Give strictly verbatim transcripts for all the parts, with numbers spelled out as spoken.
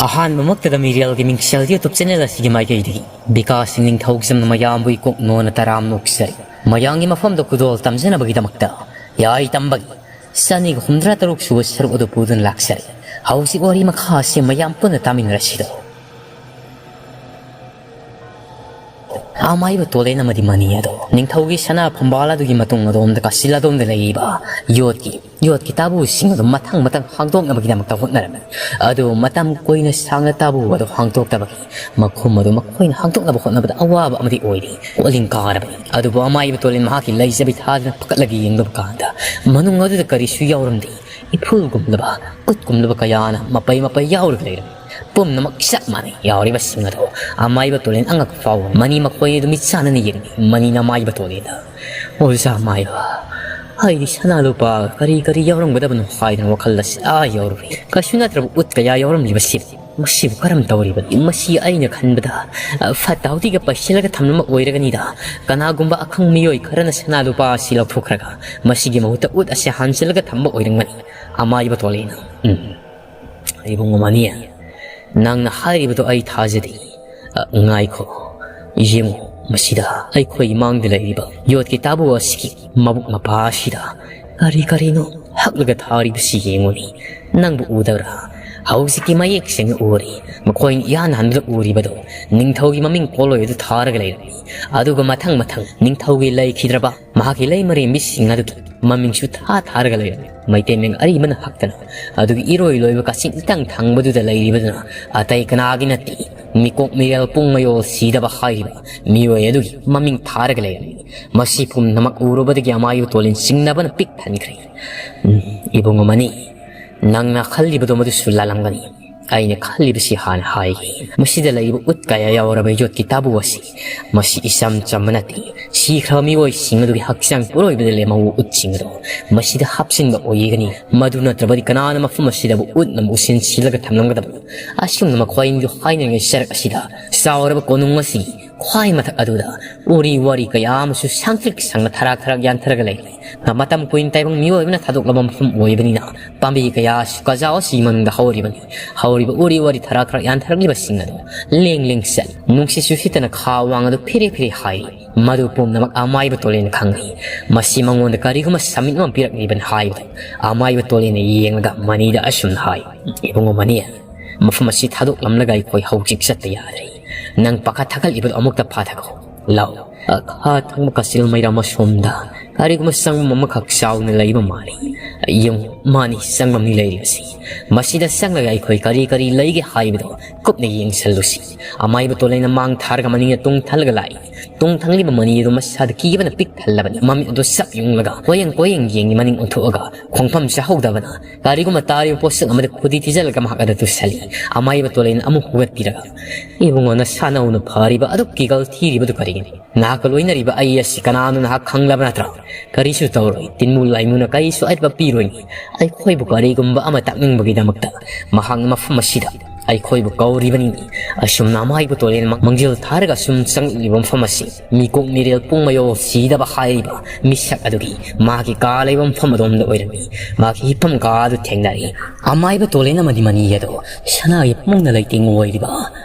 ꯑꯍꯥꯟꯕꯃꯛꯇꯗ ꯃꯤꯔꯦꯜꯒꯤ ꯃꯤꯡꯁꯦꯜ YouTube channel ꯑꯁꯤꯒꯤ ꯃꯥꯏꯀꯩꯗꯒꯤ ꯕꯤꯀꯥꯁ ꯅꯤꯡꯊꯧꯖꯝꯅ ꯃꯌꯥꯝꯕꯨ ꯏꯀꯣꯛ ꯅꯣꯟꯅ ꯇꯔꯥꯝ ꯅꯣꯛꯆꯔꯤ꯫ ꯃꯌꯥꯝꯒꯤ ꯃꯐꯝꯗ ꯈꯨꯗꯣꯜ ꯇꯝꯖꯅꯕꯒꯤꯗꯃꯛꯇ ꯌꯥꯏ ꯇꯝꯕꯒꯤ ꯆꯅꯤꯒ ꯍꯨꯝꯗ꯭ꯔꯥ ꯇꯔꯨꯛ ꯁꯨꯕ ꯁꯔꯨꯛ ꯑꯗꯨ ꯄꯨꯗꯨꯅ ꯂꯥꯛꯆꯔꯤ꯫ ꯍꯧꯖꯤꯛ ꯋꯥꯔꯤ ꯃꯈꯥ ꯑꯁꯤ ꯃꯌꯥꯝ ꯄꯨꯟꯅ ꯇꯥꯃꯤꯟꯅꯔꯁꯤꯗꯣ꯫ ꯑꯃꯥꯏꯕ ꯇꯣꯂꯦꯟ ꯑꯃꯗꯤ ꯃꯅꯤ ꯑꯗꯣ ꯅꯤꯡꯊꯧꯒꯤ ꯁꯅꯥ ꯐꯝꯕꯥꯜ ꯑꯗꯨꯒꯤ ꯃꯇꯨꯡ ꯑꯗꯣꯝꯗ ꯀꯥꯁꯤꯜ ꯑꯗꯣꯝꯗ ꯂꯩꯔꯤꯕ ꯌꯣꯠꯀꯤ, ꯌꯣꯠꯀꯤ ꯇꯥꯕꯨꯁꯤꯡ ꯑꯗꯨ ꯃꯊꯪ ꯃꯊꯪ ꯍꯥꯡꯗꯣꯛꯅꯕꯒꯤꯗꯃꯛꯇ ꯍꯣꯠꯅꯔꯝꯃꯤ꯫ ꯑꯗꯨ ꯃꯇꯝ ꯀꯨꯏꯅ ꯁꯥꯡꯅ ꯇꯥꯕꯨ ꯑꯗꯨ ꯍꯥꯡꯗꯣꯛꯇꯕꯒꯤ ꯃꯈꯨꯝ ꯑꯗꯨ ꯃꯈꯣꯏꯅ ꯍꯥꯡꯗꯣꯛꯅꯕ ꯍꯣꯠꯅꯕꯗ ꯑꯋꯥꯕ ꯑꯃꯗꯤ ꯑꯣꯏꯔꯤ꯫ ꯀꯣꯂꯤꯡ ꯀꯥꯔꯕꯅꯤ꯫ ꯑꯗꯨꯕꯨ ꯑꯃꯥꯏꯕ ꯇꯣꯂꯦꯟ ꯃꯍꯥꯛꯀꯤ ꯂꯩꯖꯕꯤ ꯊꯥꯗꯨꯅ ꯐꯒꯠꯂꯒ ꯌꯦꯡꯂꯨꯕ ꯀꯥꯟꯗ ꯃꯅꯨꯡ ꯑꯗꯨꯗ ꯀꯔꯤꯁꯨ ꯌꯥꯎꯔꯝꯗꯦ꯫ ꯏꯐꯨꯜꯒꯨꯝꯂꯕ, ꯎꯠꯀꯨꯝꯂꯕ ꯀꯌꯥꯅ ꯃꯄꯩ ꯃꯄꯩ ꯌꯥꯎꯔꯒ ꯂꯩꯔꯝꯃꯤ꯫ ꯄꯨꯝꯅꯃꯛ ꯆꯞ ꯃꯥꯟꯅꯩ꯫ ꯌꯥꯎꯔꯤꯕꯁꯤꯡ ꯑꯗꯨ ꯑꯃꯥꯏꯕ ꯇꯣꯂꯦꯟ ꯑꯉꯛꯄ ꯐꯥꯎꯕ ꯃꯅꯤ ꯃꯈꯣꯏ ꯑꯗꯨ ꯃꯤꯠ ꯆꯥꯟꯅꯅ ꯌꯦꯡꯂꯤ꯫ ꯃꯅꯤꯅ ꯑꯃꯥꯏꯕ ꯇꯣꯂꯦꯟꯗ, "ꯑꯣꯖꯥ ꯑꯃꯥꯏꯕ, ꯑꯩꯗꯤ ꯁꯅꯥ ꯂꯨꯄꯥ ꯀꯔꯤ ꯀꯔꯤ ꯌꯥꯎꯔꯝꯒꯗꯕꯅꯣ ꯍꯥꯏꯗꯅ ꯋꯥꯈꯜ ꯑꯁꯤ ꯑꯥ ꯌꯧꯔꯨꯔꯦ꯫ ꯀꯩꯁꯨ ꯅꯠꯇ꯭ꯔꯕ ꯎꯠ ꯀꯌꯥ ꯌꯥꯎꯔꯝꯂꯤꯕꯁꯤ, ꯃꯁꯤꯕꯨ ꯀꯔꯝ ꯇꯧꯔꯤꯕꯅꯣ? ꯃꯁꯤ ꯑꯩꯅ ꯈꯟꯕꯗ, ꯑ, ꯐꯠꯇ ꯍꯥꯎꯊꯤꯒ ꯄꯩꯁꯤꯜꯂꯒ ꯊꯝꯂꯝꯕ ꯑꯣꯏꯔꯒꯅꯤꯗ꯫ ꯀꯅꯥꯒꯨꯝꯕ ꯑꯈꯪ ꯃꯤꯑꯣꯏ ꯈꯔꯅ ꯁꯅꯥ ꯂꯨꯄꯥ ꯑꯁꯤ ꯂꯧꯊꯣꯛꯈ꯭ꯔꯒ ꯃꯁꯤꯒꯤ ꯃꯍꯨꯠꯇ ꯎꯠ ꯑꯁꯤ ꯍꯥꯟꯖꯤꯜꯂꯒ ꯊꯝꯕ ꯑꯣꯏꯔꯝꯒꯅꯤ꯫" ꯑꯃꯥꯏꯕ ꯇꯣꯂꯦꯟꯅ, "ꯎꯝ, ꯏꯕꯨꯡꯉꯣ ꯃꯅꯤ, ꯅꯪꯅ ꯍꯥꯏꯔꯤꯕꯗꯣ ꯑꯩ ꯊꯥꯖꯗꯦ꯫ ꯑ, ꯉꯥꯏꯈꯣ, ꯌꯦꯡꯉꯨ, ꯃꯁꯤꯗ ꯑꯩꯈꯣꯏ ꯃꯥꯡꯗ ꯂꯩꯔꯤꯕ ꯌꯣꯠꯀꯤ ꯇꯥꯕꯨ ꯑꯁꯤꯒꯤ ꯃꯕꯨꯛ ꯃꯄꯥ ꯑꯁꯤꯗ ꯀꯔꯤ ꯀꯔꯤꯅꯣ ꯍꯛꯂꯒ ꯊꯥꯔꯤꯕꯁꯤ ꯌꯦꯡꯉꯨꯅꯦ꯫ ꯅꯪꯕꯨ ꯎꯗꯕ꯭ꯔꯥ? ꯍꯧꯖꯤꯛꯀꯤ ꯃꯌꯦꯛ ꯁꯦꯡꯅ ꯎꯔꯤ꯫ ꯃꯈꯣꯏꯅ ꯏꯍꯥꯟ ꯍꯥꯟꯕꯗ ꯎꯔꯤꯕꯗꯣ ꯅꯤꯡꯊꯧꯒꯤ ꯃꯃꯤꯡ ꯀꯣꯜꯂꯣꯏ ꯑꯗꯨ ꯊꯥꯔꯒ ꯂꯩꯔꯝꯃꯤ꯫ ꯑꯗꯨꯒ ꯃꯊꯪ ꯃꯊꯪ ꯅꯤꯡꯊꯧꯒꯤ ꯂꯩꯈꯤꯗ꯭ꯔꯕ ꯃꯍꯥꯛꯀꯤ ꯂꯩꯃꯔꯦꯝꯕꯤꯁꯤꯡ ꯑꯗꯨꯒꯤ ꯃꯃꯤꯡꯁꯨ ꯊꯥ ꯊꯥꯔꯒ ꯂꯩꯔꯝꯃꯤ꯫ ꯃꯩꯇꯩ ꯃꯌꯦꯛ ꯑꯔꯤꯕꯅ ꯍꯛꯇꯅ ꯑꯗꯨꯒꯤ ꯏꯔꯣꯏ ꯂꯣꯏꯕ ꯀꯥꯆꯤꯟ ꯏꯇꯪ ꯊꯪꯕꯗꯨꯗ ꯂꯩꯔꯤꯕꯗꯨꯅ ꯑꯇꯩ ꯀꯅꯥꯒꯤ ꯅꯠꯇꯦ, ꯃꯤꯀꯣꯛ ꯃꯤꯔꯦꯜ ꯄꯨꯡ ꯃꯌꯣꯜ ꯁꯤꯗꯕ ꯍꯥꯏꯔꯤꯕ ꯃꯤꯑꯣꯏ ꯑꯗꯨꯒꯤ ꯃꯃꯤꯡ ꯊꯥꯔꯒ ꯂꯩꯔꯝꯃꯤ꯫ ꯃꯁꯤ ꯄꯨꯝꯅꯃꯛ ꯎꯔꯨꯕꯗꯒꯤ ꯑꯃꯥꯏꯕ ꯇꯣꯂꯦꯟ ꯆꯤꯡꯅꯕꯅ ꯄꯤꯛ ꯊꯟꯈ꯭ꯔꯦ꯫ "ꯎꯝ, ꯏꯕꯨꯡꯉꯣ ꯃꯅꯤ, ꯅꯪꯅ ꯈꯜꯂꯤꯕꯗꯣ ꯃꯗꯨꯁꯨ ꯂꯥꯜꯂꯝꯒꯅꯤ꯫ ꯑꯩꯅ ꯈꯜꯂꯤꯕꯁꯤ ꯍꯥꯟꯅ ꯍꯥꯏꯒꯦ꯫ ꯃꯁꯤꯗ ꯂꯩꯔꯤꯕ ꯎꯠ ꯀꯌꯥ ꯌꯥꯎꯔꯕ ꯌꯣꯠꯀꯤ ꯇꯥꯕꯨ ꯑꯁꯤ, ꯃꯁꯤ ꯏꯆꯝ ꯆꯝꯕ ꯅꯠꯇꯦ꯫ ꯁꯤꯈ꯭ꯔꯕ ꯃꯤꯑꯣꯏꯁꯤꯡ ꯑꯗꯨꯒꯤ ꯍꯛꯆꯥꯡ ꯄꯨꯔꯣꯏꯕꯗ ꯂꯦꯝꯍꯧꯕ ꯎꯠꯁꯤꯡ ꯑꯗꯨ ꯃꯁꯤꯗ ꯍꯥꯞꯆꯤꯟꯕ ꯑꯣꯏꯒꯅꯤ꯫ ꯃꯗꯨ ꯅꯠꯇ꯭ꯔꯕꯗꯤ ꯀꯅꯥꯅ ꯃꯐꯝ ꯑꯁꯤꯗꯕꯨ ꯎꯠꯅ ꯎꯁꯤꯟ ꯁꯤꯜꯂꯒ ꯊꯝꯂꯝꯒꯗꯕꯅꯣ?" ꯑꯁꯨꯝꯅ ꯃꯈꯣꯏ ꯑꯅꯤꯗꯨ ꯍꯥꯏꯅꯔꯤꯉꯩ ꯆꯔꯛ ꯑꯁꯤꯗ ꯆꯥꯎꯔꯕ ꯀꯣꯅꯨꯡ ꯑꯁꯤꯒꯤ ꯈ꯭ꯋꯥꯏ ꯃꯊꯛ ꯑꯗꯨꯗ ꯎꯔꯤ ꯋꯥꯔꯤ ꯀꯌꯥ ꯑꯃꯁꯨ ꯁꯪꯇ꯭ꯔꯤꯛ ꯁꯪꯅ ꯊꯔꯥꯛ ꯊꯔꯥꯛ ꯌꯥꯟꯊꯔꯒ ꯂꯩ꯫ ꯃꯇꯝ ꯀꯨꯏꯅ ꯇꯥꯏꯕꯪ ꯃꯤꯑꯣꯏꯕꯅ ꯊꯥꯗꯣꯛꯂꯕ ꯃꯐꯝ ꯑꯣꯏꯕꯅꯤꯅ ꯄꯥꯝꯕꯤ ꯀꯌꯥꯁꯨ ꯀꯖꯥꯎ ꯑꯁꯤꯒꯤ ꯃꯅꯨꯡꯗ ꯍꯧꯔꯤꯕꯅꯤ꯫ ꯍꯧꯔꯤꯕ ꯎꯔꯤ ꯋꯥꯔꯤ ꯊꯔꯥꯛ ꯊꯔꯥꯛ ꯌꯥꯟꯊꯔꯛꯂꯤꯕꯁꯤꯡ ꯑꯗꯨ ꯂꯦꯡ ꯂꯦꯡ ꯆꯠ, ꯅꯨꯡꯁꯤꯠ ꯁꯨꯁꯤꯠꯇꯅ ꯈꯥ ꯋꯥꯡ ꯑꯗꯨ ꯐꯤꯔꯦ ꯐꯤꯔꯦ ꯍꯥꯏꯔꯤ꯫ ꯃꯗꯨ ꯄꯨꯝꯅꯃꯛ ꯑꯃꯥꯏꯕ ꯇꯣꯂꯦꯅ ꯈꯪꯏ꯫ ꯃꯁꯤ ꯃꯉꯣꯟꯗ ꯀꯔꯤꯒꯨꯝꯕ ꯁꯃꯤꯠ ꯑꯃ ꯄꯤꯔꯛꯂꯤꯕꯅꯤ ꯍꯥꯏꯕꯗ ꯑꯃꯥꯏꯕ ꯇꯣꯂꯦꯅ ꯌꯦꯡꯂꯒ ꯃꯅꯤꯗ ꯑꯁꯨꯝꯅ ꯍꯥꯏ, "ꯏꯕꯨꯡꯉꯣ ꯃꯅꯤ, ꯃꯐꯝ ꯑꯁꯤ ꯊꯥꯗꯣꯛꯂꯝꯂꯒ ꯑꯩꯈꯣꯏ ꯍꯧꯖꯤꯛ ꯆꯠꯄ ꯌꯥꯗ꯭ꯔꯦ꯫ ꯅꯪ ꯄꯥꯈꯠ ꯊꯥꯒꯠꯂꯤꯕꯗꯨ ꯑꯃꯨꯛꯇ ꯐꯥꯊꯈꯣ꯫ ꯂꯥꯎ, ꯑꯈꯥ ꯊꯪꯕ ꯀꯥꯆꯤꯜ ꯃꯩꯔꯥ ꯃꯁꯣꯝꯗ ꯀꯔꯤꯒꯨꯝꯕ ꯆꯪꯐꯝ ꯑꯃꯈꯛ ꯆꯥꯎꯅ ꯂꯩꯕ ꯃꯥꯜꯂꯤ꯫ ꯌꯦꯡꯉꯨ, ꯃꯥꯅꯤ ꯆꯪꯐꯝꯅꯤ ꯂꯩꯔꯤꯕꯁꯤ꯫ ꯃꯁꯤꯗ ꯆꯪꯂꯒ ꯑꯩꯈꯣꯏ ꯀꯔꯤ ꯀꯔꯤ ꯂꯩꯒꯦ ꯍꯥꯏꯕꯗꯨ ꯀꯨꯞꯅ ꯌꯦꯡꯁꯜꯂꯨꯁꯤ"꯫ ꯑꯃꯥꯏꯕ ꯇꯣꯂꯩꯅ ꯃꯥꯡ ꯊꯥꯔꯒ ꯃꯅꯤꯡꯗ ꯇꯨꯡ ꯊꯜꯂꯒ ꯂꯥꯛꯏ꯫ ꯇꯨꯡ ꯊꯪꯂꯤꯕ ꯃꯅꯤ ꯑꯗꯨ ꯃꯁꯥꯗ ꯀꯤꯕꯅ ꯄꯤꯛ ꯊꯜꯂꯕꯅꯤ꯫ ꯃꯃꯤꯠ ꯑꯗꯨ ꯆꯞ ꯌꯨꯡꯂꯒ ꯀꯣꯌꯦꯡ ꯀꯣꯌꯦꯡ ꯌꯦꯡꯉꯤ꯫ ꯃꯅꯤꯡ ꯑꯣꯟꯊꯣꯛꯑꯒ ꯈꯣꯡꯐꯝ ꯆꯥꯍꯧꯗꯕꯅ ꯀꯔꯤꯒꯨꯝꯕ ꯇꯥꯔꯤꯕ ꯄꯣꯠꯁꯛ ꯑꯃꯗ ꯈꯨꯗꯤ ꯊꯤꯖꯤꯜꯂꯒ ꯃꯍꯥꯛ ꯑꯗꯨ ꯇꯨꯁꯜꯂꯤ꯫ ꯑꯃꯥꯏꯕ ꯇꯣꯂꯩꯅ ꯑꯃꯨꯛ ꯍꯧꯒꯠꯄꯤꯔꯒ, "ꯏꯕꯨꯡꯉꯣ, ꯅꯁꯥ ꯅꯧꯅ ꯐꯔꯤꯕ ꯑꯗꯨꯛ ꯀꯤꯒꯜ ꯊꯤꯔꯤꯕꯗꯨ ꯀꯔꯤꯒꯤꯅꯣ? ꯅꯍꯥꯛꯀ ꯂꯣꯏꯅꯔꯤꯕ ꯑꯩ ꯑꯁꯤ ꯀꯅꯥꯅꯣ ꯅꯍꯥꯛ ꯈꯪꯂꯕ ꯅꯠꯇ꯭ꯔꯣ? ꯀꯔꯤꯁꯨ ꯇꯧꯔꯣꯏ꯫ ꯇꯤꯟꯃꯨ ꯂꯥꯏꯃꯨꯅ ꯀꯔꯤꯁꯨ ꯑꯔꯦꯞꯄ ꯄꯤꯔꯣꯏꯅꯤ꯫ ꯑꯩꯈꯣꯏꯕꯨ ꯀꯔꯤꯒꯨꯝꯕ ꯑꯃ ꯇꯥꯛꯅꯤꯡꯕꯒꯤꯗꯃꯛꯇ ꯃꯍꯥꯛꯅ ꯃꯐꯝ ꯑꯁꯤꯗ ꯑꯩꯈꯣꯏꯕꯨ ꯀꯧꯔꯤꯕꯅꯤ"꯫ ꯑꯁꯨꯝꯅ ꯑꯃꯥꯏꯕ ꯇꯣꯂꯦꯟ ꯃꯥꯡꯖꯤꯜ ꯊꯥꯔꯒ ꯁꯨꯝ ꯆꯪꯂꯛꯂꯤꯕ ꯃꯐꯝ ꯑꯁꯤ ꯃꯤꯀꯣꯛ ꯃꯤꯔꯦꯜ ꯄꯨꯡ ꯃꯌꯣꯜ ꯁꯤꯗꯕ ꯍꯥꯏꯔꯤꯕ ꯃꯤꯁꯛ ꯑꯗꯨꯒꯤ ꯃꯥꯒꯤ ꯀꯥ ꯂꯩꯕ ꯃꯐꯝ ꯑꯗꯣꯝꯗ ꯑꯣꯏꯔꯝꯃꯤ꯫ ꯃꯥꯒꯤ ꯍꯤꯞꯐꯝ ꯀꯥ ꯑꯗꯨ ꯊꯦꯡꯅꯔꯤ꯫ ꯑꯃꯥꯏꯕ ꯇꯣꯂꯦꯟ ꯑꯃꯗꯤ ꯃꯅꯤ ꯑꯗꯣ ꯁꯅꯥꯒꯤ ꯄꯨꯡꯅ ꯂꯩꯇꯦꯡ ꯑꯣꯏꯔꯤꯕ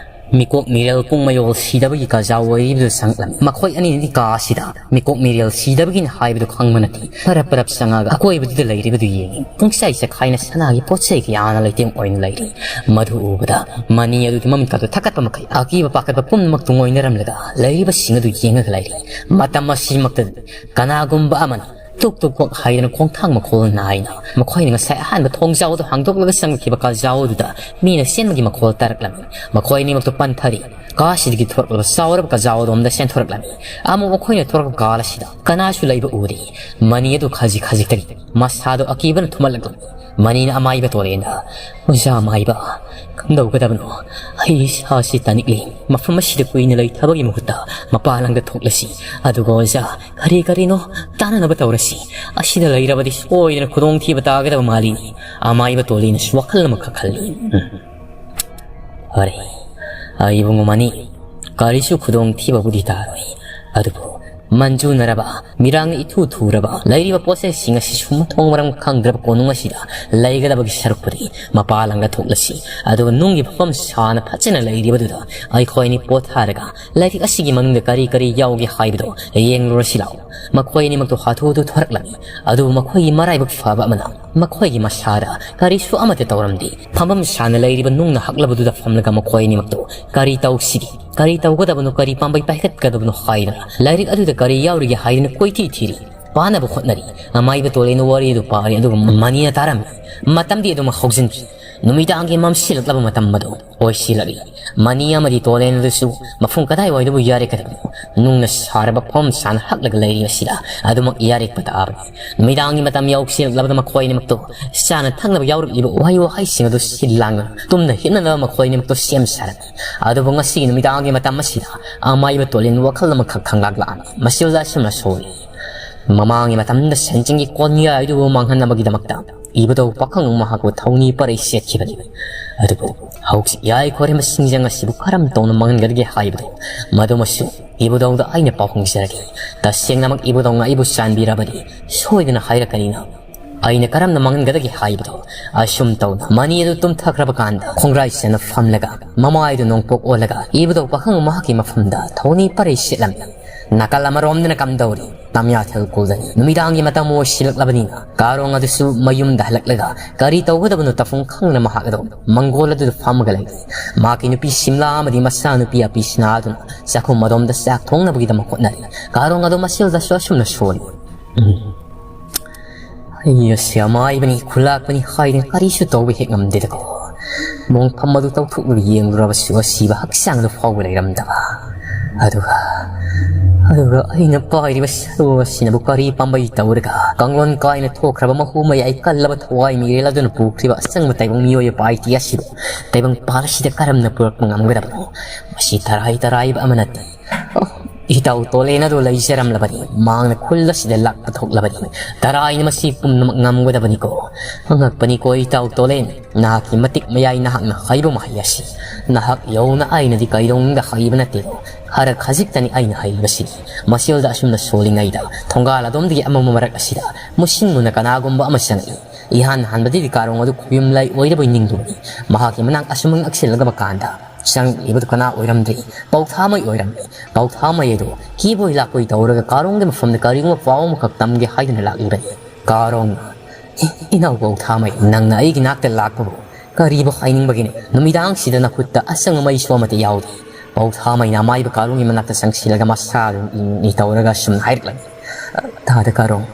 ꯃꯤꯀꯣꯛ ꯃꯤꯔꯦꯜ ꯄꯨꯡ ꯃꯌꯣꯜ ꯁꯤꯗꯕꯒꯤ ꯀꯥꯖꯥꯎ ꯑꯣꯏꯔꯤꯕꯗꯨ ꯆꯪꯂꯝꯃꯤ꯫ ꯃꯈꯣꯏ ꯑꯅꯤꯅꯗꯤ ꯀꯥ ꯑꯁꯤꯗ ꯃꯤꯀꯣꯛ ꯃꯤꯔꯦꯜ ꯁꯤꯗꯕꯒꯤꯅꯤ ꯍꯥꯏꯕꯗꯨ ꯈꯪꯕ ꯅꯠꯇꯦ꯫ ꯄꯔꯞ ꯄꯔꯞ ꯆꯪꯉꯒ ꯑꯀꯣꯏꯕꯗꯨꯗ ꯂꯩꯔꯤꯕꯗꯨ ꯌꯦꯡꯉꯤ꯫ ꯄꯨꯡꯆꯥꯏ ꯆꯈꯥꯏꯅ ꯁꯅꯥꯒꯤ ꯄꯣꯠ ꯆꯩ ꯀꯌꯥꯅ ꯂꯩꯇꯦꯡ ꯑꯣꯏꯅ ꯂꯩꯔꯤ꯫ ꯃꯗꯨ ꯎꯕꯗ ꯃꯅꯤ ꯑꯗꯨꯒꯤ ꯃꯃꯤꯠꯀꯗꯨ ꯊꯛꯀꯠꯄ ꯃꯈꯩ ꯑꯀꯤꯕ ꯄꯥꯈꯠꯄ ꯄꯨꯝꯅꯃꯛ ꯇꯨꯡꯑꯣꯏꯅꯔꯝꯂꯒ ꯂꯩꯔꯤꯕꯁꯤꯡ ꯑꯗꯨ ꯌꯦꯡꯉꯒ ꯂꯩꯔꯤ꯫ ꯃꯇꯝ ꯑꯁꯤꯃꯛꯇꯗ ꯀꯅꯥꯒꯨꯝꯕ ꯑꯃꯅ ꯇꯨꯛ ꯇꯨꯛ ꯀꯣꯛ ꯍꯥꯏꯗꯅ ꯈꯣꯡꯊꯥꯡ ꯃꯈꯣꯜ ꯅꯥꯏꯅ ꯃꯈꯣꯏꯅ ꯉꯁꯥꯏ ꯑꯍꯥꯟꯕ ꯊꯣꯡꯖꯥꯎ ꯑꯗꯨ ꯍꯥꯡꯗꯣꯛꯂꯒ ꯆꯪꯂꯛꯈꯤꯕ ꯀꯥꯖꯥꯎ ꯑꯗꯨꯗ ꯃꯤꯅ ꯆꯦꯟꯕꯒꯤ ꯃꯈꯣꯜ ꯇꯥꯔꯛꯂꯝꯃꯤ꯫ ꯃꯈꯣꯏ ꯑꯅꯤꯃꯛꯇꯨ ꯄꯟꯊꯔꯤ꯫ ꯀꯥ ꯑꯁꯤꯗꯒꯤ ꯊꯣꯔꯛꯂꯕ ꯆꯥꯎꯔꯕ ꯀꯥꯖꯥꯎ ꯑꯗꯣꯝꯗ ꯆꯦꯟꯊꯣꯔꯛꯂꯝꯃꯤ꯫ ꯑꯃꯨꯛ ꯃꯈꯣꯏꯅ ꯊꯣꯔꯛꯄ ꯀꯥꯜ ꯑꯁꯤꯗ ꯀꯅꯥꯁꯨ ꯂꯩꯕ ꯎꯗꯦ꯫ ꯃꯅꯤ ꯑꯗꯨ ꯈꯖꯤꯛ ꯈꯖꯤꯛꯇꯒꯤ ꯃꯁꯥꯗꯣ ꯑꯀꯤꯕꯅ ꯊꯨꯝꯍꯠꯂꯛꯂꯝꯃꯤ꯫ ꯃꯅꯤꯅ ꯑꯃꯥꯏꯕ ꯇꯣꯂꯦꯟꯗ, "ꯑꯣꯖꯥ ꯑꯃꯥꯏꯕ, ꯀꯝꯗꯧꯒꯗꯕꯅꯣ? ꯑꯩ ꯏꯁꯥꯁꯤ ꯇꯥꯅꯤꯡꯂꯤ꯫ ꯃꯐꯝ ꯑꯁꯤꯗ ꯀꯨꯏꯅ ꯂꯩꯊꯕꯒꯤ ꯃꯍꯨꯠꯇ ꯃꯄꯥꯟ ꯂꯝꯗ ꯊꯣꯛꯂꯁꯤ꯫ ꯑꯗꯨꯒ ꯑꯣꯖꯥ, ꯀꯔꯤ ꯀꯔꯤꯅꯣ ꯇꯥꯅꯅꯕ ꯇꯧꯔꯁꯤ꯫ ꯑꯁꯤꯗ ꯂꯩꯔꯕꯗꯤ ꯁꯣꯏꯗꯅ ꯈꯨꯗꯣꯡꯊꯤꯕ ꯇꯥꯒꯗꯕ ꯃꯥꯜꯂꯤ"꯫ ꯑꯃꯥꯏꯕ ꯇꯣꯂꯦꯟꯅꯁꯨ ꯋꯥꯈꯜ ꯑꯃꯈꯛ ꯈꯜꯂꯤ꯫ "ꯎꯝ, ꯐꯔꯦ, ꯑꯩ ꯏꯕꯨꯡꯉꯣ ꯃꯅꯤ, ꯀꯔꯤꯁꯨ ꯈꯨꯗꯣꯡꯊꯤꯕꯕꯨꯗꯤ ꯇꯥꯔꯣꯏ꯫ ꯑꯗꯨꯕꯨ ꯃꯟꯖꯨꯅꯔꯕ, ꯃꯤꯔꯥꯡꯅ ꯏꯊꯨ ꯊꯨꯔꯕ ꯂꯩꯔꯤꯕ ꯄꯣꯠꯆꯩꯁꯤꯡ ꯑꯁꯤꯁꯨ ꯃꯊꯣꯡ ꯃꯔꯝ ꯈꯪꯗ꯭ꯔꯕ ꯀꯣꯅꯨꯡ ꯑꯁꯤꯗ ꯂꯩꯒꯗꯕꯒꯤ ꯁꯔꯨꯛꯄꯨꯗꯤ ꯃꯄꯥꯟ ꯂꯝꯗ ꯊꯣꯛꯂꯁꯤ꯫ ꯑꯗꯨꯒ ꯅꯨꯡꯒꯤ ꯐꯝꯐꯝ ꯁꯥꯅ ꯐꯖꯅ ꯂꯩꯔꯤꯕꯗꯨꯗ ꯑꯩꯈꯣꯏ ꯑꯅꯤ ꯄꯣꯊꯥꯔꯒ ꯂꯥꯏꯔꯤꯛ ꯑꯁꯤꯒꯤ ꯃꯅꯨꯡꯗ ꯀꯔꯤ ꯀꯔꯤ ꯌꯥꯎꯒꯦ ꯍꯥꯏꯕꯗꯨ ꯌꯦꯡꯂꯨꯔꯁꯤ ꯂꯥꯛꯎ꯫ ꯃꯈꯣꯏ ꯑꯅꯤꯃꯛꯇꯨ ꯍꯥꯊꯨ ꯍꯥꯊꯨ ꯊꯣꯔꯛꯂꯝꯃꯤ꯫ ꯑꯗꯨꯕꯨ ꯃꯈꯣꯏꯒꯤ ꯃꯔꯥꯏꯕꯛ ꯐꯕ ꯑꯃꯅ ꯃꯈꯣꯏꯒꯤ ꯃꯁꯥꯗ ꯀꯔꯤꯁꯨ ꯑꯃꯠꯇ ꯇꯧꯔꯝꯗꯦ꯫ ꯐꯝꯐꯝ ꯁꯥꯅ ꯂꯩꯔꯤꯕ ꯅꯨꯡꯅ ꯍꯛꯂꯕꯗꯨꯗ ꯐꯝꯂꯒ ꯃꯈꯣꯏ ꯑꯅꯤꯃꯛꯇꯨ ꯀꯔꯤ ꯇꯧꯁꯤꯒꯦ, ꯀꯔꯤ ꯇꯧꯒꯗꯕꯅꯣ, ꯀꯔꯤ ꯄꯥꯝꯕꯩ ꯄꯥꯏꯈꯠꯀꯗꯕꯅꯣ ꯍꯥꯏꯗꯅ ꯂꯥꯏꯔꯤꯛ ꯑꯗꯨꯗ ꯀꯔꯤ ꯌꯥꯎꯔꯤꯒꯦ ꯍꯥꯏꯗꯨꯅ ꯀꯣꯏꯊꯤ ꯊꯤꯔꯤ꯫ ꯄꯥꯅꯕ ꯍꯣꯠꯅꯔꯤ꯫ ꯑꯃꯥꯏꯕ ꯇꯣꯂꯦꯟꯅ ꯋꯥꯔꯤ ꯑꯗꯨ ꯄꯥꯔꯤ, ꯑꯗꯨꯒ ꯃꯅꯤꯅ ꯇꯥꯔꯝꯃꯤ꯫ ꯃꯇꯝꯗꯤ ꯑꯗꯨꯝ ꯍꯧꯖꯤꯟꯈꯤ꯫ ꯅꯨꯃꯤꯗꯥꯡꯒꯤ ꯃꯝꯁꯤꯜꯂꯛꯂꯕ ꯃꯇꯝ ꯑꯗꯨ ꯑꯣꯏꯁꯤꯜꯂꯛꯏ꯫ ꯃꯅꯤ ꯑꯃꯗꯤ ꯇꯣꯂꯦꯟ ꯑꯗꯨꯁꯨ ꯃꯐꯝ ꯀꯗꯥꯏꯋꯥꯏꯗꯕꯨ ꯌꯥꯔꯦ ꯀꯗꯕꯅꯣ? ꯅꯨꯡꯅ ꯁꯥꯔꯕ ꯐꯝ ꯁꯥꯅ ꯍꯛꯂꯒ ꯂꯩꯔꯤ ꯑꯁꯤꯗ ꯑꯗꯨꯃꯛ ꯌꯥꯔꯦꯛꯄ ꯇꯥꯕꯅꯤ꯫ ꯅꯨꯃꯤꯗꯥꯡꯒꯤ ꯃꯇꯝ ꯌꯧꯁꯤꯜꯂꯛꯂꯕꯗ ꯃꯈꯣꯏ ꯑꯅꯤꯃꯛꯇꯨ ꯆꯥꯅ ꯊꯛꯅꯕ ꯌꯥꯎꯔꯛꯂꯤꯕ ꯎꯍꯩ ꯋꯥꯍꯩꯁꯤꯡ ꯑꯗꯨ ꯁꯤꯜ ꯂꯥꯡꯅ ꯇꯨꯝꯅ ꯍꯤꯞꯅꯅꯕ ꯃꯈꯣꯏ ꯑꯅꯤꯃꯛꯇꯨ ꯁꯦꯝ ꯁꯥꯔꯝꯃꯤ꯫ ꯑꯗꯨꯕꯨ ꯉꯁꯤꯒꯤ ꯅꯨꯃꯤꯗꯥꯡꯒꯤ ꯃꯇꯝ ꯑꯁꯤꯗ ꯑꯃꯥꯏꯕ ꯇꯣꯂꯦꯟ ꯋꯥꯈꯜ ꯑꯃꯈꯛ ꯈꯪꯂꯥꯛꯂꯛꯑꯝꯃꯤ꯫ ꯃꯁꯤꯗ ꯑꯁꯨꯝꯅ ꯁꯣꯜꯂꯤ꯫ ꯃꯃꯥꯡꯒꯤ ꯃꯇꯝꯗ ꯁꯦꯟꯖꯤꯡꯒꯤ ꯀꯣꯟꯌꯥꯏ ꯑꯗꯨꯕꯨ ꯃꯥꯡꯍꯟꯅꯕꯒꯤꯗꯃꯛꯇ ꯏꯕꯨꯙꯧ ꯄꯥꯈꯪ ꯃꯍꯥꯛꯄꯨ ꯊꯧꯅꯤ ꯄꯔꯩ ꯁꯦꯠꯈꯤꯕꯅꯤ꯫ ꯑꯗꯨꯕꯨ ꯍꯧꯖꯤꯛ ꯌꯥꯏꯈꯣꯔꯤꯕ ꯁꯤꯡꯖꯪ ꯑꯁꯤꯕꯨ ꯀꯔꯝ ꯇꯧꯅ ꯃꯥꯡꯍꯟꯒꯗꯒꯦ ꯍꯥꯏꯕꯗꯨ ꯃꯗꯨꯃꯁꯨ ꯏꯕꯨꯙꯧꯗ ꯑꯩꯅ ꯄꯥꯎ ꯍꯪꯖꯔꯒꯦ꯫ ꯇꯁꯦꯡꯅꯃꯛ ꯏꯕꯨꯙꯧꯅ ꯑꯩꯕꯨ ꯆꯥꯟꯕꯤꯔꯕꯗꯤ ꯁꯣꯏꯗꯅ ꯍꯥꯏꯔꯛꯀꯅꯤꯅ꯫ ꯑꯩꯅ ꯀꯔꯝꯅ ꯃꯥꯡꯍꯟꯒꯗꯒꯦ ꯍꯥꯏꯕꯗꯣ ꯑꯁꯨꯝ ꯇꯧꯅ ꯃꯅꯤ ꯑꯗꯨ ꯇꯨꯝꯊꯈ꯭ꯔꯕ ꯀꯥꯟꯗ ꯈꯣꯡꯒ꯭ꯔꯥꯏ ꯆꯟꯅ ꯐꯝꯂꯒ ꯃꯃꯥꯏꯗꯨ ꯅꯣꯡꯄꯣꯛ ꯑꯣꯜꯂꯒ ꯏꯕꯨꯙꯧ ꯄꯥꯈꯪ ꯃꯍꯥꯛꯀꯤ ꯃꯐꯝꯗ ꯊꯧꯅꯤ ꯄꯔꯩ ꯁꯦꯠꯂꯝꯃꯤ꯫ ꯅꯥꯀꯜ ꯑꯃꯔꯣꯝꯗꯅ ꯀꯝꯗꯧꯔꯤ? ꯇꯝꯌꯥꯊꯦꯜ ꯀꯨꯜꯗꯅꯤ꯫ ꯅꯨꯃꯤꯗꯥꯡꯒꯤ ꯃꯇꯝ ꯑꯣꯏꯁꯤꯜꯂꯛꯂꯕꯅꯤꯅ ꯀꯥꯔꯣꯡ ꯑꯗꯨꯁꯨ ꯃꯌꯨꯝꯗ ꯍꯜꯂꯛꯂꯒ ꯀꯔꯤ ꯇꯧꯒꯗꯕꯅꯣ ꯇꯧꯐꯝ ꯈꯪꯗꯅ ꯃꯍꯥꯛ ꯑꯗꯨ ꯃꯪꯒꯣꯜ ꯑꯗꯨꯗ ꯐꯝꯃꯒ ꯂꯩꯔꯤ꯫ ꯃꯍꯥꯛꯀꯤ ꯅꯨꯄꯤ ꯁꯤꯝꯂꯥ ꯑꯃꯗꯤ ꯃꯆꯥꯅꯨꯄꯤ ꯑꯄꯤꯁꯤꯅꯥ ꯑꯗꯨꯅ ꯆꯥꯛꯈꯨꯝ ꯑꯗꯣꯝꯗ ꯆꯥꯛ ꯊꯣꯡꯅꯕꯒꯤꯗꯃꯛ ꯍꯣꯠꯅꯔꯤ꯫ ꯀꯥꯔꯣꯡ ꯑꯗꯨ ꯃꯁꯤꯜꯗꯁꯨ ꯑꯁꯨꯝꯅ ꯁꯣꯜꯂꯤ꯫ ꯎꯝ꯫ ꯑꯩ ꯑꯁꯤ ꯑꯃꯥꯏꯕꯅꯤ, ꯈꯨꯂꯥꯛꯄꯅꯤ ꯍꯥꯏꯗꯅ ꯀꯔꯤꯁꯨ ꯇꯧꯕ ꯍꯦꯛ ꯉꯝꯗꯦꯗꯀꯣ꯫ ꯃꯣꯡꯐꯝ ꯑꯗꯨ ꯇꯧꯊꯣꯛꯂꯒ ꯌꯦꯡꯂꯨꯔꯕꯁꯨ ꯑꯁꯤꯕ ꯍꯛꯆꯥꯡꯗꯨ ꯐꯥꯎꯕ ꯂꯩꯔꯝꯗꯕ꯫ ꯑꯗꯨꯒ, ꯑꯗꯨꯒ ꯑꯩꯅ ꯄꯥꯏꯔꯤꯕ ꯁꯔꯨ ꯑꯁꯤꯅꯕꯨ ꯀꯔꯤ ꯄꯥꯝꯕꯩ ꯇꯧꯔꯒ ꯀꯥꯡꯂꯣꯟ ꯀꯥꯏꯅ ꯊꯣꯛꯈ꯭ꯔꯕ ꯃꯍꯨ ꯃꯌꯥꯏ ꯀꯜꯂꯕ ꯊꯋꯥꯏ ꯃꯤꯔꯦꯜ ꯑꯗꯨꯅ ꯄꯨꯈ꯭ꯔꯤꯕ ꯑꯁꯪꯕ ꯇꯥꯏꯕꯪ ꯃꯤꯑꯣꯏ ꯄꯥꯏꯇꯤ ꯑꯁꯤꯕꯨ ꯇꯥꯏꯕꯪ ꯄꯥꯜ ꯑꯁꯤꯗ ꯀꯔꯝꯅ ꯄꯨꯔꯛꯄ ꯉꯝꯒꯗꯕꯅꯣ? ꯃꯁꯤ ꯇꯔꯥꯏ ꯇꯔꯥꯏꯕ ꯑꯃ ꯅꯠꯇꯦ꯫ ꯑꯣ, ꯏꯇꯥꯎ ꯇꯣꯂꯦꯟ ꯑꯗꯨ ꯂꯩꯖꯔꯝꯂꯕꯅꯤ꯫ ꯃꯍꯥꯛꯅ ꯈꯨꯜ ꯑꯁꯤꯗ ꯂꯥꯛꯄ ꯊꯣꯛꯂꯕꯅꯤ꯫ ꯇꯔꯥꯏꯅ ꯃꯁꯤ ꯄꯨꯝꯅꯃꯛ ꯉꯝꯒꯗꯕꯅꯤꯀꯣ꯫ ꯑꯉꯛꯄꯅꯤꯀꯣ ꯏꯇꯥꯎ ꯇꯣꯂꯦꯟ꯫ ꯅꯍꯥꯛꯀꯤ ꯃꯇꯤꯛ ꯃꯌꯥꯏ ꯅꯍꯥꯛꯅ ꯍꯩꯕ ꯃꯍꯩ ꯑꯁꯤ꯫ ꯅꯍꯥꯛ ꯌꯧꯅ ꯑꯩꯅꯗꯤ ꯀꯩꯗꯧꯅꯨꯡꯗ ꯍꯩꯕ ꯅꯠꯇꯦꯗꯣ꯫ ꯈꯔ ꯈꯖꯤꯛꯇꯅꯤ ꯑꯩꯅ ꯍꯩꯕꯁꯤꯗꯤ꯫ ꯃꯁꯤꯜꯗ ꯑꯁꯨꯝꯅ ꯁꯣꯜꯂꯤꯉꯩꯗ ꯊꯣꯡꯒꯥꯜ ꯑꯗꯣꯝꯗꯒꯤ ꯑꯃꯝꯕ ꯃꯔꯛ ꯑꯁꯤꯗ ꯃꯨꯁꯤꯟ ꯃꯨꯅ ꯀꯅꯥꯒꯨꯝꯕ ꯑꯃ ꯆꯪꯂꯛꯏ꯫ ꯏꯍꯥꯟ ꯍꯥꯟꯕꯗꯗꯤ ꯀꯥꯔꯣꯡ ꯑꯗꯨ ꯈꯨꯌꯨꯝ ꯂꯩ ꯑꯣꯏꯗꯕꯣꯏ ꯅꯤꯡꯗꯨꯅꯤ꯫ ꯃꯍꯥꯛꯀꯤ ꯃꯅꯥꯛ ꯑꯁꯨꯝ ꯅꯛꯁꯤꯜꯂꯒꯕ ꯀꯥꯟꯗ ꯆꯪꯂꯛꯂꯤꯕꯗꯨ ꯀꯅꯥ ꯑꯣꯏꯔꯝꯗ꯭ꯔꯤ? ꯄꯥꯎꯊꯥꯃꯩ ꯑꯣꯏꯔꯝꯃꯤ꯫ ꯄꯥꯎꯊꯥꯃꯩ ꯑꯗꯨ ꯀꯤꯕꯣꯏ ꯂꯥꯛꯄꯣꯏ ꯇꯧꯔꯒ ꯀꯥꯔꯣꯡꯒꯤ ꯃꯐꯝꯗ ꯀꯔꯤꯒꯨꯝꯕ ꯄꯥꯎ ꯑꯃꯈꯛ ꯇꯝꯒꯦ ꯍꯥꯏꯗꯨꯅ ꯂꯥꯛꯂꯤꯕꯅꯤ꯫ ꯀꯥꯔꯣꯡꯅ, "ꯏ-, ꯏꯅꯥꯎ ꯄꯥꯎꯊꯥꯃꯩ, ꯅꯪꯅ ꯑꯩꯒꯤ ꯅꯥꯛꯇ ꯂꯥꯛꯄꯕꯨ ꯀꯔꯤꯕꯨ ꯍꯥꯏꯅꯤꯡꯕꯒꯤꯅꯣ? ꯅꯨꯃꯤꯗꯥꯡꯁꯤꯗ ꯅꯈꯨꯠꯇ ꯑꯁꯪ ꯑꯃꯩꯁꯨ ꯑꯃꯠꯇ ꯌꯥꯎꯗꯦ꯫" ꯄꯥꯎꯊꯥꯃꯩꯅ ꯑꯃꯥꯏꯕ ꯀꯥꯔꯣꯡꯒꯤ ꯃꯅꯥꯛꯇ ꯆꯪꯁꯤꯜꯂꯒ ꯃꯁꯥ ꯑꯗꯨꯝ ꯏꯪ ꯏꯪ ꯇꯧꯔꯒ ꯁꯨꯝ ꯍꯥꯏꯔꯛꯂꯝꯃꯤ꯫ "ꯇꯥꯗ ꯀꯥꯔꯣꯡ,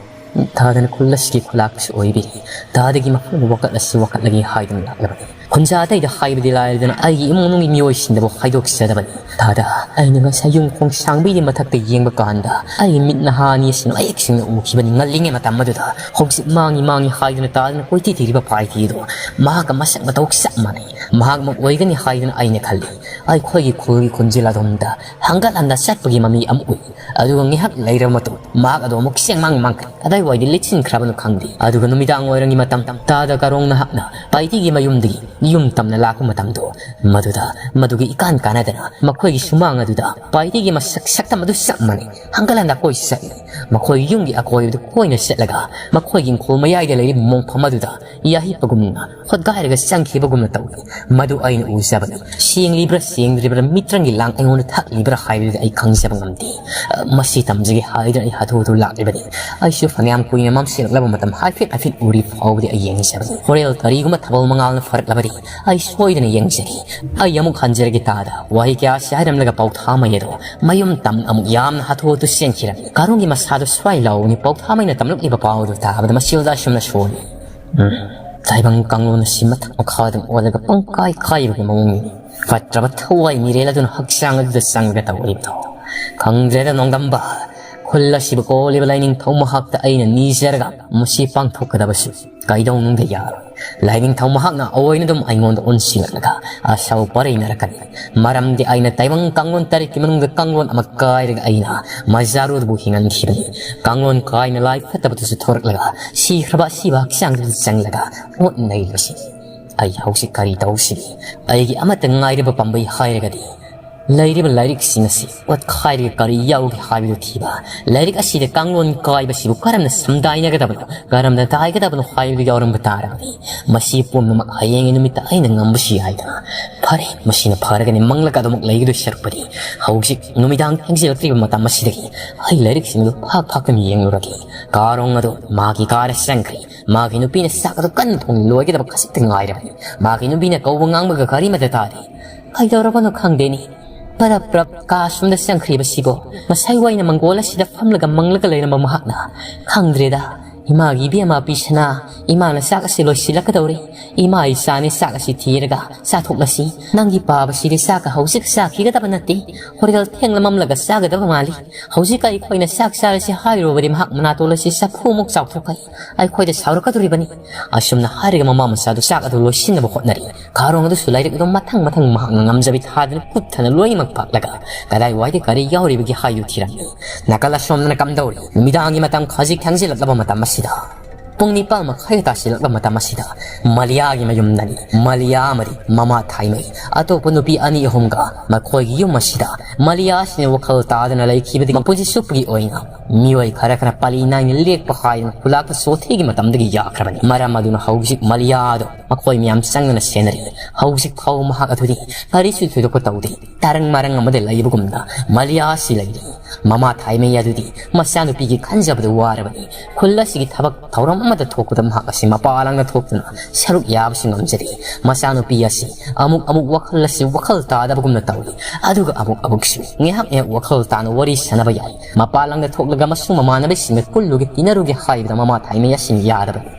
ꯇꯥꯗꯅ ꯈꯨꯜ ꯑꯁꯤꯒꯤ ꯈꯨꯂꯥꯛꯄꯁꯨ ꯑꯣꯏꯕꯤꯔꯤ꯫ ꯇꯥꯗꯒꯤ ꯃꯐꯝꯗ ꯋꯥꯀꯠꯂꯁꯤ ꯋꯥꯀꯠꯂꯒꯦ ꯍꯥꯏꯗꯨꯅ ꯂꯥꯛꯂꯕꯅꯤ꯫ ꯈꯨꯟꯖꯥ ꯑꯇꯩꯗ ꯍꯥꯏꯕꯗꯤ ꯂꯥꯏꯔꯗꯅ ꯑꯩꯒꯤ ꯏꯃꯨꯡ ꯃꯅꯨꯡꯒꯤ ꯃꯤꯑꯣꯏꯁꯤꯡꯗꯕꯨ ꯍꯥꯏꯗꯣꯛꯆꯗꯕꯅꯤ꯫ ꯇꯥꯗ, ꯑꯩꯅ ꯉꯁꯥꯏ ꯌꯨꯝ ꯈꯣꯡ ꯁꯥꯡꯕꯤꯒꯤ ꯃꯊꯛꯇ ꯌꯦꯡꯕ ꯀꯥꯟꯗ ꯑꯩꯒꯤ ꯃꯤꯠ ꯅꯍꯥ ꯑꯅꯤ ꯑꯁꯤ ꯃꯌꯦꯛ ꯁꯦꯡꯅ ꯎꯈꯤꯕꯅꯤ꯫ ꯉꯜꯂꯤꯉꯩ ꯃꯇꯝ ꯑꯗꯨꯗ ꯍꯧꯖꯤꯛ ꯃꯥꯡꯉꯤ ꯃꯥꯡꯉꯤ ꯍꯥꯏꯗꯨꯅ ꯇꯥꯗꯅ ꯀꯣꯏꯊꯤ ꯊꯤꯔꯤꯕ ꯄꯥꯏꯊꯤꯗꯣ ꯃꯍꯥꯛꯀ ꯃꯁꯛ ꯃꯇꯧ ꯆꯞ ꯃꯥꯟꯅꯩ꯫ ꯃꯍꯥꯛꯃꯛ ꯑꯣꯏꯒꯅꯤ ꯍꯥꯏꯗꯨꯅ ꯑꯩꯅ ꯈꯜꯂꯤ꯫ ꯑꯩꯈꯣꯏꯒꯤ ꯈꯨꯜꯒꯤ ꯈꯣꯟꯖꯦꯜ ꯑꯗꯣꯝꯗ ꯍꯪꯒꯠ ꯍꯟꯗ ꯆꯠꯄꯒꯤ ꯃꯃꯤ ꯑꯃ ꯎꯏ꯫ ꯑꯗꯨꯒ ꯉꯥꯏꯍꯥꯛ ꯂꯩꯔꯕ ꯃꯇꯨꯡ ꯃꯍꯥꯛ ꯑꯗꯨ ꯑꯃꯨꯛ ꯆꯦꯡꯃꯥꯡ ꯃꯥꯡꯈ꯭ꯔꯦ꯫ ꯀꯗꯥꯏꯋꯥꯏꯗ ꯂꯤꯠꯁꯤꯟꯈ꯭ꯔꯕꯅꯣ ꯈꯪꯗꯦ꯫ ꯑꯗꯨꯒ ꯅꯨꯃꯤꯗꯥꯡ ꯑꯣꯏꯔꯝꯒꯤ ꯃꯇꯝ ꯇꯥꯗ ꯀꯥꯔꯣꯡ ꯅꯍꯥꯛꯅ ꯄꯥꯏꯇꯤꯒꯤ ꯃꯌꯨꯝꯗꯒꯤ ꯌꯨꯝ ꯇꯝꯅ ꯂꯥꯛꯄ ꯃꯇꯝꯗꯣ, ꯃꯗꯨꯗ ꯃꯗꯨꯒꯤ ꯏꯀꯥꯟ ꯀꯥꯟꯅꯗꯅ ꯃꯈꯣꯏꯒꯤ ꯁꯨꯃꯥꯡ ꯑꯗꯨꯗ ꯄꯥꯏꯇꯤꯒꯤ ꯃꯁꯛ ꯁꯛꯇꯝ ꯑꯗꯨ ꯆꯞ ꯃꯥꯟꯅꯩ꯫ ꯍꯪꯒꯠ ꯍꯟꯗ ꯀꯣꯏ ꯆꯠꯂꯤ꯫ ꯃꯈꯣꯏꯒꯤ ꯌꯨꯝꯒꯤ ꯑꯀꯣꯏꯕꯗ ꯀꯣꯏꯅ ꯆꯠꯂꯒ ꯃꯈꯣꯏꯒꯤ ꯏꯪꯈꯣꯜ ꯃꯌꯥꯏꯗ ꯂꯩꯔꯤꯕ ꯃꯣꯡꯐꯝ ꯑꯗꯨꯗ ꯌꯥꯍꯤꯞꯄꯒꯨꯝꯅ ꯍꯣꯠꯒꯥꯏꯔꯒ ꯆꯪꯈꯤꯕꯒꯨꯝꯅ ꯇꯧꯏ꯫ ꯃꯗꯨ ꯑꯩꯅ ꯎꯖꯕꯅꯤ꯫ ꯁꯦꯡꯂꯤꯕ꯭ꯔꯥ ꯁꯦꯡꯗ꯭ꯔꯤꯕ꯭ꯔꯥ, ꯃꯤꯇ꯭ꯔꯪꯒꯤ ꯂꯥꯡ ꯑꯩꯉꯣꯟꯗ ꯊꯛꯂꯤꯕ꯭ꯔꯥ ꯍꯥꯏꯕꯗꯨꯗꯤ ꯑꯩ ꯈꯪꯖꯕ ꯉꯝꯗꯦ꯫ ꯑ, ꯃꯁꯤ ꯇꯝꯖꯒꯦ ꯍꯥꯏꯗꯨꯅ ꯑꯩ ꯍꯥꯊꯨ ꯍꯥꯊꯨ ꯂꯥꯛꯂꯤꯕꯅꯤ꯫ ꯑꯩꯁꯨ ꯐꯅꯌꯥꯝ ꯀꯨꯏꯅ ꯃꯝꯁꯤꯜꯂꯛꯂꯕ ꯃꯇꯝ ꯍꯥꯏꯐꯦꯠ ꯍꯥꯏꯐꯦꯠ ꯎꯔꯤ ꯐꯥꯎꯕꯗꯤ ꯑꯩ ꯌꯦꯡꯖꯕꯅꯤ꯫ ꯍꯣꯔꯦꯟ ꯀꯔꯤꯒꯨꯝꯕ ꯊꯥꯕꯜ ꯃꯉꯥꯜꯅ ꯐꯔꯛꯂꯕꯗꯤ ꯑꯩ ꯁꯣꯏꯗꯅ ꯌꯦꯡꯖꯒꯦ꯫ ꯑꯩ ꯑꯃꯨꯛ ꯍꯟꯖꯔꯒꯦ ꯇꯥꯗ꯫ ꯋꯥꯍꯩ ꯀꯌꯥ ꯑꯁꯤ ꯍꯥꯏꯔꯝꯂꯒ ꯄꯥꯎꯊꯥꯃꯩ ꯑꯗꯣ ꯃꯌꯨꯝ ꯇꯝꯅ ꯑꯃꯨꯛ ꯌꯥꯝꯅ ꯍꯥꯊꯨ ꯍꯥꯊꯨ ꯆꯦꯟꯈꯤꯔꯝꯃꯤ꯫ ꯀꯥꯔꯣꯡꯒꯤ ꯃꯁꯥꯗꯣ ꯁ꯭ꯋꯥꯏ ꯂꯥꯎꯕꯅꯤ꯫ ꯄꯥꯎꯊꯥꯃꯩꯅ ꯇꯝꯂꯛꯂꯤꯕ ꯄꯥꯎ ꯑꯗꯨ ꯇꯥꯕꯗ ꯃꯁꯤꯜꯗ ꯑꯁꯨꯝꯅ ꯁꯣꯜꯂꯤ꯫ ꯎꯝ, ꯇꯥꯏꯕꯪ ꯀꯥꯡꯂꯣꯟ ꯑꯁꯤ ꯃꯊꯛ ꯃꯈꯥ ꯑꯗꯨꯝ ꯑꯣꯜꯂꯒ ꯄꯪꯀꯥꯏ ꯀꯥꯏꯕꯒꯤ ꯃꯑꯣꯡꯅꯤ꯫ ꯐꯠꯇ꯭ꯔꯕ ꯊꯋꯥꯏ ꯃꯤꯔꯦꯜ ꯑꯗꯨꯅ ꯍꯛꯆꯥꯡ ꯑꯗꯨꯗ ꯆꯪꯂꯒ ꯇꯧꯔꯤꯕꯗꯣ꯫ ꯈꯪꯗ꯭ꯔꯦꯗ ꯅꯣꯡꯗꯝꯕ, ꯈꯨꯜ ꯑꯁꯤꯕꯨ ꯀꯣꯜꯂꯤꯕ ꯂꯥꯏꯅꯤꯡꯊꯧ ꯃꯍꯥꯛꯇ ꯑꯩꯅ ꯅꯤꯖꯔꯒ ꯃꯁꯤ ꯄꯥꯡꯊꯣꯛꯀꯗꯕꯁꯨ ꯀꯩꯗꯧꯅꯨꯡꯗ ꯌꯥꯔꯣꯏ꯫ ꯂꯥꯏꯅꯤꯡꯊꯧ ꯃꯍꯥꯛꯅ ꯑꯣꯏꯅ ꯑꯗꯨꯝ ꯑꯩꯉꯣꯟꯗ ꯑꯣꯟꯁꯤꯜꯂꯛꯂꯒ ꯑꯁꯥꯎ ꯄꯔꯩꯅꯔꯛꯀꯅꯤ꯫ ꯃꯔꯝꯗꯤ ꯑꯩꯅ ꯇꯥꯏꯕꯪ ꯀꯥꯡꯂꯣꯟ ꯇꯔꯦꯠꯀꯤ ꯃꯅꯨꯡꯗ ꯀꯥꯡꯂꯣꯟ ꯑꯃ ꯀꯥꯏꯔꯒ ꯑꯩꯅ ꯃꯖꯥꯔꯨꯗꯕꯨ ꯍꯤꯡꯍꯟꯈꯤꯕꯅꯤ꯫ ꯀꯥꯡꯂꯣꯟ ꯀꯥꯏꯅ ꯂꯥꯏ ꯐꯠꯇꯕꯗꯨꯁꯨ ꯊꯣꯔꯛꯂꯒ ꯁꯤꯈ꯭ꯔꯕ ꯑꯁꯤꯕ ꯍꯛꯆꯥꯡꯗꯨꯗ ꯆꯪꯂꯒ ꯑꯣꯠ ꯅꯩꯕꯁꯤ꯫ ꯑꯩ ꯍꯧꯖꯤꯛ ꯀꯔꯤ ꯇꯧꯁꯤꯒꯦ? ꯑꯩꯒꯤ ꯑꯃꯠꯇ ꯉꯥꯏꯔꯕ ꯄꯥꯝꯕꯩ ꯍꯥꯏꯔꯒꯗꯤ ꯂꯩꯔꯤꯕ ꯂꯥꯏꯔꯤꯛꯁꯤꯡ ꯑꯁꯤ ꯑꯣꯠꯈꯥꯏꯔꯒ ꯀꯔꯤ ꯌꯥꯎꯒꯦ ꯍꯥꯏꯕꯗꯨ ꯊꯤꯕ꯫ ꯂꯥꯏꯔꯤꯛ ꯑꯁꯤꯗ ꯀꯥꯡꯂꯣꯟ ꯀꯥꯏꯕꯁꯤꯕꯨ ꯀꯔꯝꯅ ꯁꯝꯗꯥꯏꯅꯒꯗꯕꯅꯣ, ꯀꯔꯝꯅ ꯇꯥꯏꯒꯗꯕꯅꯣ ꯍꯥꯏꯕꯗꯨ ꯌꯥꯎꯔꯝꯕ ꯇꯥꯔꯕꯗꯤ ꯃꯁꯤ ꯄꯨꯝꯅꯃꯛ ꯍꯌꯦꯡꯒꯤ ꯅꯨꯃꯤꯠꯇ ꯑꯩꯅ ꯉꯝꯕꯁꯨ ꯌꯥꯏꯗꯅ꯫ ꯐꯔꯦ, ꯃꯁꯤꯅ ꯐꯔꯒꯅꯤ꯫ ꯃꯪꯂꯒ ꯑꯗꯨꯃꯛ ꯂꯩꯒꯗꯣꯏ ꯁꯔꯨꯛꯄꯗꯤ ꯍꯧꯖꯤꯛ ꯅꯨꯃꯤꯗꯥꯡ ꯊꯦꯡꯖꯤꯜꯂꯛꯇ꯭ꯔꯤꯕ ꯃꯇꯝ ꯑꯁꯤꯗꯒꯤ ꯑꯩ ꯂꯥꯏꯔꯤꯛꯁꯤꯡꯗꯨ ꯐꯥꯛ ꯐꯥꯛꯇꯨꯅ ꯌꯦꯡꯂꯨꯔꯒꯦ꯫ ꯀꯥꯔꯣꯡ ꯑꯗꯨ ꯃꯥꯒꯤ ꯀꯥꯗ ꯆꯪꯈ꯭ꯔꯦ꯫ ꯃꯥꯒꯤ ꯅꯨꯄꯤꯅ ꯆꯥꯛ ꯑꯗꯨ ꯀꯟꯅ ꯊꯣꯡ ꯂꯣꯏꯒꯗꯕ ꯈꯖꯤꯛꯇ ꯉꯥꯏꯔꯕꯅꯤ꯫ ꯃꯥꯒꯤ ꯅꯨꯄꯤꯅ ꯀꯧꯕ ꯉꯥꯡꯕꯒ ꯀꯔꯤꯃꯠꯇ ꯇꯥꯗꯦ꯫ ꯀꯩꯗꯧꯔꯕꯅꯣ ꯈꯪꯗꯦꯅꯤ꯫ ꯄꯔꯞ ꯄꯔꯞ ꯀꯥ ꯑꯁꯨꯝꯗ ꯆꯪꯈ꯭ꯔꯤꯕꯁꯤꯕꯣ? ꯉꯁꯥꯏ ꯋꯥꯏꯅ ꯃꯪꯒꯣꯜ ꯑꯁꯤꯗ ꯐꯝꯂꯒ ꯃꯪꯂꯒ ꯂꯩꯔꯝꯕ ꯃꯍꯥꯛꯅ, ꯈꯪꯗ꯭ꯔꯦꯗ, ꯏꯃꯥꯒꯤ ꯏꯕꯦꯝꯃ ꯄꯤꯁꯅꯥ, ꯏꯃꯥꯅ ꯆꯥꯛ ꯑꯁꯤ ꯂꯣꯏꯁꯤꯜꯂꯛꯀꯗꯧꯔꯦ꯫ ꯏꯃꯥ ꯏꯆꯥꯅꯤ, ꯆꯥꯛ ꯑꯁꯤ ꯊꯤꯔꯒ ꯆꯥꯊꯣꯛꯂꯁꯤ꯫ ꯅꯪꯒꯤ ꯄꯥꯕꯁꯤꯗꯤ ꯆꯥꯛꯀ ꯍꯧꯖꯤꯛ ꯆꯥꯈꯤꯒꯗꯕ ꯅꯠꯇꯦ꯫ ꯍꯣꯔꯦꯟ ꯊꯦꯡꯂ ꯃꯝꯂꯒ ꯆꯥꯒꯗꯕ ꯃꯥꯜꯂꯤ꯫ ꯍꯧꯖꯤꯛ ꯑꯩꯈꯣꯏꯅ ꯆꯥꯛ ꯆꯥꯔꯁꯤ ꯍꯥꯏꯔꯨꯕꯗꯤ ꯃꯍꯥꯛ ꯃꯅꯥꯇꯣꯟ ꯑꯁꯤ ꯆꯐꯨꯃꯨꯛ ꯆꯥꯎꯊꯣꯛꯀꯅꯤ꯫ ꯑꯩꯈꯣꯏꯗ ꯁꯥꯎꯔꯛꯀꯗꯣꯔꯤꯕꯅꯤ꯫ ꯑꯁꯨꯝꯅ ꯍꯥꯏꯔꯒ ꯃꯃꯥ ꯃꯆꯥꯗꯨ ꯆꯥꯛ ꯑꯗꯨ ꯂꯣꯏꯁꯤꯟꯅꯕ ꯍꯣꯠꯅꯔꯤ꯫ ꯀꯥꯔꯣꯡ ꯑꯗꯨꯁꯨ ꯂꯥꯏꯔꯤꯛ ꯑꯗꯨ ꯃꯊꯪ ꯃꯊꯪ ꯃꯍꯥꯛꯅ ꯉꯝꯖꯕꯤ ꯊꯥꯗꯅ ꯀꯨꯞꯊꯅ ꯂꯣꯏꯅꯃꯛ ꯐꯥꯛꯂꯒ ꯀꯗꯥꯏꯋꯥꯏꯗ ꯀꯔꯤ ꯌꯥꯎꯔꯤꯕꯒꯦ ꯍꯥꯏꯗꯨ ꯊꯤꯔꯝꯃꯤ꯫ ꯅꯥꯀꯜ ꯑꯁꯣꯝꯗꯅ ꯀꯝꯗꯧꯔꯤ? ꯅꯨꯃꯤꯗꯥꯡꯒꯤ ꯃꯇꯝ ꯈꯖꯤꯛ ꯊꯦꯡꯖꯤꯜꯂꯛꯂꯕ ꯃꯇꯝ ꯑꯁꯤꯗ, ꯄꯨꯡ ꯅꯤꯄꯥꯜ ꯃꯈꯥꯏ ꯇꯥꯁꯤꯜꯂꯛꯂꯕ ꯃꯇꯝ ꯑꯁꯤꯗ ꯃꯂꯤꯌꯥꯒꯤ ꯃꯌꯨꯝꯗꯅꯤ꯫ ꯃꯂꯤꯌꯥ ꯑꯃꯗꯤ ꯃꯃꯥ ꯊꯥꯏꯃꯩ ꯑꯇꯣꯞꯄ ꯅꯨꯄꯤ ꯑꯅꯤ ꯑꯍꯨꯝꯒ ꯃꯈꯣꯏꯒꯤ ꯌꯨꯝ ꯑꯁꯤꯗ ꯃꯂꯤꯌꯥ ꯑꯁꯤꯅ ꯋꯥꯈꯜ ꯇꯥꯗꯅ ꯂꯩꯈꯤꯕꯗꯒꯤ ꯃꯄꯨꯟꯁꯤ ꯆꯨꯞꯄꯒꯤ ꯑꯣꯏꯅ ꯃꯤꯑꯣꯏ ꯈꯔ ꯈꯔ ꯄꯥꯂꯤ ꯅꯥꯏꯅ ꯂꯦꯛꯄ ꯍꯥꯏꯗꯅ ꯈꯨꯂꯥꯛꯄ ꯆꯣꯊꯤꯒꯤ ꯃꯇꯝꯗꯒꯤ ꯌꯥꯈ꯭ꯔꯕꯅꯤ꯫ ꯃꯔꯝ ꯑꯗꯨꯅ ꯍꯧꯖꯤꯛ ꯃꯂꯤꯌꯥꯗꯣ ꯃꯈꯣꯏ ꯃꯌꯥꯝ ꯆꯪꯗꯅ ꯁꯦꯟꯅꯔꯤ꯫ ꯍꯧꯖꯤꯛ ꯐꯥꯎꯕ ꯃꯍꯥꯛ ꯑꯗꯨꯗꯤ ꯀꯔꯤꯁꯨ ꯊꯣꯏꯗꯣꯛꯄ ꯇꯧꯗꯦ꯫ ꯇꯔꯪ ꯃꯔꯪ ꯑꯃꯗ ꯂꯩꯕꯒꯨꯝꯅ ꯃꯂꯤꯌꯥ ꯑꯁꯤ ꯂꯩꯔꯤ꯫ ꯃꯃꯥ ꯊꯥꯏꯃꯩ ꯑꯗꯨꯗꯤ ꯃꯆꯥꯅꯨꯄꯤꯒꯤ ꯈꯟꯖꯕꯗ ꯋꯥꯔꯕꯅꯤ꯫ ꯈꯨꯜ ꯑꯁꯤꯒꯤ ꯊꯕꯛ ꯊꯧꯔꯝ ꯑꯃꯗ ꯊꯣꯛꯄꯗ ꯃꯍꯥꯛ ꯑꯁꯤ ꯃꯄꯥ ꯂꯥꯡꯗ ꯊꯣꯛꯇꯨꯅ ꯁꯔꯨꯛ ꯌꯥꯕꯁꯨ ꯉꯝꯖꯔꯤ꯫ ꯃꯆꯥꯅꯨꯄꯤ ꯑꯁꯤ ꯑꯃꯨꯛ ꯑꯃꯨꯛ ꯋꯥꯈꯜ ꯑꯁꯤ ꯋꯥꯈꯜ ꯇꯥꯗꯕꯒꯨꯝꯅ ꯇꯧꯏ, ꯑꯗꯨꯒ ꯑꯃꯨꯛ ꯑꯃꯨꯛꯁꯨ ꯉꯥꯏꯍꯥꯛ ꯉꯥꯏꯍꯥꯛ ꯋꯥꯈꯜ ꯇꯥꯅ ꯋꯥꯔꯤ ꯁꯥꯟꯅꯕ ꯌꯥꯏ꯫ ꯃꯄꯥ ꯂꯥꯡꯗ ꯊꯣꯛꯂꯒ ꯃꯁꯨꯡ ꯃꯃꯥꯟꯅꯕꯁꯤꯡꯒ ꯄꯨꯜꯂꯨꯒꯦ ꯇꯤꯟꯅꯔꯨꯒꯦ ꯍꯥꯏꯕꯗ ꯃꯃꯥ ꯊꯥꯏꯃꯩ ꯑꯁꯤꯅ ꯌꯥꯗꯕꯅꯤ꯫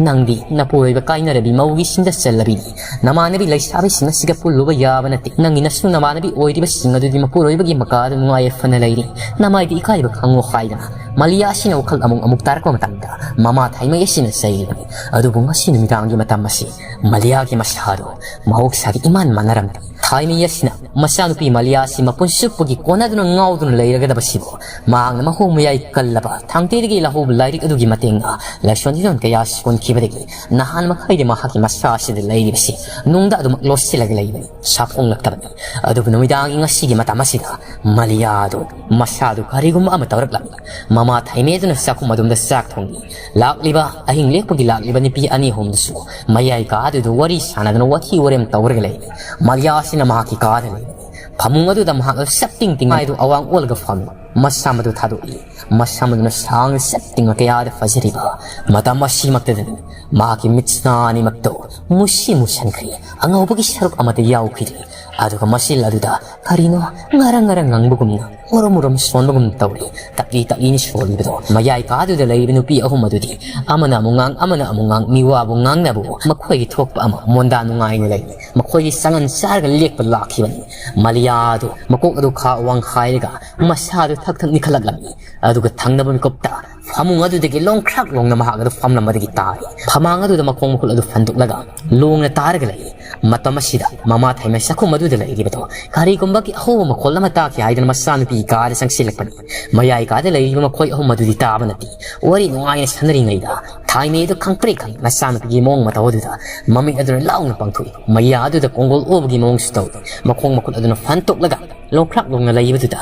"ꯅꯪꯗꯤ ꯅꯄꯨꯔꯣꯏꯕ ꯀꯥꯏꯅꯔꯕꯤ ꯃꯧꯒꯤ ꯁꯤꯡꯗ ꯆꯜꯂꯕꯤꯅꯤ꯫ ꯅꯃꯥꯟꯅꯕꯤ ꯂꯩꯁꯥꯕꯤꯁꯤꯡ ꯑꯁꯤꯒ ꯄꯨꯜꯂꯨꯕ ꯌꯥꯕ ꯅꯠꯇꯦ꯫ ꯅꯪꯒꯤ ꯅꯁꯨ ꯅꯃꯥꯟꯅꯕꯤ ꯑꯣꯏꯔꯤꯕꯁꯤꯡ ꯑꯗꯨꯗꯤ ꯃꯄꯨꯔꯣꯏꯕꯒꯤ ꯃꯀꯥꯗ ꯅꯨꯡꯉꯥꯏ ꯌꯥꯏꯐꯅ ꯂꯩꯔꯤ꯫ ꯅꯃꯥꯏꯗ ꯏꯀꯥꯏꯕ ꯈꯪꯉꯣ" ꯍꯥꯏꯗꯅ ꯃꯂꯤꯌꯥ ꯑꯁꯤꯅ ꯋꯥꯈꯜ ꯑꯃꯨꯛ ꯑꯃꯨꯛ ꯇꯥꯔꯛꯄ ꯃꯇꯝꯗ ꯃꯃꯥ ꯊꯥꯏꯃꯩ ꯑꯁꯤꯅ ꯆꯩꯔꯤꯕꯅꯤ꯫ ꯑꯗꯨꯕꯨ ꯉꯁꯤ ꯅꯨꯃꯤꯗꯥꯡꯒꯤ ꯃꯇꯝ ꯑꯁꯤ ꯃꯂꯤꯌꯥꯒꯤ ꯃꯁꯥꯗꯣ ꯃꯍꯧꯁꯥꯒꯤ ꯏꯃꯥꯟ ꯃꯥꯟꯅꯔꯝꯗꯦ꯫ ꯊꯥꯏꯃꯩ ꯑꯁꯤꯅ ꯃꯆꯥꯅꯨꯄꯤ ꯃꯂꯤꯌꯥ ꯑꯁꯤ ꯃꯄꯨꯟꯁꯤ ꯆꯨꯞꯄꯒꯤ ꯀꯣꯟꯅꯗꯨꯅ ꯉꯥꯎꯗꯨꯅ ꯂꯩꯔꯒꯗꯕꯁꯤꯕꯨ ꯃꯍꯥꯛꯅ ꯃꯍꯣꯡ ꯃꯌꯥꯏ ꯀꯜꯂꯕ ꯊꯥꯡꯇꯩꯗꯒꯤ ꯂꯧꯍꯧꯕ ꯂꯥꯏꯔꯤꯛ ꯑꯗꯨꯒꯤ ꯃꯇꯦꯡꯅ ꯂꯥꯏꯁꯣꯟ ꯂꯤꯔꯣꯟ ꯀꯌꯥ ꯁꯣꯟꯈꯤꯕꯗꯒꯤ ꯅꯍꯥꯟ ꯃꯈꯩꯗꯤ ꯃꯍꯥꯛꯀꯤ ꯃꯁꯥ ꯑꯁꯤꯗ ꯂꯩꯔꯤꯕꯁꯤ ꯅꯨꯡꯗ ꯑꯗꯨꯃꯛ ꯂꯣꯠꯁꯤꯜꯂꯒ ꯂꯩꯕꯅꯤ, ꯁꯥꯐꯣꯡꯂꯛꯇꯕꯅꯤ꯫ ꯑꯗꯨꯕꯨ ꯅꯨꯃꯤꯗꯥꯡꯒꯤ ꯉꯁꯤꯒꯤ ꯃꯇꯝ ꯑꯁꯤꯗ ꯃꯂꯤꯌꯥ ꯑꯗꯨ ꯃꯁꯥꯗꯨ ꯀꯔꯤꯒꯨꯝꯕ ꯑꯃ ꯇꯧꯔꯛꯂꯝꯃꯤ꯫ ꯃꯃꯥ ꯊꯥꯏꯃꯩꯗꯨꯅ ꯆꯥꯛꯈꯨꯝ ꯑꯗꯨꯝꯗ ꯆꯥꯛ ꯊꯣꯡꯂꯤ꯫ ꯂꯥꯛꯂꯤꯕ ꯑꯍꯤꯡ ꯂꯦꯛꯄꯒꯤ ꯂꯥꯛꯂꯤꯕ ꯅꯨꯄꯤ ꯑꯅꯤ ꯑꯍꯨꯝꯗꯨꯁꯨ ꯃꯌꯥꯏ ꯀꯥ ꯑꯗꯨꯗ ꯋꯥꯔꯤ ꯁꯥꯟꯅꯗꯨꯅ ꯋꯥꯊꯤ ꯋꯥꯔꯦꯝ ꯇꯧꯔꯒ ꯂꯩꯔꯤ꯫ ꯃꯂꯤꯌꯥ ꯑꯁꯤꯅ ꯃꯍꯥꯛꯀꯤ ꯀꯥꯗ ꯂꯩꯔꯤ꯫ ꯐꯃꯨꯡ ꯑꯗꯨꯗ ꯃꯍꯥꯛ ꯁꯞ ꯇꯤꯡ ꯇꯤꯡ ꯃꯥꯏꯗꯨ ꯑꯋꯥꯡ ꯑꯣꯜꯂꯒ ꯐꯝꯃꯤ꯫ ꯃꯁꯝ ꯑꯗꯨ ꯊꯥꯗꯣꯛꯏ꯫ ꯃꯁꯝ ꯑꯗꯨꯅ ꯁꯥꯡꯅ ꯁꯞ ꯇꯤꯡꯅ ꯀꯌꯥꯗ ꯐꯖꯔꯤꯕ ꯃꯇꯝ ꯑꯁꯤꯃꯛꯇꯗꯅꯤ ꯃꯍꯥꯛꯀꯤ ꯃꯤꯠꯁꯅꯥ ꯑꯅꯤꯃꯛꯇꯨ ꯃꯨꯁꯤ ꯃꯨꯁꯟꯈ꯭ꯔꯦ꯫ ꯑꯉꯧꯕꯒꯤ ꯁꯔꯨꯛ ꯑꯃꯠꯇ ꯌꯥꯎꯈꯤꯗ꯭ꯔꯦ꯫ ꯑꯗꯨꯒ ꯃꯆꯤꯜ ꯑꯗꯨꯗ ꯀꯔꯤꯅꯣ ꯉꯔꯪ ꯉꯔꯪ ꯉꯪꯕꯒꯨꯝꯅ ꯃꯨꯔꯨꯝ ꯃꯨꯔꯨꯝ ꯁꯣꯟꯕꯒꯨꯝ ꯇꯧꯔꯤ꯫ ꯇꯞꯂꯤ ꯇꯞꯂꯤꯅ ꯁꯣꯜꯂꯤꯕꯗꯣ ꯃꯌꯥꯏ ꯀꯥꯗꯨꯗ ꯂꯩꯔꯤꯕ ꯅꯨꯄꯤ ꯑꯍꯨꯝ ꯑꯗꯨꯗꯤ ꯑꯃꯅ ꯑꯃꯨꯛ ꯉꯥꯡ, ꯑꯃꯅ ꯑꯃꯨꯛ ꯉꯥꯡ, ꯃꯤꯋꯥꯕꯨ ꯉꯥꯡꯅꯕ, ꯃꯈꯣꯏꯒꯤ ꯊꯣꯛꯄ ꯑꯃ ꯃꯣꯟꯗꯥ ꯅꯨꯡꯉꯥꯏꯅ ꯂꯩꯔꯤ꯫ ꯃꯈꯣꯏꯒꯤ ꯆꯉꯟ ꯆꯥꯔꯒ ꯂꯦꯛꯄ ꯂꯥꯛꯈꯤꯕꯅꯤ꯫ ꯃꯂꯤꯌꯥꯗꯨ ꯃꯀꯣꯛ ꯑꯗꯨ ꯈꯥ ꯋꯥꯡꯈꯥꯏꯔꯒ ꯃꯁꯥꯗꯨ ꯊꯛ ꯊꯛ ꯅꯤꯛꯈꯠꯂꯛꯂꯝꯃꯤ꯫ ꯑꯗꯨꯒ ꯊꯪꯅꯕ ꯃꯤꯀꯨꯞꯇ ꯐꯃꯨꯡ ꯑꯗꯨꯗꯒꯤ ꯂꯣꯡꯈ꯭ꯔꯥꯛ ꯂꯣꯡꯅ ꯃꯍꯥꯛ ꯑꯗꯨ ꯐꯝꯂꯝꯕꯗꯒꯤ ꯇꯥꯔꯤ꯫ ꯐꯃꯥꯡ ꯑꯗꯨꯗ ꯃꯈꯣꯡ ꯃꯈꯨꯠ ꯑꯗꯨ ꯐꯟꯗꯣꯛꯂꯒ ꯂꯣꯡꯅ ꯇꯥꯔꯒ ꯂꯩ꯫ ꯃꯇꯝ ꯑꯁꯤꯗ ꯃꯃꯥ ꯊꯥꯏꯃꯩ ꯆꯥꯛꯈꯨꯝ ꯑꯗꯨꯗ ꯂꯩꯔꯤꯕꯗꯣ ꯀꯔꯤꯒꯨꯝꯕꯒꯤ ꯑꯍꯧꯕ ꯃꯈꯣꯜ ꯑꯃ ꯇꯥꯈꯤ ꯍꯥꯏꯗꯨꯅ ꯃꯆꯥꯅꯨꯄꯤꯒꯤ ꯀꯥꯗ ꯆꯪꯁꯤꯜꯂꯛꯄꯅꯤ꯫ ꯃꯌꯥꯏ ꯀꯥꯗ ꯂꯩꯔꯤꯕ ꯃꯈꯣꯏ ꯑꯍꯨꯝ ꯑꯗꯨꯗꯤ ꯇꯥꯕ ꯅꯠꯇꯦ꯫ ꯋꯥꯔꯤ ꯅꯨꯡꯉꯥꯏꯅ ꯁꯥꯟꯅꯔꯤꯉꯩꯗ ꯊꯥꯏꯃꯩ ꯑꯗꯨ ꯈꯪꯄ꯭ꯔꯦꯛ ꯈꯪꯏ꯫ ꯃꯆꯥꯅꯨꯄꯤꯒꯤ ꯃꯑꯣꯡ ꯃꯇꯧ ꯑꯗꯨꯗ ꯃꯃꯤꯠ ꯑꯗꯨꯅ ꯂꯥꯎꯅ ꯄꯥꯡꯊꯣꯛꯏ꯫ ꯃꯌꯥ ꯑꯗꯨꯗ ꯀꯣꯡꯒꯣꯜ ꯑꯣꯕꯒꯤ ꯃꯑꯣꯡꯁꯨ ꯇꯧꯏ꯫ ꯃꯈꯣꯡ ꯃꯈꯨꯠ ꯑꯗꯨꯅ ꯐꯟꯇꯣꯛꯂꯒ ꯂꯣꯡꯈ꯭ꯔꯥꯛ ꯂꯣꯡꯅ ꯂꯩꯕꯗꯨꯗ,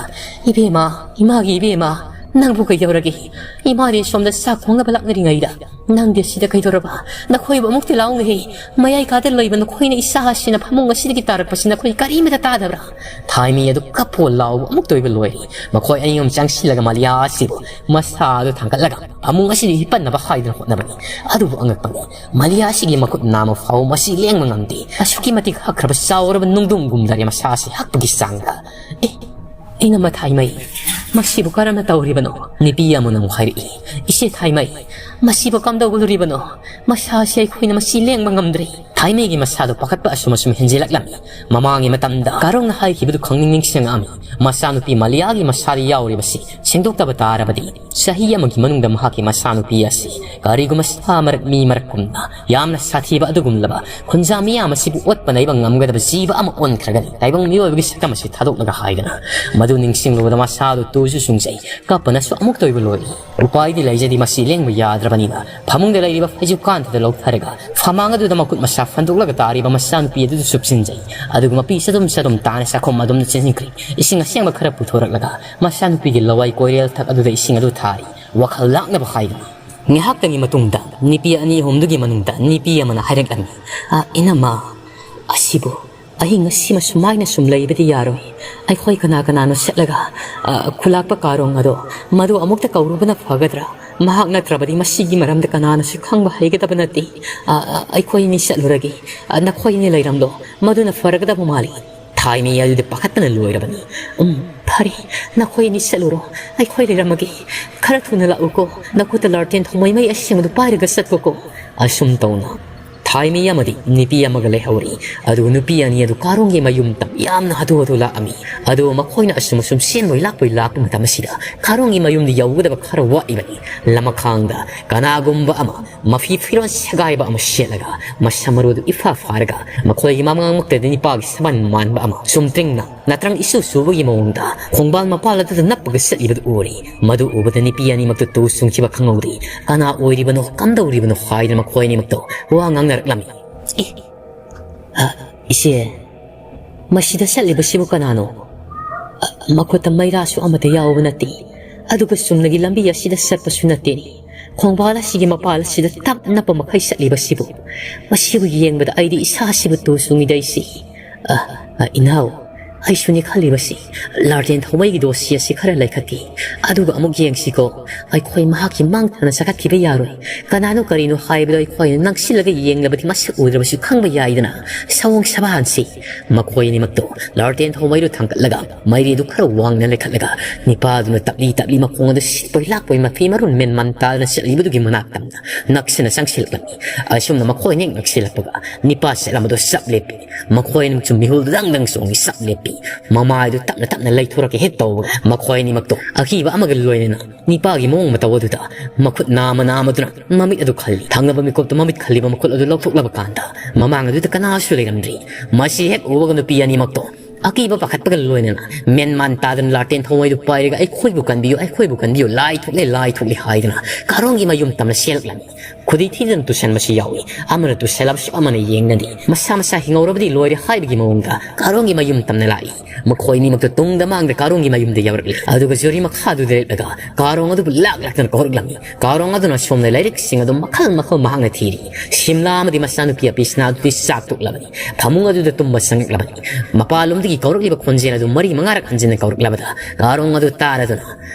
"ꯏꯕꯦꯝꯃ, ꯏꯃꯥꯒꯤ ꯏꯕꯦꯝꯃ, "ꯅꯪꯕꯨ ꯀꯩꯗꯧꯔꯒꯦ? ꯏꯃꯥꯗꯤ ꯁꯣꯝꯗ ꯆꯥꯛ ꯊꯣꯡꯅꯕ ꯂꯥꯛꯅꯔꯤꯉꯩꯗ ꯅꯪꯗꯤ ꯑꯁꯤꯗ ꯀꯩꯗꯧꯔꯕ? ꯅꯈꯣꯏꯕꯨ ꯑꯃꯨꯛꯇꯤ ꯂꯥꯎꯅꯍꯦ꯫ ꯃꯌꯥꯏ ꯀꯥꯗ ꯂꯩꯕ ꯅꯈꯣꯏꯅ ꯏꯆꯥ ꯑꯁꯤꯅ ꯐꯃꯨꯡ ꯑꯁꯤꯗꯒꯤ ꯇꯥꯔꯛꯄꯁꯤ ꯅꯈꯣꯏ ꯀꯔꯤꯃꯠꯇ ꯇꯥꯗꯕ꯭ꯔꯥ?" ꯊꯥꯏꯃꯤ ꯑꯗꯨ ꯀꯞꯄꯣ ꯂꯥꯎꯕ ꯑꯃꯨꯛꯇ ꯑꯣꯏꯕ ꯂꯣꯏꯔꯦ꯫ ꯃꯈꯣꯏ ꯑꯅꯤ ꯑꯍꯨꯝ ꯆꯪꯁꯤꯜꯂꯒ ꯃꯂꯤꯌꯥ ꯑꯁꯤꯕꯨ ꯃꯁꯥ ꯑꯗꯨ ꯊꯥꯡꯒꯠꯂꯒ ꯐꯃꯨꯡ ꯑꯁꯤꯗ ꯍꯤꯞꯄꯟꯅꯕ ꯍꯥꯏꯗꯨꯅ ꯍꯣꯠꯅꯕꯅꯤ꯫ ꯑꯗꯨꯕꯨ ꯑꯉꯛꯄꯅꯤ, ꯃꯂꯤꯌꯥ ꯑꯁꯤꯒꯤ ꯃꯈꯨꯠ ꯅꯥꯝꯃ ꯐꯥꯎ ꯃꯁꯤ ꯂꯦꯡꯕ ꯉꯝꯗꯦ꯫ ꯑꯁꯨꯛꯀꯤ ꯃꯇꯤꯛ ꯍꯛꯈ꯭ꯔꯕ ꯆꯥꯎꯔꯕ ꯅꯨꯡꯗꯨꯝꯒꯨꯝꯂꯔꯦ ꯃꯁꯥ ꯑꯁꯤ ꯍꯛꯄꯒꯤ ꯆꯥꯡꯗ꯫ "ꯑꯦ, ꯏꯅꯝꯃ ꯊꯥꯏꯃꯩ, ꯃꯁꯤꯕꯨ ꯀꯔꯝꯅ ꯇꯧꯔꯤꯕꯅꯣ?" ꯅꯨꯄꯤ ꯑꯃꯅ ꯑꯃꯨꯛ ꯍꯥꯏꯔꯛꯏ, "ꯏꯆꯦ ꯊꯥꯏꯃꯩ, ꯃꯁꯤꯕꯨ ꯀꯝꯗꯧꯒꯗꯣꯔꯤꯕꯅꯣ? ꯃꯁꯥꯁꯤ ꯑꯩꯈꯣꯏꯅ ꯃꯁꯤ ꯂꯦꯡꯕ ꯉꯝꯗ꯭ꯔꯦ꯫" ꯊꯥꯏꯃꯩꯒꯤ ꯃꯁꯥꯗꯣ ꯄꯥꯈꯠꯄ ꯑꯁꯨꯝ ꯑꯁꯨꯝ ꯍꯦꯟꯖꯤꯜꯂꯛꯂꯝꯃꯤ꯫ ꯃꯃꯥꯡꯒꯤ ꯃꯇꯝꯗ ꯀꯥꯔꯣꯡꯅ ꯍꯥꯏꯈꯤꯕꯗꯨ ꯈꯪꯅꯤꯡ ꯅꯤꯡꯁꯤꯡꯉꯛꯑꯝꯃꯤ꯫ ꯃꯆꯥꯅꯨꯄꯤ ꯃꯂꯤꯌꯥꯒꯤ ꯃꯁꯥꯗ ꯌꯥꯎꯔꯤꯕꯁꯤ ꯁꯦꯡꯗꯣꯛꯇꯕ ꯇꯥꯔꯕꯗꯤ, ꯆꯍꯤ ꯑꯃꯒꯤ ꯃꯅꯨꯡꯗ ꯃꯍꯥꯛꯀꯤ ꯃꯆꯥꯅꯨꯄꯤ ꯑꯁꯤ ꯀꯔꯤꯒꯨꯝꯕ ꯁꯥ ꯃꯔꯛ ꯃꯤ ꯃꯔꯛꯀꯨꯝꯅ ꯌꯥꯝꯅ ꯁꯥꯊꯤꯕ ꯑꯗꯨꯒꯨꯝꯂꯕ ꯈꯨꯟꯖꯥ ꯃꯤꯌꯥꯝ ꯑꯁꯤꯕꯨ ꯑꯣꯠꯄ ꯅꯩꯕ ꯉꯝꯒꯗꯕ ꯖꯤꯕ ꯑꯃ ꯑꯣꯟꯈ꯭ꯔꯒꯅꯤ꯫ ꯇꯥꯏꯕꯪ ꯃꯤꯑꯣꯏꯕꯒꯤ ꯁꯛꯇꯝ ꯑꯁꯤ ꯊꯥꯗꯣꯛꯂꯒ ꯍꯥꯏꯗꯅ, ꯃꯗꯨ ꯅꯤꯡꯁꯤꯡꯂꯨꯕꯗ ꯃꯁꯥꯗꯨ ꯇꯨꯁꯨ ꯆꯨꯡꯖꯩ, ꯀꯞꯄꯅꯁꯨ ꯑꯃꯨꯛꯇ ꯑꯣꯏꯕ ꯂꯣꯏꯔꯤ꯫ ꯎꯄꯥꯏꯗꯤ ꯂꯩꯖꯗꯦ, ꯃꯁꯤ ꯂꯦꯡꯕ ꯌꯥꯗ꯭ꯔꯕꯅꯤꯅ ꯐꯃꯨꯡꯗ ꯂꯩꯔꯤꯕ ꯐꯩꯖꯨꯞ ꯀꯥꯟꯊꯗ ꯂꯧꯊꯔꯒ ꯐꯃꯥꯡ ꯑꯗꯨꯗ ꯃꯈꯨꯠ ꯃꯁꯥ ꯐꯟꯗꯣꯛꯂꯒ ꯇꯥꯔꯤꯕ ꯃꯆꯥꯅꯨꯄꯤ ꯑꯗꯨꯗ ꯆꯨꯞꯁꯤꯟꯖꯩ꯫ ꯑꯗꯨꯒ ꯃꯄꯤ ꯆꯗꯨꯝ ꯆꯗꯨꯝ ꯇꯥꯅ ꯆꯥꯛꯈꯨꯝ ꯑꯗꯨꯝꯗ ꯆꯦꯟꯁꯤꯟꯈ꯭ꯔꯦ꯫ ꯏꯁꯤꯡ ꯑꯁꯦꯡꯕ ꯈꯔ ꯄꯨꯊꯣꯔꯛꯂꯒ ꯃꯆꯥꯅꯨꯄꯤꯒꯤ ꯂꯋꯥꯏ ꯀꯣꯏꯔꯦꯜ ꯊꯛ ꯑꯗꯨꯗ ꯏꯁꯤꯡ ꯑꯗꯨ ꯊꯥꯔꯤ꯫ ꯋꯥꯈꯜ ꯂꯥꯛꯅꯕ ꯍꯥꯏꯗꯨꯅ꯫ ꯉꯥꯏꯍꯥꯛꯇꯪꯒꯤ ꯃꯇꯨꯡꯗ ꯅꯨꯄꯤ ꯑꯅꯤ ꯑꯍꯨꯝꯗꯨꯒꯤ ꯃꯅꯨꯡꯗ ꯅꯨꯄꯤ ꯑꯃꯅ ꯍꯥꯏꯔꯛꯂꯝꯃꯤ, "ꯑ, ꯏꯅꯝꯃ, ꯑꯁꯤꯕꯨ ꯑꯍꯤꯡ ꯑꯁꯤꯃ ꯁꯨꯃꯥꯏꯅ ꯁꯨꯝ ꯂꯩꯕꯗꯤ ꯌꯥꯔꯣꯏ꯫ ꯑꯩꯈꯣꯏ ꯀꯅꯥ ꯀꯅꯥꯅꯣ ꯆꯠꯂꯒ, ꯑ, ꯈꯨꯂꯥꯛꯄ ꯀꯥꯔꯣꯡ ꯑꯗꯣ ꯃꯗꯨ ꯑꯃꯨꯛꯇ ꯀꯧꯔꯨꯕꯅ ꯐꯒꯗ꯭ꯔꯥ? ꯃꯍꯥꯛ ꯅꯠꯇ꯭ꯔꯕꯗꯤ ꯃꯁꯤꯒꯤ ꯃꯔꯝꯗ ꯀꯅꯥꯅꯁꯨ ꯈꯪꯕ ꯍꯩꯒꯗꯕ ꯅꯠꯇꯦ꯫ ꯑ, ꯑ, ꯑꯩꯈꯣꯏ ꯑꯅꯤ ꯆꯠꯂꯨꯔꯒꯦ꯫ ꯑ, ꯅꯈꯣꯏ ꯑꯅꯤ ꯂꯩꯔꯝꯂꯣ꯫ ꯃꯗꯨꯅ ꯐꯔꯒꯗꯕ ꯃꯥꯜꯂꯤ꯫" ꯊꯥꯏꯃꯤ ꯑꯗꯨꯗꯤ ꯄꯥꯈꯠꯇꯅ ꯂꯣꯏꯔꯕꯅꯤ꯫ "ꯎꯝ, ꯐꯔꯦ, ꯅꯈꯣꯏ ꯑꯅꯤ ꯆꯠꯂꯨꯔꯣ, ꯑꯩꯈꯣꯏ ꯂꯩꯔꯝꯃꯒꯦ꯫ ꯈꯔ ꯊꯨꯅ ꯂꯥꯛꯎꯀꯣ, ꯅꯈꯨꯠꯇ ꯂꯥꯔꯇꯦꯟ ꯊꯥꯎꯃꯩ ꯃꯩ ꯑꯁꯦꯡꯕꯗꯨ ꯄꯥꯏꯔꯒ ꯆꯠꯈꯣꯀꯣ꯫" ꯑꯁꯨꯝ ꯇꯧꯅ ꯊꯥꯏꯃꯤ ꯑꯃꯗꯤ ꯅꯨꯄꯤ ꯑꯃꯒ ꯂꯩꯍꯧꯔꯤ꯫ ꯑꯗꯨꯒ ꯅꯨꯄꯤ ꯑꯅꯤ ꯑꯗꯨ ꯀꯥꯔꯣꯡꯒꯤ ꯃꯌꯨꯝꯗ ꯌꯥꯝꯅ ꯍꯥꯊꯨ ꯍꯥꯊꯨ ꯂꯥꯛꯑꯝꯃꯤ꯫ ꯑꯗꯨꯒ ꯃꯈꯣꯏꯅ ꯑꯁꯨꯝ ꯑꯁꯨꯝ ꯆꯦꯟꯕꯣꯏ ꯂꯥꯛꯄꯣꯏ ꯂꯥꯛꯄ ꯃꯇꯝ ꯑꯁꯤꯗ ꯀꯥꯔꯣꯡꯒꯤ ꯃꯌꯨꯝꯗ ꯌꯧꯒꯗꯕ ꯈꯔ ꯋꯥꯠꯂꯤꯕꯅꯤ꯫ ꯂꯃꯈꯥꯡꯗ ꯀꯅꯥꯒꯨꯝꯕ ꯑꯃ ꯃꯐꯤ ꯐꯤꯔꯣꯜ ꯁꯦꯒꯥꯏꯕ ꯑꯃ ꯁꯦꯠꯂꯒ, ꯃꯁꯝ ꯃꯔꯨꯗꯨ ꯏꯐꯥ ꯐꯥꯔꯒ, ꯃꯈꯣꯏꯒꯤ ꯃꯃꯥꯡꯃꯛꯇꯗ ꯅꯤꯄꯥꯒꯤ ꯁꯕꯥꯟ ꯃꯥꯟꯕ ꯑꯃ ꯆꯨꯝꯇ꯭ꯔꯤꯡꯅ ꯅꯠꯇ꯭ꯔꯪ ꯏꯁꯨ ꯁꯨꯕꯒꯤ ꯃꯑꯣꯡꯗ ꯈꯣꯡꯕꯥꯟ ꯃꯄꯥꯜ ꯑꯗꯨꯗ ꯅꯞꯄꯒ ꯆꯠꯂꯤꯕꯗꯨ ꯎꯔꯦ꯫ ꯃꯗꯨ ꯎꯕꯗ ꯅꯨꯄꯤ ꯑꯅꯤꯃꯛꯇꯨ ꯇꯨ ꯆꯨꯡꯈꯤꯕ ꯈꯪꯍꯧꯗꯦ꯫ ꯀꯅꯥ ꯑꯣꯏꯔꯤꯕꯅꯣ, ꯀꯝꯗꯧꯔꯤꯕꯅꯣ ꯍꯥꯏꯗꯅ ꯃꯈꯣꯏ ꯑꯅꯤꯃꯛꯇꯣ ꯋꯥ ꯉꯥꯡꯅꯔꯛꯂꯝꯃꯤ꯫ "ꯑꯦ, ꯑ, ꯏꯆꯦ, ꯃꯁꯤꯗ ꯆꯠꯂꯤꯕꯁꯤꯕꯨ ꯀꯅꯥꯅꯣ? ꯑ, ꯃꯈꯨꯠꯇ ꯃꯩꯔꯥꯁꯨ ꯑꯃꯠꯇ ꯌꯥꯎꯕ ꯅꯠꯇꯦ꯫ ꯑꯗꯨꯒ ꯆꯨꯝꯅꯒꯤ ꯂꯝꯕꯤ ꯑꯁꯤꯗ ꯆꯠꯄꯁꯨ ꯅꯠꯇꯦꯅꯦ꯫ ꯈꯣꯡꯕꯥꯜ ꯑꯁꯤꯒꯤ ꯃꯄꯥꯜ ꯑꯁꯤꯗ ꯇꯞ ꯅꯞꯄ ꯃꯈꯩ ꯆꯠꯂꯤꯕꯁꯤꯕꯨ꯫ ꯃꯁꯤꯕꯨ ꯌꯦꯡꯕꯗ ꯑꯩꯗꯤ ꯏꯁꯥꯁꯤꯕꯨ ꯇꯨ ꯆꯨꯡꯉꯤꯗ ꯑꯩꯁꯤ꯫ ꯑ, ꯑ, ꯏꯅꯥꯎ, ꯑꯩꯁꯨꯅꯤ ꯈꯜꯂꯤꯕꯁꯤ꯫ ꯂꯥꯔꯇꯦꯟ ꯊꯧꯃꯩꯒꯤ ꯗꯣꯁꯤ ꯑꯁꯤ ꯈꯔ ꯂꯩꯈꯠꯀꯦ꯫ ꯑꯗꯨꯒ ꯑꯃꯨꯛ ꯌꯦꯡꯁꯤꯀꯣ꯫ ꯑꯩꯈꯣꯏ ꯃꯍꯥꯛꯀꯤ ꯃꯥꯡ ꯊꯥꯅ ꯆꯈꯠꯈꯤꯕ ꯌꯥꯔꯣꯏ꯫ ꯀꯅꯥꯅꯣ ꯀꯔꯤꯅꯣ ꯍꯥꯏꯕꯗꯣ ꯑꯩꯈꯣꯏꯅ ꯅꯛꯁꯤꯜꯂꯒ ꯌꯦꯡꯂꯕꯗꯤ ꯃꯁꯛ ꯎꯗ꯭ꯔꯕꯁꯨ ꯈꯪꯕ ꯌꯥꯏꯗꯅ꯫ ꯁꯑꯣꯡ ꯁꯕꯥꯟꯁꯤ꯫ ꯃꯈꯣꯏ ꯑꯅꯤꯃꯛꯇꯣ ꯂꯥꯔꯇꯦꯟ ꯊꯧꯃꯩꯗꯨ ꯊꯥꯡꯒꯠꯂꯒ ꯃꯩꯔꯤꯗꯨ ꯈꯔ ꯋꯥꯡꯅ ꯂꯩꯈꯠꯂꯒ ꯅꯤꯄꯥꯗꯨꯅ ꯇꯞꯂꯤ ꯇꯞꯂꯤ ꯃꯈꯣꯡ ꯑꯗꯨ ꯁꯤꯠꯄꯣꯏ ꯂꯥꯛꯄꯣꯏ ꯃꯐꯤ ꯃꯔꯣꯟ ꯃꯦꯟ ꯃꯥꯟ ꯇꯥꯗꯅ ꯆꯠꯂꯤꯕꯗꯨꯒꯤ ꯃꯅꯥꯛ ꯇꯝꯅ ꯅꯛꯁꯤꯟꯅ ꯆꯪꯁꯤꯜꯂꯛꯂꯝꯃꯤ꯫ ꯑꯁꯨꯝꯅ ꯃꯈꯣꯏꯅ ꯍꯦꯛ ꯅꯛꯁꯤꯜꯂꯛꯄꯒ ꯅꯤꯄꯥ ꯆꯠꯂꯝꯕꯗꯨ ꯆꯞ ꯂꯦꯞꯄꯤ꯫ ꯃꯈꯣꯏ ꯑꯅꯤꯃꯛꯁꯨ ꯃꯤꯍꯨꯜꯗꯨ ꯗꯪ ꯗꯪ ꯆꯣꯡꯉꯤ, ꯆꯞ ꯂꯦꯞꯄꯤ꯫ ꯃꯃꯥꯏꯗꯨ ꯇꯞꯅ ꯇꯞꯅ ꯂꯩꯊꯣꯔꯛꯀꯦ ꯍꯦꯛ ꯇꯧꯕꯒ ꯃꯈꯣꯏ ꯑꯅꯤꯃꯛꯇꯣ ꯑꯀꯤꯕ ꯑꯃꯒ ꯂꯣꯏꯅꯅ ꯅꯤꯄꯥꯒꯤ ꯃꯑꯣꯡ ꯃꯇꯧ ꯑꯗꯨꯗ ꯃꯈꯨꯠ ꯅꯥꯝꯃ ꯅꯥꯝꯃꯗꯨꯅ ꯃꯃꯤꯠ ꯑꯗꯨ ꯈꯜꯂꯤ꯫ ꯊꯪꯅꯕ ꯃꯤꯀꯨꯞꯇ ꯃꯃꯤꯠ ꯈꯜꯂꯤꯕ ꯃꯈꯨꯠ ꯑꯗꯨ ꯂꯧꯊꯣꯛꯂꯕ ꯀꯥꯟꯗ ꯃꯃꯥꯡ ꯑꯗꯨꯗ ꯀꯅꯥꯁꯨ ꯂꯩꯔꯝꯗ꯭ꯔꯤ꯫ ꯃꯁꯤ ꯍꯦꯛ ꯎꯕꯒ ꯅꯨꯄꯤ ꯑꯅꯤꯃꯛꯇꯣ ꯑꯀꯤꯕ ꯄꯥꯈꯠꯄꯒ ꯂꯣꯏꯅꯅ ꯃꯦꯟ ꯃꯥꯟ ꯇꯥꯗꯅ ꯂꯥꯔꯇꯦꯟ ꯊꯧꯃꯩꯗꯨ ꯄꯥꯏꯔꯒ "ꯑꯩꯈꯣꯏꯕꯨ ꯀꯟꯕꯤꯌꯨ, ꯑꯩꯈꯣꯏꯕꯨ ꯀꯟꯕꯤꯌꯨ, ꯂꯥꯏ ꯊꯣꯛꯂꯦ, ꯂꯥꯏ ꯊꯣꯛꯂꯦ" ꯍꯥꯏꯗꯨꯅ ꯀꯥꯔꯣꯡꯒꯤ ꯃꯌꯨꯝ ꯇꯝꯅ ꯆꯦꯜꯂꯛꯂꯝꯃꯤ꯫ ꯈꯨꯗꯤ ꯊꯤꯗꯅ ꯇꯨꯁꯟꯕꯁꯨ ꯌꯥꯎꯏ꯫ ꯑꯃꯅ ꯇꯨꯁꯜꯂꯕꯁꯨ ꯑꯃꯅ ꯌꯦꯡꯅꯗꯦ꯫ ꯃꯁꯥ ꯃꯁꯥ ꯍꯤꯡꯍꯧꯔꯕꯗꯤ ꯂꯣꯏꯔꯦ ꯍꯥꯏꯕꯒꯤ ꯃꯑꯣꯡꯗ ꯀꯥꯔꯣꯡꯒꯤ ꯃꯌꯨꯝ ꯇꯝꯅ ꯂꯥꯛꯏ꯫ ꯃꯈꯣꯏ ꯑꯅꯤꯃꯛꯇ ꯇꯨꯡꯗ ꯃꯥꯡꯗ ꯀꯥꯔꯣꯡꯒꯤ ꯃꯌꯨꯝꯗ ꯌꯧꯔꯛꯂꯤ꯫ ꯑꯗꯨꯒ ꯖꯨꯔꯤ ꯃꯈꯥꯗꯨꯗ ꯂꯦꯞꯂꯒ ꯀꯥꯔꯣꯡ ꯑꯗꯨꯕꯨ ꯂꯥꯛ ꯂꯥꯛꯇꯅ ꯀꯧꯔꯛꯂꯝꯃꯤ꯫ ꯀꯥꯔꯣꯡ ꯑꯗꯨꯅ ꯁꯣꯝꯗ ꯂꯥꯏꯔꯤꯛꯁꯤꯡ ꯑꯗꯨ ꯃꯈꯜ ꯃꯈꯜ ꯃꯍꯥꯛꯅ ꯊꯤꯔꯤ꯫ ꯁꯤꯝꯂꯥ ꯑꯃꯗꯤ ꯃꯆꯥꯅꯨꯄꯤ ꯑꯄꯤꯁꯅꯥ ꯑꯗꯨꯗꯤ ꯆꯥꯛ ꯇꯣꯛꯂꯕꯅꯤ꯫ ꯐꯃꯨꯡ ꯑꯗꯨꯗ ꯇꯨꯝꯕ ꯆꯪꯂꯛꯂꯕꯅꯤ꯫ ꯃꯄꯥꯟꯂꯣꯝꯗꯒꯤ ꯀꯧꯔꯛꯂꯤꯕ ꯈꯣꯟꯖꯦꯜ ꯑꯗꯨ ꯃꯔꯤ ꯃꯉꯥꯔꯛ ꯍꯟꯖꯤꯟꯅ ꯀꯧꯔꯛꯂꯕꯗ ꯀꯥꯔꯣꯡ ꯑꯗꯨ ꯇꯥꯔꯗꯨꯅ,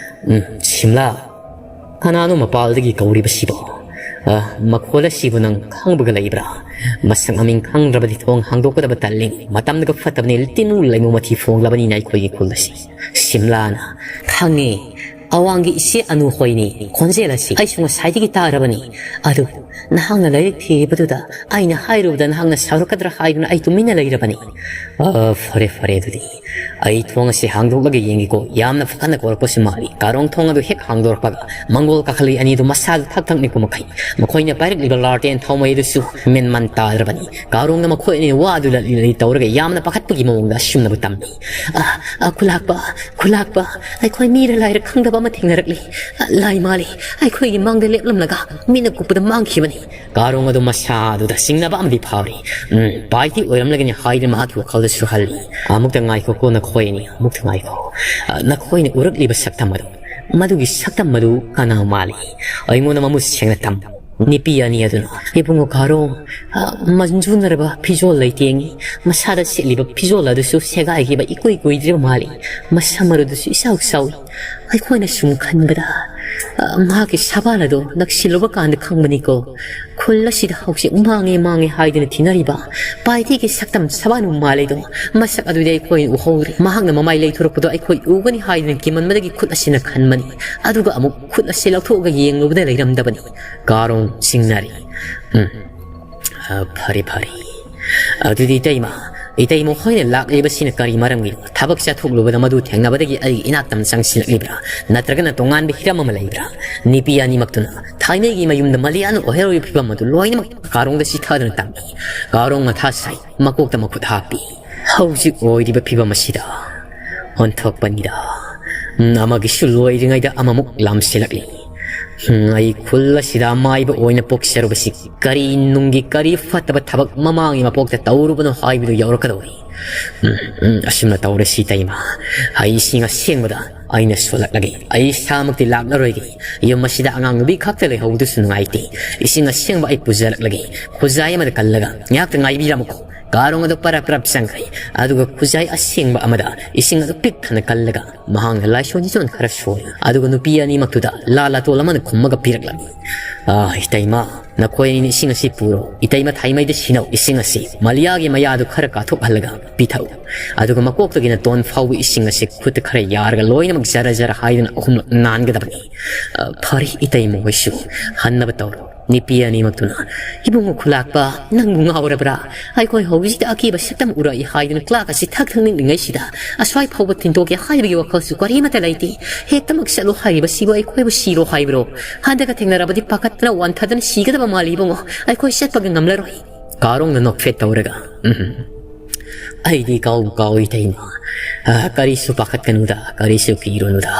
"ꯎꯝ, ꯁꯤꯝꯂꯥ, ꯀꯅꯥꯅꯣ ꯃꯄꯥꯜꯗꯒꯤ ꯀꯧꯔꯤꯕꯁꯤꯕꯣ? ꯑ, ꯃꯈꯣꯜ ꯑꯁꯤꯕꯨ ꯅꯪ ꯈꯪꯕꯒ ꯂꯩꯕ꯭ꯔꯥ? ꯃꯁꯛ ꯃꯃꯤꯡ ꯈꯪꯗ꯭ꯔꯕꯗꯤ ꯊꯣꯡ ꯍꯥꯡꯗꯣꯛꯀꯗꯕ ꯇꯜꯂꯤ꯫ ꯃꯇꯝꯗꯨꯒ ꯐꯠꯇꯕꯅꯤ, ꯇꯤꯟꯅꯨ ꯂꯩꯃꯨ ꯃꯊꯤ ꯐꯣꯡꯂꯕꯅꯤꯅ ꯑꯩꯈꯣꯏꯒꯤ ꯈꯨꯜ ꯑꯁꯤ꯫" ꯁꯤꯝꯂꯥꯅ, "ꯈꯪꯉꯦ, ꯑꯋꯥꯡꯒꯤ ꯏꯆꯦ ꯑꯅꯨ ꯍꯣꯏꯅꯤ꯫ ꯈꯣꯟꯖꯦꯜ ꯑꯁꯤ ꯑꯩꯁꯨ ꯉꯁꯥꯏꯗꯒꯤ ꯇꯥꯔꯕꯅꯤ꯫ ꯑꯗꯨꯕꯨ ꯅꯍꯥꯛꯅ ꯂꯥꯏꯔꯤꯛ ꯊꯤꯔꯤꯕꯗꯨꯗ ꯑꯩꯅ ꯍꯥꯏꯔꯨꯕꯗ ꯅꯍꯥꯛꯅ ꯁꯥꯎꯔꯛꯀꯗ꯭ꯔꯥ ꯍꯥꯏꯗꯨꯅ ꯑꯩ ꯇꯨꯃꯤꯟꯅ ꯂꯩꯔꯕꯅꯤ꯫" "ꯑ, ꯐꯔꯦ, ꯐꯔꯦ ꯑꯗꯨꯗꯤ꯫ ꯑꯩ ꯊꯣꯡ ꯑꯁꯤ ꯍꯥꯡꯗꯣꯛꯂꯒ ꯌꯦꯡꯒꯦꯀꯣ꯫ ꯌꯥꯝꯅ ꯐꯠꯅ ꯀꯧꯔꯛꯄꯁꯨ ꯃꯥꯜꯂꯤ꯫" ꯀꯥꯔꯣꯡ ꯊꯣꯡ ꯑꯗꯨ ꯍꯦꯛ ꯍꯥꯡꯗꯣꯔꯛꯄꯒ ꯃꯪꯒꯣꯜ ꯀꯥꯈꯠꯂꯤ ꯑꯅꯤꯗꯨ ꯃꯁꯥꯗꯨ ꯊꯛ ꯊꯛ ꯅꯤꯛꯄ ꯃꯈꯩ ꯃꯈꯣꯏꯅ ꯄꯥꯏꯔꯛꯂꯤꯕ ꯂꯥꯔꯇꯦꯟ ꯊꯥꯎꯃꯩ ꯑꯗꯨꯁꯨ ꯃꯦꯟ ꯃꯥꯟ ꯇꯥꯗ꯭ꯔꯕꯅꯤ꯫ ꯀꯥꯔꯣꯡꯅ ꯃꯈꯣꯏ ꯑꯅꯤ ꯋꯥꯗꯨ ꯂꯠꯂꯤ ꯂꯠꯂꯤ ꯇꯧꯔꯒ ꯌꯥꯝꯅ ꯄꯥꯈꯠꯄꯒꯤ ꯃꯑꯣꯡꯗ ꯑꯁꯨꯝꯅꯕꯨ ꯇꯝꯃꯤ꯫ "ꯑ, ꯑ, ꯈꯨꯂꯥꯛꯄ, ꯈꯨꯂꯥꯛꯄ, ꯑꯩꯈꯣꯏ ꯃꯤꯔ ꯂꯥꯏꯔ ꯈꯪꯗꯕ ꯑꯃ ꯊꯦꯡꯅꯔꯛꯂꯤ꯫ ꯑ, ꯂꯥꯏ ꯃꯥꯜꯂꯤ, ꯑꯩꯈꯣꯏꯒꯤ ꯃꯥꯡꯗ ꯂꯦꯞꯂꯝꯂꯒ ꯃꯤꯠꯅ ꯀꯨꯞꯄꯗ ꯃꯥꯡꯈꯤꯕꯅꯤ꯫" ꯀꯥꯔꯣꯡ ꯑꯗꯨ ꯃꯁꯥꯗꯨꯗ ꯆꯤꯡꯅꯕ ꯑꯃꯗꯤ ꯐꯥꯎꯔꯤ꯫ ꯎꯝ, ꯄꯥꯏꯗꯤ ꯑꯣꯏꯔꯝꯂꯒꯅꯤ ꯍꯥꯏꯗꯨꯅ ꯃꯍꯥꯛꯀꯤ ꯋꯥꯈꯜꯗꯁꯨ ꯍꯜꯂꯤ꯫ "ꯑꯃꯨꯛꯇ ꯉꯥꯏꯈꯣꯀꯣ ꯅꯈꯣꯏ ꯑꯅꯤ, ꯑꯃꯨꯛꯇ ꯉꯥꯏꯈꯣ꯫ ꯑ, ꯅꯈꯣꯏꯅ ꯎꯔꯛꯂꯤꯕ ꯁꯛꯇꯝ ꯑꯗꯨ "ꯃꯗꯨꯒꯤ ꯁꯛꯇꯝ ꯑꯗꯨ ꯀꯅꯥ ꯃꯥꯜꯂꯤ? ꯑꯩꯉꯣꯟꯗ ꯃꯃꯨꯠ ꯁꯦꯡꯅ ꯇꯝꯃꯨ꯫" ꯅꯨꯄꯤ ꯑꯅꯤ ꯑꯗꯨꯅ, "ꯏꯕꯨꯡꯉꯣ ꯀꯥꯔꯣꯡ, ꯑ, ꯃꯟꯖꯨꯅꯔꯕ ꯐꯤꯖꯣꯜ ꯂꯩꯇꯦꯡꯉꯤ, ꯃꯁꯥꯗ ꯁꯦꯠꯂꯤꯕ ꯐꯤꯖꯣꯜ ꯑꯗꯨꯁꯨ ꯁꯦꯒꯥꯏꯈꯤꯕ ꯏꯀꯨꯏ ꯀꯨꯏꯗ꯭ꯔꯤꯕ ꯃꯥꯜꯂꯤ, ꯃꯁꯝ ꯑꯗꯨꯁꯨ ꯏꯆꯥꯎ ꯆꯥꯎꯏ꯫ ꯑꯩꯈꯣꯏꯅ ꯁꯨꯝ ꯈꯟꯕꯗ, ꯑ, ꯃꯍꯥꯛꯀꯤ ꯁꯕꯥꯜ ꯑꯗꯨ ꯅꯛꯁꯤꯜꯂꯨꯕ ꯀꯥꯟꯗ ꯈꯪꯕꯅꯤꯀꯣ, ꯈꯨꯜ ꯑꯁꯤꯗ ꯍꯧꯖꯤꯛ ꯃꯥꯡꯉꯦ ꯃꯥꯡꯉꯦ ꯍꯥꯏꯗꯨꯅ ꯊꯤꯅꯔꯤꯕ ꯄꯥꯏꯊꯤꯒꯤ ꯁꯛꯇꯝ ꯁꯕꯥꯅꯨ ꯃꯥꯜꯂꯤꯗꯣ, ꯃꯁꯛ ꯑꯗꯨꯗꯤ ꯑꯩꯈꯣꯏꯅ ꯎꯍꯧꯗ꯭ꯔꯦ꯫ ꯃꯍꯥꯛꯅ ꯃꯃꯥꯏ ꯂꯩꯊꯣꯔꯛꯄꯗꯣ ꯑꯩꯈꯣꯏ ꯎꯒꯅꯤ ꯍꯥꯏꯗꯨꯅ ꯀꯤꯃꯟꯕꯗꯒꯤ ꯈꯨꯠ ꯑꯁꯤꯅ ꯈꯟꯕꯅꯤ꯫ ꯑꯗꯨꯒ ꯑꯃꯨꯛ ꯈꯨꯠ ꯑꯁꯤ ꯂꯧꯊꯣꯛꯑꯒ ꯌꯦꯡꯂꯨꯕꯗ ꯂꯩꯔꯝꯗꯕꯅꯤ꯫" ꯀꯥꯔꯣꯡ ꯆꯤꯡꯅꯔꯤ꯫ "ꯎꯝ, ꯑ, ꯐꯔꯦ, ꯐꯔꯦ꯫ ꯑꯗꯨꯗꯤ ꯏꯇꯩꯃ, ꯏꯇꯩꯃ ꯍꯣꯏꯅ ꯂꯥꯛꯂꯤꯕꯁꯤꯅ ꯀꯔꯤ ꯃꯔꯝꯒꯤꯅꯣ? ꯊꯕꯛ ꯆꯠꯊꯣꯛꯂꯨꯕꯗ ꯃꯗꯨ ꯊꯦꯡꯅꯕꯗꯒꯤ ꯑꯩꯒꯤ ꯏꯅꯥꯛꯇ ꯆꯪꯁꯤꯜꯂꯛꯂꯤꯕ꯭ꯔꯥ? ꯅꯠꯇ꯭ꯔꯒꯅ ꯇꯣꯉꯥꯟꯕ ꯍꯤꯔꯝ ꯑꯃ ꯂꯩꯕ꯭ꯔꯥ?" ꯅꯨꯄꯤ ꯑꯅꯤꯃꯛꯇꯨꯅ ꯊꯥꯏꯅꯒꯤ ꯃꯌꯨꯝꯗ ꯃꯂꯤꯌꯥꯅ ꯑꯣꯏꯍꯧꯔꯤꯕ ꯐꯤꯕꯝ ꯑꯗꯨ ꯂꯣꯏꯅꯃꯛ ꯀꯥꯔꯣꯡꯗ ꯆꯤꯊꯗꯨꯅ ꯇꯝꯃꯤ꯫ ꯀꯥꯔꯣꯡ ꯃꯊꯥ ꯁꯥꯏ, ꯃꯀꯣꯛꯇ ꯃꯈꯨꯠ ꯍꯥꯞꯄꯤ꯫ "ꯍꯧꯖꯤꯛ ꯑꯣꯏꯔꯤꯕ ꯐꯤꯕꯝ ꯑꯁꯤꯗ ꯑꯣꯟꯊꯣꯛꯄꯅꯤꯗ꯫ ꯎꯝ, ꯑꯃꯒꯤꯁꯨ ꯂꯣꯏꯗ꯭ꯔꯤꯉꯩꯗ ꯑꯃꯃꯨꯛ ꯂꯥꯝꯁꯤꯜꯂꯛꯂꯤ꯫ ꯎꯝ, ꯑꯩ ꯈꯨꯜ ꯑꯁꯤꯗ ꯑꯃꯥꯏꯕ ꯑꯣꯏꯅ ꯄꯣꯛꯆꯔꯨꯕꯁꯤ ꯀꯔꯤ ꯅꯨꯡꯒꯤ ꯀꯔꯤ ꯐꯠꯇꯕ ꯊꯕꯛ ꯃꯃꯥꯡꯒꯤ ꯃꯄꯣꯛꯇ ꯇꯧꯔꯨꯕꯅꯣ ꯍꯥꯏꯕꯗꯨ ꯌꯧꯔꯛꯀꯗꯧꯔꯤ꯫ ꯎꯝ, ꯎꯝ, ꯑꯁꯨꯝꯅ ꯇꯧꯔꯁꯤ ꯏꯇꯩꯃ꯫ ꯑꯩ ꯏꯁꯤꯡ ꯑꯁꯦꯡꯕꯗ ꯑꯩꯅ ꯁꯣꯜꯂꯛꯂꯒꯦ꯫ ꯑꯩ ꯏꯁꯥꯃꯛꯇꯤ ꯂꯥꯛꯂꯔꯣꯏꯒꯦ꯫ ꯌꯨꯝ ꯑꯁꯤꯗ ꯑꯉꯥꯡ ꯅꯨꯄꯤ ꯈꯛꯇ ꯂꯩꯍꯧꯕꯗꯨꯁꯨ ꯅꯨꯡꯉꯥꯏꯇꯦ꯫ ꯏꯁꯤꯡ ꯑꯁꯦꯡꯕ ꯑꯩ ꯄꯨꯖꯔꯛꯂꯒꯦ꯫" ꯈꯨꯖꯥꯏ ꯑꯃꯗ ꯀꯜꯂꯒ, "ꯉꯥꯏꯍꯥꯛꯇ ꯉꯥꯏꯕꯤꯔꯝꯃꯨꯀꯣ꯫" ꯀꯥꯔꯣꯡ ꯑꯗꯨ ꯄꯔꯞ ꯄꯔꯞ ꯆꯪꯈ꯭ꯔꯦ꯫ ꯑꯗꯨꯒ ꯈꯨꯖꯥꯏ ꯑꯁꯦꯡꯕ ꯑꯃꯗ ꯏꯁꯤꯡ ꯑꯗꯨ ꯄꯤꯛ ꯊꯟꯅ ꯀꯜꯂꯒ, ꯃꯍꯥꯛꯅ ꯂꯥꯏꯁꯣꯟ ꯅꯤꯁꯣꯟ ꯈꯔ ꯁꯣꯜꯂꯤ꯫ ꯑꯗꯨꯒ ꯅꯨꯄꯤ ꯑꯅꯤꯃꯛꯇꯨꯗ ꯂꯥ ꯂꯥꯇꯣꯜ ꯑꯃꯅ ꯈꯨꯝꯃꯒ ꯄꯤꯔꯛꯂꯝꯃꯤ꯫ "ꯑꯥ, ꯏꯇꯩꯃ, ꯅꯈꯣꯏ ꯑꯅꯤꯅ ꯏꯁꯤꯡ ꯑꯁꯤ ꯄꯨꯔꯣ꯫ ꯏꯇꯩꯃ ꯊꯥꯏꯃꯩꯗ ꯁꯤꯟꯅꯧ꯫ ꯏꯁꯤꯡ ꯑꯁꯤ ꯃꯂꯤꯌꯥꯒꯤ ꯃꯌꯥꯗꯨ ꯈꯔ ꯀꯥꯊꯣꯛꯍꯜꯂꯒ ꯄꯤꯊꯛꯎ꯫ ꯑꯗꯨꯒ ꯃꯀꯣꯛꯇꯒꯤꯅ ꯇꯣꯟ ꯐꯥꯎꯕ ꯏꯁꯤꯡ ꯑꯁꯤ ꯈꯨꯠꯇ ꯈꯔ ꯌꯥꯔꯒ ꯂꯣꯏꯅꯃꯛ ꯖꯔ ꯖꯔ ꯍꯥꯏꯗꯨꯅ ꯑꯍꯨꯝꯂꯛ ꯅꯥꯟꯒꯗꯕꯅꯤ꯫" "ꯑ, ꯐꯔꯦ, ꯏꯇꯩꯃ ꯍꯣꯏꯁꯨ ꯍꯟꯅꯕ ꯇꯧꯔꯣ꯫" ꯅꯨꯄꯤ ꯑꯅꯤꯃꯛꯇꯨꯅ, "ꯏꯕꯨꯡꯉꯣ ꯈꯨꯂꯥꯛꯄ, ꯅꯪꯕꯨ ꯉꯥꯎꯔꯕ꯭ꯔꯥ? ꯑꯩꯈꯣꯏ ꯍꯧꯖꯤꯛꯇ ꯑꯀꯤꯕ ꯁꯛꯇꯝ ꯎꯔꯛꯏ ꯍꯥꯏꯗꯨꯅ ꯀ꯭ꯂꯥꯛ ꯑꯁꯤ ꯊꯛ ꯊꯛ ꯅꯤꯛꯂꯤꯉꯩꯁꯤꯗ ꯑꯁ꯭ꯋꯥꯏ ꯐꯥꯎꯕ ꯊꯤꯟꯗꯣꯛꯀꯦ ꯍꯥꯏꯕꯒꯤ ꯋꯥꯈꯜꯁꯨ ꯀꯔꯤꯃꯠꯇ ꯂꯩꯇꯦ꯫ ꯍꯦꯛꯇꯃꯛ ꯆꯠꯂꯣ ꯍꯥꯏꯔꯤꯕꯁꯤꯕꯨ ꯑꯩꯈꯣꯏꯕꯨ ꯁꯤꯔꯣ ꯍꯥꯏꯕ꯭ꯔꯣ? ꯍꯟꯗꯛꯀ ꯊꯦꯡꯅꯔꯕꯗꯤ ꯄꯥꯈꯠꯇꯅ ꯋꯥꯟꯊꯗꯅ ꯁꯤꯒꯗꯕ ꯃꯥꯜꯂꯤ ꯏꯕꯨꯡꯉꯣ꯫ ꯑꯩꯈꯣꯏ ꯆꯠꯄꯒ ꯉꯝꯂꯔꯣꯏ꯫" ꯀꯥꯔꯣꯡꯅ ꯅꯣꯛꯐꯦꯠ ꯇꯧꯔꯒ, "ꯎꯝ, ꯑꯩꯗꯤ ꯀꯥꯎꯕꯨ ꯀꯥꯎꯏ ꯏꯇꯩꯃ꯫ ꯑ, ꯀꯔꯤꯁꯨ ꯄꯥꯈꯠꯀꯅꯨꯗ, ꯀꯔꯤꯁꯨ ꯀꯤꯔꯨꯅꯨꯗ꯫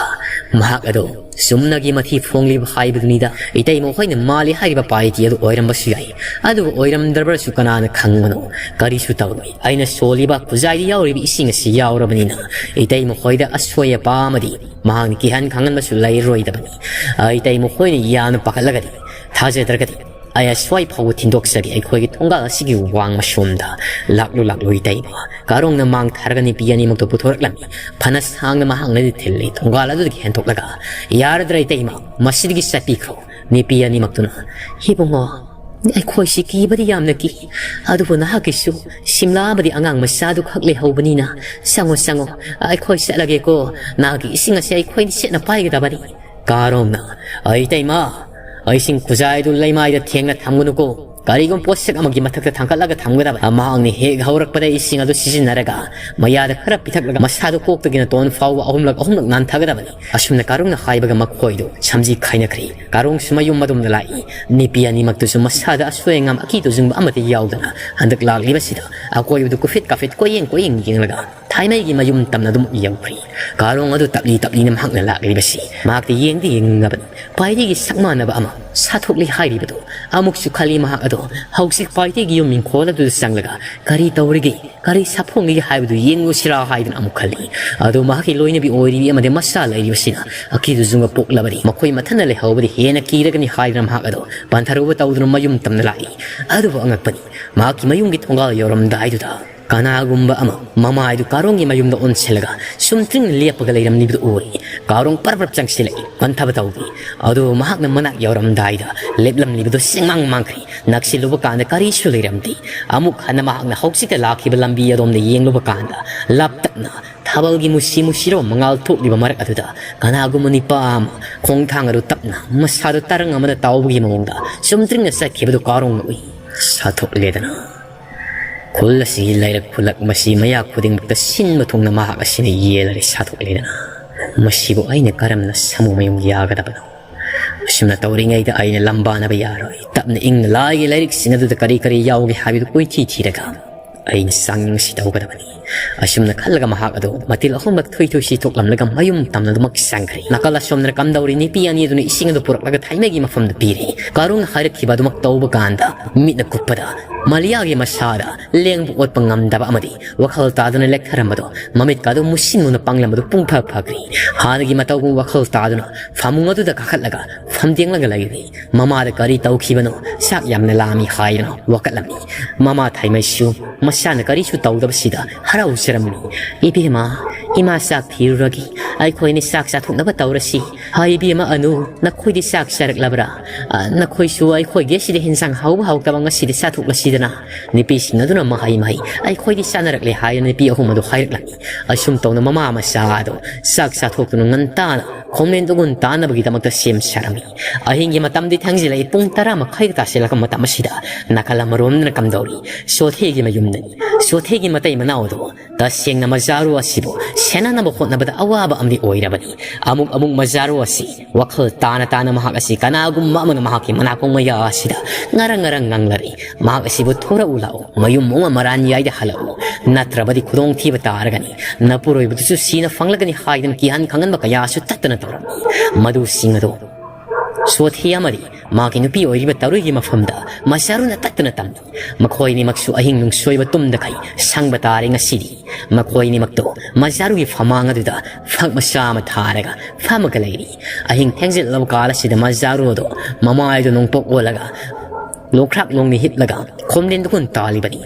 ꯃꯍꯥꯛ ꯑꯗꯣ ꯆꯨꯝꯅꯒꯤ ꯃꯊꯤ ꯐꯣꯡꯂꯤꯕ ꯍꯥꯏꯕꯗꯨꯅꯤꯗ꯫ ꯏꯇꯩꯃ ꯈꯣꯏꯅ ꯃꯥꯜꯂꯤ ꯍꯥꯏꯔꯤꯕ ꯄꯥꯏꯇꯤ ꯑꯗꯨ ꯑꯣꯏꯔꯝꯕꯁꯨ ꯌꯥꯏ, ꯑꯗꯨꯕꯨ ꯑꯣꯏꯔꯝꯗ꯭ꯔꯕꯁꯨ ꯀꯅꯥꯅ ꯈꯪꯕꯅꯣ? ꯀꯔꯤꯁꯨ ꯇꯧꯔꯣꯏ꯫ ꯑꯩꯅ ꯁꯣꯜꯂꯤꯕ ꯈꯨꯖꯥꯏꯗ ꯌꯥꯎꯔꯤꯕ ꯏꯁꯤꯡ ꯑꯁꯤ ꯌꯥꯎꯔꯕꯅꯤꯅ ꯏꯇꯩꯃ ꯈꯣꯏꯗ ꯑꯁꯣꯏ ꯑꯄꯥ ꯑꯃꯗꯤ ꯃꯍꯥꯛꯅ ꯀꯤꯍꯟ ꯈꯪꯍꯟꯕꯁꯨ ꯂꯩꯔꯣꯏꯗꯕꯅꯤ꯫ ꯏꯇꯩꯃ ꯈꯣꯏꯅ ꯌꯥꯝꯅ ꯄꯥꯈꯠꯂꯒꯗꯤ, ꯊꯥꯖꯗ꯭ꯔꯒꯗꯤ ꯑꯩ ꯑꯁ꯭ꯋꯥꯏ ꯐꯥꯎꯕ ꯊꯤꯟꯗꯣꯛꯆꯒꯦ꯫ ꯑꯩꯈꯣꯏꯒꯤ ꯊꯣꯡꯒꯥꯜ ꯑꯁꯤꯒꯤ ꯋꯥꯡ ꯃꯁꯣꯝꯗ ꯂꯥꯛꯂꯨ, ꯂꯥꯛꯂꯨ ꯏꯇꯩꯃ꯫ ꯀꯥꯔꯣꯡꯅ ꯃꯥꯡ ꯊꯥꯔꯒ ꯅꯨꯄꯤ ꯑꯅꯤꯃꯛꯇꯨ ꯄꯨꯊꯣꯔꯛꯂꯝꯃꯤ꯫ ꯐꯅ ꯁꯥꯡꯅ ꯃꯍꯥꯛꯅꯗꯤ ꯊꯤꯜꯂꯤ꯫ ꯊꯣꯡꯒꯥꯜ ꯑꯗꯨꯗꯒꯤ ꯍꯦꯟꯗꯣꯛꯂꯒ, "ꯌꯥꯔꯗ꯭ꯔꯥ ꯏꯇꯩꯃ? ꯃꯁꯤꯗꯒꯤ ꯆꯠꯄꯤꯈ꯭ꯔꯣ"꯫ ꯅꯨꯄꯤ ꯑꯅꯤꯃꯛꯇꯨꯅ, "ꯏꯕꯨꯡꯉꯣ, ꯑꯩꯈꯣꯏꯁꯤ ꯀꯤꯕꯗꯤ ꯌꯥꯝꯅ ꯀꯤ, ꯑꯗꯨꯕꯨ ꯅꯍꯥꯛꯀꯤꯁꯨ ꯁꯤꯝꯂꯥ ꯑꯃꯗꯤ ꯑꯉꯥꯡ ꯃꯆꯥꯗꯨ ꯈꯛ ꯂꯩꯍꯧꯕꯅꯤꯅ, ꯆꯪꯉꯣ, ꯆꯪꯉꯣ, ꯑꯩꯈꯣꯏ ꯆꯠꯂꯒꯦꯀꯣ꯫ ꯅꯍꯥꯛꯀꯤ ꯏꯁꯤꯡ ꯑꯁꯤ ꯑꯩꯈꯣꯏꯅ ꯁꯦꯠꯅ ꯄꯥꯏꯒꯗꯕꯅꯤ"꯫ ꯀꯥꯔꯣꯡꯅ, "ꯑꯩ ꯏꯇꯩꯃ, ꯏꯁꯤꯡ ꯈꯨꯖꯥꯏꯗꯨ ꯂꯩꯃꯥꯏꯗ ꯊꯦꯡꯅ ꯊꯝꯒꯅꯨꯀꯣ꯫ ꯀꯔꯤꯒꯨꯝꯕ ꯄꯣꯠꯁꯛ ꯑꯃꯒꯤ ꯃꯊꯛꯇ ꯊꯥꯡꯒꯠꯂꯒ ꯊꯝꯒꯗꯕ꯫ ꯃꯍꯥꯛꯅ ꯍꯦꯛ ꯍꯧꯔꯛꯄꯗ ꯏꯁꯤꯡ ꯑꯗꯨ ꯁꯤꯖꯤꯟꯅꯔꯒ ꯃꯌꯥꯗ ꯈꯔ ꯄꯤꯊꯛꯂꯒ ꯃꯁꯥꯗꯨ ꯀꯣꯛꯇꯒꯤ ꯅꯥꯇꯣꯟ ꯐꯥꯎꯕ ꯑꯍꯨꯝꯂꯛ ꯑꯍꯨꯝꯂꯛ ꯅꯥꯟꯊꯒꯗꯕꯅꯤ"꯫ ꯑꯁꯨꯝꯅ ꯀꯥꯔꯣꯡꯅ ꯍꯥꯏꯕꯒ ꯃꯈꯣꯏꯗꯨ ꯁꯝꯖꯤ ꯈꯥꯏꯅꯈ꯭ꯔꯤ꯫ ꯀꯥꯔꯣꯡꯁꯨ ꯃꯌꯨꯝ ꯑꯗꯣꯝꯗ ꯂꯥꯛꯏ꯫ ꯅꯨꯄꯤ ꯑꯅꯤꯃꯛꯇꯨꯁꯨ ꯃꯁꯥꯗ ꯑꯁꯣꯏ ꯑꯉꯥꯝ ꯑꯀꯤ ꯇꯨꯖꯨꯡꯕ ꯑꯃꯠꯇ ꯌꯥꯎꯗꯅ ꯍꯟꯗꯛ ꯂꯥꯛꯂꯤꯕꯁꯤꯗ ꯑꯀꯣꯏꯕꯗꯨ ꯀꯨꯐꯤꯠ ꯀꯥꯐꯤꯠ ꯀꯣꯏꯌꯦꯡ ꯀꯣꯏꯌꯦꯡ ꯌꯦꯡꯂꯒ ꯊꯥꯏꯃꯩꯒꯤ ꯃꯌꯨꯝ ꯇꯝꯅ ꯑꯗꯨꯝ ꯌꯧꯈ꯭ꯔꯤ꯫ ꯀꯥꯔꯣꯡ ꯑꯗꯨ ꯇꯞꯂꯤ ꯇꯞꯂꯤꯅ ꯃꯍꯥꯛꯅ ꯂꯥꯛꯂꯤꯕꯁꯤ ꯃꯍꯥꯛꯇꯤ ꯌꯦꯡꯗꯤ ꯌꯦꯡꯅꯤꯡꯉꯕꯅꯤ꯫ ꯄꯥꯏꯔꯤꯒꯤ ꯁꯛ ꯃꯥꯟꯅꯕ ꯑꯃ ꯁꯥꯊꯣꯛꯂꯤ ꯍꯥꯏꯔꯤꯕꯗꯨ ꯑꯃꯨꯛꯁꯨ ꯈꯜꯂꯤ ꯃꯍꯥꯛ ꯑꯗꯣ꯫ ꯍꯧꯖꯤꯛ ꯄꯥꯏꯔꯤꯒꯤ ꯌꯨꯝ ꯏꯪꯈꯣꯜ ꯑꯗꯨꯗ ꯆꯪꯂꯒ ꯀꯔꯤ ꯇꯧꯔꯤꯒꯦ, ꯀꯔꯤ ꯁꯥꯐꯣꯡꯂꯤꯒꯦ ꯍꯥꯏꯕꯗꯨ ꯌꯦꯡꯂꯨꯁꯤꯔꯥ ꯍꯥꯏꯗꯨꯅ ꯑꯃꯨꯛ ꯈꯜꯂꯤ꯫ ꯑꯗꯣ ꯃꯍꯥꯛꯀꯤ ꯂꯣꯏꯅꯕꯤ ꯑꯣꯏꯔꯤꯕꯤ ꯑꯃꯗꯤ ꯃꯆꯥ ꯂꯩꯔꯤꯕꯁꯤꯅ ꯑꯀꯤꯗꯨ ꯖꯨꯡꯒ ꯄꯣꯛꯂꯕꯗꯤ ꯃꯈꯣꯏ ꯃꯊꯟꯅ ꯂꯩꯍꯧꯕꯗꯤ ꯍꯦꯟꯅ ꯀꯤꯔꯒꯅꯤ ꯍꯥꯏꯗꯨꯅ ꯃꯍꯥꯛ ꯑꯗꯣ ꯄꯟꯊꯔꯨꯕ ꯇꯧꯗꯨꯅ ꯃꯌꯨꯝ ꯇꯝꯅ ꯂꯥꯛꯏ꯫ ꯑꯗꯨꯕꯨ ꯑꯉꯛꯄꯅꯤ, ꯃꯍꯥꯛꯀꯤ ꯃꯌꯨꯝꯒꯤ ꯊꯣꯡꯒꯥꯜ ꯌꯧꯔꯝꯗꯥꯏꯗꯨꯗ ꯀꯅꯥꯒꯨꯝꯕ ꯑꯃ ꯃꯃꯥꯏꯗꯨ ꯀꯥꯔꯣꯡꯒꯤ ꯃꯌꯨꯝꯗ ꯑꯣꯟꯁꯤꯜꯂꯒ ꯁꯨꯝꯇ꯭ꯔꯤꯡꯅ ꯂꯦꯞꯄꯒ ꯂꯩꯔꯝꯂꯤꯕꯗꯨ ꯎꯔꯦ꯫ ꯀꯥꯔꯣꯡ ꯄꯔꯞ ꯄꯔꯞ ꯆꯪꯁꯤꯜꯂꯛꯏ, ꯄꯟꯊꯕ ꯇꯧꯗꯦ꯫ ꯑꯗꯨꯕꯨ ꯃꯍꯥꯛꯅ ꯃꯅꯥꯛ ꯌꯧꯔꯝꯗꯥꯏꯗ ꯂꯦꯞꯂꯝꯂꯤꯕꯗꯨ ꯆꯦꯡꯃꯥꯡ ꯃꯥꯡꯈ꯭ꯔꯦ꯫ ꯅꯛꯁꯤꯜꯂꯨꯕ ꯀꯥꯟꯗ ꯀꯔꯤꯁꯨ ꯂꯩꯔꯝꯗꯦ꯫ ꯑꯃꯨꯛ ꯍꯟꯅ ꯃꯍꯥꯛꯅ ꯍꯧꯖꯤꯛꯇ ꯂꯥꯛꯈꯤꯕ ꯂꯝꯕꯤ ꯑꯗꯣꯝꯗ ꯌꯦꯡꯂꯨꯕ ꯀꯥꯟꯗ ꯂꯥꯞꯇꯛꯅ ꯊꯥꯕꯜꯒꯤ ꯃꯨꯁꯤ ꯃꯨꯁꯤꯔꯕ ꯃꯉꯥꯜ ꯊꯣꯛꯂꯤꯕ ꯃꯔꯛ ꯑꯗꯨꯗ ꯀꯅꯥꯒꯨꯝꯕ ꯅꯨꯄꯥ ꯑꯃ ꯈꯣꯡꯊꯥꯡ ꯑꯗꯨ ꯇꯞꯅ ꯃꯁꯥꯗꯨ ꯇꯔꯪ ꯑꯃꯗ ꯇꯥꯎꯕꯒꯤ ꯃꯑꯣꯡꯗ ꯆꯨꯝꯗ꯭ꯔꯤꯡꯅ ꯆꯠꯈꯤꯕꯗꯨ ꯀꯥꯔꯣꯡꯅ ꯎꯏ꯫ ꯁꯥꯊꯣꯛꯂꯦꯗꯅ꯫ ꯈꯨꯜ ꯑꯁꯤꯒꯤ ꯂꯩꯔꯛ ꯈꯨꯜꯂꯛ ꯃꯁꯤ ꯃꯌꯥ ꯈꯨꯗꯤꯡꯃꯛꯇ ꯁꯤꯟꯕ ꯊꯨꯡꯅ ꯃꯍꯥꯛ ꯑꯁꯤꯅ ꯌꯦꯜꯂꯔꯦ꯫ ꯁꯥꯊꯣꯛꯂꯦꯗꯅ꯫ ꯃꯁꯤꯕꯨ ꯑꯩꯅ ꯀꯔꯝꯅ ꯁꯥꯃꯨ ꯃꯌꯨꯝ ꯌꯥꯒꯗꯕꯅꯣ? ꯑꯁꯨꯝꯅ ꯇꯧꯔꯤꯉꯩꯗ ꯑꯩꯅ ꯂꯝꯕꯥꯅꯕ ꯌꯥꯔꯣꯏ꯫ ꯇꯞꯅ ꯏꯪꯅ ꯂꯥꯏꯒꯤ ꯂꯥꯏꯔꯤꯛꯁꯤꯡ ꯑꯗꯨꯗ ꯀꯔꯤ ꯀꯔꯤ ꯌꯥꯎꯒꯦ ꯍꯥꯏꯕꯗꯨ ꯀꯣꯏꯊꯤ ꯊꯤꯔꯒ ꯑꯩꯅ ꯆꯥꯡꯌꯦꯡꯁꯤ ꯇꯧꯒꯗꯕꯅꯤ꯫ ꯑꯁꯨꯝꯅ ꯈꯜꯂꯒ ꯃꯍꯥꯛ ꯑꯗꯨ ꯃꯇꯤꯜ ꯑꯍꯨꯝꯂꯛ ꯊꯨꯏ ꯊꯨꯏ ꯁꯤꯊꯣꯛꯂꯝꯂꯒ ꯃꯌꯨꯝ ꯇꯝꯅ ꯑꯗꯨꯃꯛ ꯆꯪꯈ꯭ꯔꯦ꯫ ꯅꯥꯀꯜ ꯑꯁꯣꯝꯗꯅ ꯀꯝꯗꯧꯔꯤ? ꯅꯨꯄꯤ ꯑꯅꯤ ꯑꯗꯨꯅ ꯏꯁꯤꯡ ꯑꯗꯨ ꯄꯨꯔꯛꯂꯒ ꯊꯥꯏꯃꯩꯒꯤ ꯃꯐꯝꯗ ꯄꯤꯔꯦ꯫ ꯀꯥꯔꯨꯡꯅ ꯍꯥꯏꯔꯛꯈꯤꯕ ꯑꯗꯨꯃꯛ ꯇꯧꯕ ꯀꯥꯟꯗ ꯃꯤꯠꯅ ꯀꯨꯞꯄꯗ ꯃꯂꯤꯌꯥꯒꯤ ꯃꯁꯥꯗ ꯂꯦꯡꯕ ꯑꯣꯠꯄ ꯉꯝꯗꯕ ꯑꯃꯗꯤ ꯋꯥꯈꯜ ꯇꯥꯗꯨꯅ ꯂꯦꯛꯊꯔꯝꯕꯗꯣ, ꯃꯃꯤꯠꯀ ꯑꯗꯨ ꯃꯨꯁꯤꯟ ꯃꯨꯅ ꯄꯥꯡꯂꯝꯕꯗꯨ ꯄꯨꯡꯐ ꯐꯈ꯭ꯔꯦ꯫ ꯍꯥꯟꯅꯒꯤ ꯃꯇꯧꯒꯨꯝ ꯋꯥꯈꯜ ꯇꯥꯗꯨꯅ ꯐꯃꯨꯡ ꯑꯗꯨꯗ ꯀꯥꯈꯠꯂꯒ ꯐꯝꯗꯦꯡꯂꯒ ꯂꯩꯔꯦ꯫ ꯃꯃꯥꯗ ꯀꯔꯤ ꯇꯧꯈꯤꯕꯅꯣ, ꯆꯥꯛ ꯌꯥꯝꯅ ꯂꯥꯝꯃꯤ ꯍꯥꯏꯗꯨꯅ ꯋꯥꯀꯠꯂꯝꯃꯤ꯫ ꯃꯃꯥ ꯊꯥꯏꯃꯩꯁꯨ ꯃꯁꯥꯅ ꯀꯔꯤꯁꯨ ꯇꯧꯗꯕꯁꯤꯗ ꯍꯔꯥꯎꯖꯔꯝꯃꯤ꯫ "ꯏꯕꯦꯝꯃ, ꯏꯃꯥ ꯆꯥꯛ ꯊꯤꯔꯨꯔꯒꯦ, ꯑꯩꯈꯣꯏꯅꯤ ꯆꯥꯛ ꯆꯥꯊꯣꯛꯅꯕ ꯇꯧꯔꯁꯤ꯫ ꯍꯥꯏ ꯏꯕꯦꯝꯃ ꯑꯅꯨ, ꯅꯈꯣꯏꯗꯤ ꯆꯥꯛ ꯆꯥꯔꯛꯂꯕ꯭ꯔꯥ? ꯑ, ꯅꯈꯣꯏꯁꯨ ꯑꯩꯈꯣꯏꯒꯤ ꯑꯁꯤꯗ ꯍꯤꯟꯖꯥꯡ ꯍꯥꯎꯕ ꯍꯥꯎꯇꯕ ꯉꯁꯤꯗꯤ ꯆꯥꯊꯣꯛꯂꯁꯤꯗꯅ?" ꯅꯨꯄꯤꯁꯤꯡ ꯑꯗꯨꯅ ꯃꯍꯩ ꯃꯍꯩ, "ꯑꯩꯈꯣꯏꯗꯤ ꯆꯥꯅꯔꯛꯂꯦ" ꯍꯥꯏꯗꯨꯅ ꯅꯨꯄꯤ ꯑꯍꯨꯝ ꯑꯗꯨ ꯍꯥꯏꯔꯛꯂꯝꯃꯤ꯫ ꯑꯁꯨꯝ ꯇꯧꯅ ꯃꯃꯥ ꯃꯆꯥ ꯑꯗꯨ ꯆꯥꯛ ꯆꯥꯊꯣꯛꯇꯨꯅ ꯉꯟꯇꯥꯅ ꯈꯣꯝꯂꯦꯟ ꯇꯨꯒꯨꯟ ꯇꯥꯅꯕꯒꯤꯗꯃꯛꯇ ꯁꯦꯝ ꯁꯥꯔꯝꯃꯤ꯫ ꯑꯍꯤꯡꯒꯤ ꯃꯇꯝꯗꯤ ꯊꯦꯡꯖꯤꯜꯂꯛꯏ, ꯄꯨꯡ ꯇꯔꯥ ꯃꯈꯥꯏꯒ ꯇꯥꯁꯤꯜꯂꯛꯄ ꯃꯇꯝ ꯑꯁꯤꯗ ꯅꯥꯀꯜ ꯑꯃꯔꯣꯝꯗꯅ ꯀꯝꯗꯧꯔꯤ? ꯁꯣꯊꯦꯒꯤ ꯃꯌꯨꯝꯗꯅꯤ꯫ ꯁꯣꯊꯦꯒꯤ ꯃꯇꯩ ꯃꯅꯥꯎ ꯑꯗꯨ ꯇꯁꯦꯡꯅ ꯃꯖꯥꯔꯨ ꯑꯁꯤꯕꯨ ꯁꯦꯟꯅꯅꯕ ꯍꯣꯠꯅꯕꯗ ꯑꯋꯥꯕ ꯑꯃꯗꯤ ꯑꯣꯏꯔꯕꯅꯤ꯫ ꯑꯃꯨꯛ ꯑꯃꯨꯛ ꯃꯖꯥꯔꯨ ꯑꯁꯤ ꯋꯥꯈꯜ ꯇꯥꯅ ꯇꯥꯅ ꯃꯍꯥꯛ ꯑꯁꯤ ꯀꯅꯥꯒꯨꯝꯕ ꯑꯃꯅ ꯃꯍꯥꯛꯀꯤ ꯃꯅꯥꯀꯣꯡ ꯃꯌꯥ ꯑꯁꯤꯗ ꯉꯔꯪ ꯉꯔꯪ ꯉꯥꯡꯂꯔꯤ꯫ ꯃꯍꯥꯛ ꯑꯁꯤꯕꯨ "ꯊꯣꯔꯛꯎ ꯂꯥꯛꯎ, ꯃꯌꯨꯝ ꯑꯃ ꯃꯔꯥꯟ ꯌꯥꯏꯗ ꯍꯜꯂꯛꯎ, ꯅꯠꯇ꯭ꯔꯕꯗꯤ ꯈꯨꯗꯣꯡꯊꯤꯕ ꯇꯥꯔꯒꯅꯤ, ꯅꯄꯨꯔꯣꯏꯕꯗꯨꯁꯨ ꯁꯤꯅ ꯐꯪꯂꯒꯅꯤ" ꯍꯥꯏꯗꯨꯅ ꯀꯤꯍꯟ ꯈꯪꯍꯟꯕ ꯀꯌꯥꯁꯨ ꯇꯠꯇꯅ ꯇꯧꯔꯝꯃꯤ꯫ ꯃꯗꯨꯁꯤꯡ ꯑꯗꯨ ꯁꯣꯊꯤ ꯑꯃꯗꯤ ꯃꯥꯒꯤ ꯅꯨꯄꯤ ꯑꯣꯏꯔꯤꯕ ꯇꯔꯨꯏꯒꯤ ꯃꯐꯝꯗ ꯃꯆꯥꯔꯨꯅ ꯇꯠꯇꯅ ꯇꯝꯃꯤ꯫ ꯃꯈꯣꯏ ꯑꯅꯤꯃꯛꯁꯨ ꯑꯍꯤꯡ ꯅꯨꯡꯁꯣꯏꯕ ꯇꯨꯝꯗꯈꯩ ꯁꯪꯕ ꯇꯥꯔꯦ ꯉꯁꯤꯗꯤ꯫ ꯃꯈꯣꯏ ꯑꯅꯤꯃꯛꯇꯣ ꯃꯖꯥꯔꯨꯒꯤ ꯐꯃꯥꯡ ꯑꯗꯨꯗ ꯐꯛ ꯃꯆꯥ ꯑꯃ ꯊꯥꯔꯒ ꯐꯝꯃꯒ ꯂꯩꯔꯤ꯫ ꯑꯍꯤꯡ ꯊꯦꯡꯖꯤꯜꯂꯕ ꯀꯥꯜ ꯑꯁꯤꯗ ꯃꯖꯥꯔꯨ ꯑꯗꯣ ꯃꯃꯥꯏꯗꯨ ꯅꯣꯡꯄꯣꯛ ꯑꯣꯜꯂꯒ ꯂꯣꯡꯈ꯭ꯔꯥꯛ ꯂꯣꯡꯅ ꯍꯤꯞꯂꯒ ꯈꯣꯝꯂꯦꯟ ꯇꯨꯒꯨꯟ ꯇꯥꯜꯂꯤꯕꯅꯤ꯫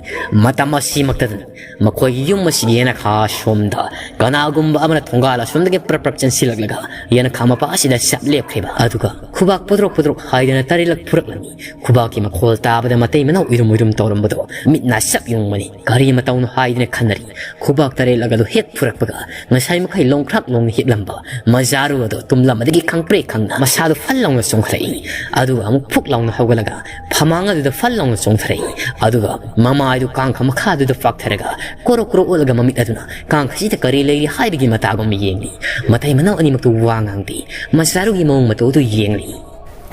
ꯃꯇꯝ ꯑꯁꯤꯃꯛꯇꯗꯅꯤ ꯃꯈꯣꯏꯒꯤ ꯌꯨꯝ ꯑꯁꯤꯒꯤ ꯌꯦꯅꯈꯥ ꯁꯣꯝꯗ ꯀꯅꯥꯒꯨꯝꯕ ꯑꯃꯅ ꯊꯣꯡꯒꯥꯜ ꯑꯁꯣꯝꯗꯒꯤ ꯄ꯭ꯔꯞ ꯄ꯭ꯔꯞ ꯆꯦꯟꯁꯤꯜꯂꯛꯂꯒ ꯌꯦꯅꯈꯥ ꯃꯄꯥ ꯑꯁꯤꯗ ꯆꯞ ꯂꯦꯞꯈ꯭ꯔꯤꯕ꯫ ꯑꯗꯨꯒ ꯈꯨꯕꯥꯛ ꯄꯨꯗ꯭ꯔꯣꯛ ꯄꯨꯗ꯭ꯔꯣꯛ ꯍꯥꯏꯗꯅ ꯇꯔꯦꯠꯂꯛ ꯐꯨꯔꯛꯂꯝꯃꯤ꯫ ꯈꯨꯕꯥꯛꯀꯤ ꯃꯈꯣꯜ ꯇꯥꯕꯗ ꯃꯇꯩ ꯃꯅꯥꯎ ꯎꯏꯔꯨꯝ ꯎꯏꯔꯨꯝ ꯇꯧꯔꯝꯕꯗꯣ ꯃꯤꯠ ꯅꯥ ꯆꯞ ꯌꯨꯡꯕꯅꯤ꯫ ꯀꯔꯤ ꯃꯇꯧꯅꯣ ꯍꯥꯏꯗꯅ ꯈꯟꯅꯔꯤ꯫ ꯈꯨꯕꯥꯛ ꯇꯔꯦꯠꯂꯛ ꯑꯗꯨ ꯍꯦꯛ ꯐꯨꯔꯛꯄꯒ ꯉꯁꯥꯏ ꯃꯈꯩ ꯂꯣꯡꯈ꯭ꯔꯥꯛ ꯂꯣꯡꯅ ꯍꯤꯞꯂꯝꯕ ꯃꯖꯥꯔꯨ ꯑꯗꯨ ꯇꯨꯝꯂꯝꯕꯗꯒꯤ ꯈꯪꯄ꯭ꯔꯦꯛ ꯈꯪꯅ ꯃꯁꯥꯗꯨ ꯐꯜ ꯂꯥꯎꯅ ꯆꯣꯡꯈꯠꯂꯛꯏ꯫ ꯑꯗꯨꯒ ꯑꯃꯨꯛ ꯐꯨꯛ ꯂꯥꯎꯅ ꯍꯧꯒꯠꯂꯒ ꯐꯃꯥꯡ ꯑꯗꯨꯗ ꯐꯜ ꯂꯥꯎꯅ ꯆꯣꯡꯊꯔꯛꯏ꯫ ꯑꯗꯨꯒ ꯃꯃꯥꯏꯗꯨ ꯀꯥꯡꯈ ꯃꯈꯥꯗꯨꯗ ꯄꯥꯛꯊꯔꯒ ꯀꯣꯔꯣ ꯀꯣꯔꯣ ꯑꯣꯠꯂꯒ ꯃꯃꯤꯠ ꯑꯗꯨꯅ ꯀꯥꯡꯈꯁꯤꯗ ꯀꯔꯤ ꯂꯩꯔꯤ ꯍꯥꯏꯕꯒꯤ ꯃꯇꯥꯒꯨꯝ ꯌꯦꯡꯂꯤ꯫ ꯃꯇꯩ ꯃꯅꯥꯎ ꯑꯅꯤꯃꯛꯇꯨ ꯋꯥ ꯉꯥꯡꯗꯦ꯫ ꯃꯆꯥꯔꯨꯒꯤ ꯃꯑꯣꯡ ꯃꯇꯧ ꯑꯗꯨ ꯌꯦꯡꯂꯤ꯫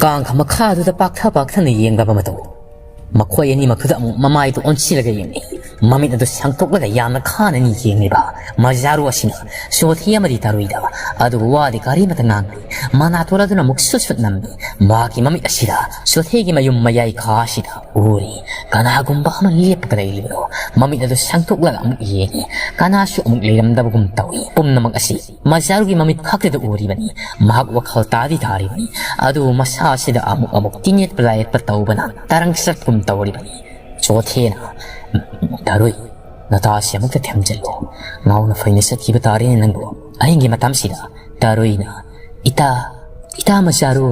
ꯀꯥꯡꯈ ꯃꯈꯥꯗꯨꯗ ꯄꯥꯛꯊ ꯄꯥꯛꯊꯅ ꯌꯦꯡꯂꯕ ꯃꯇꯧ꯫ ꯃꯈꯣꯏ ꯑꯅꯤꯃꯛꯇꯨꯗ ꯑꯃꯨꯛ ꯃꯃꯥꯏꯗꯨ ꯑꯣꯟꯁꯤꯜꯂꯒ ꯌꯦꯡꯂꯤ꯫ ꯃꯃꯤꯠ ꯑꯗꯨ ꯁꯪꯇꯣꯛꯂꯒ ꯌꯥꯝꯅ ꯈꯥꯅꯅꯤ ꯌꯦꯡꯂꯤꯕ ꯃꯖꯥꯔꯨ ꯑꯁꯤꯅ ꯁꯣꯊꯤ ꯑꯃꯗꯤ ꯇꯥꯔꯨꯏꯗ ꯑꯗꯨꯕꯨ ꯋꯥꯗꯤ ꯀꯔꯤꯃꯠꯇ ꯉꯥꯡꯗꯦ꯫ ꯃꯅꯥꯇꯣꯟ ꯑꯗꯨꯅ ꯑꯃꯨꯛ ꯁꯨꯠ ꯁꯨꯠ ꯅꯝꯃꯤ꯫ ꯃꯍꯥꯛꯀꯤ ꯃꯃꯤꯠ ꯑꯁꯤꯗ ꯁꯣꯊꯤꯒꯤ ꯃꯌꯨꯝ ꯃꯌꯥꯏ ꯈꯥ ꯑꯁꯤꯗ ꯎꯔꯤ꯫ ꯀꯅꯥꯒꯨꯝꯕ ꯑꯃ ꯂꯦꯞꯄꯒ ꯂꯩꯔꯤꯕꯗꯣ ꯃꯃꯤꯠ ꯑꯗꯨ ꯁꯪꯇꯣꯛꯂꯒ ꯑꯃꯨꯛ ꯌꯦꯡꯉꯤ꯫ ꯀꯅꯥꯁꯨ ꯑꯃꯨꯛ ꯂꯩꯔꯝꯗꯕꯒꯨꯝ ꯇꯧꯏ꯫ ꯄꯨꯝꯅꯃꯛ ꯑꯁꯤ ꯃꯖꯥꯔꯨꯒꯤ ꯃꯃꯤꯠ ꯈꯛꯇꯗ ꯎꯔꯤꯕꯅꯤ꯫ ꯃꯍꯥꯛ ꯋꯥꯈꯜ ꯇꯥꯗꯤ ꯇꯥꯔꯤꯕꯅꯤ꯫ ꯑꯗꯨꯕꯨ ꯃꯁꯥ ꯑꯁꯤꯗ ꯑꯃꯨꯛ ꯑꯃꯨꯛ ꯇꯤꯟꯌꯦꯠꯄ ꯂꯥꯏꯌꯦꯠꯄ ꯇꯧꯕꯅ ꯇꯔꯪ ꯆꯠꯀꯨꯝ ꯇꯧꯔꯤꯕꯅꯤ꯫ ꯆꯣꯊꯦꯅ, "ꯇꯔꯨꯏ, ꯅꯇꯥꯁꯤ ꯑꯃꯨꯛꯇ ꯊꯦꯝꯖꯤꯜꯂꯨ꯫ ꯉꯥꯎꯅ ꯐꯩꯅ ꯆꯠꯈꯤꯕ ꯇꯥꯔꯦꯅꯦ ꯅꯪꯕꯨ ꯑꯍꯤꯡꯒꯤ ꯃꯇꯝꯁꯤꯗ?" ꯇꯔꯨꯏꯅ, "ꯏꯇꯥ, ꯏꯇꯥ ꯃꯆꯥꯔꯨ,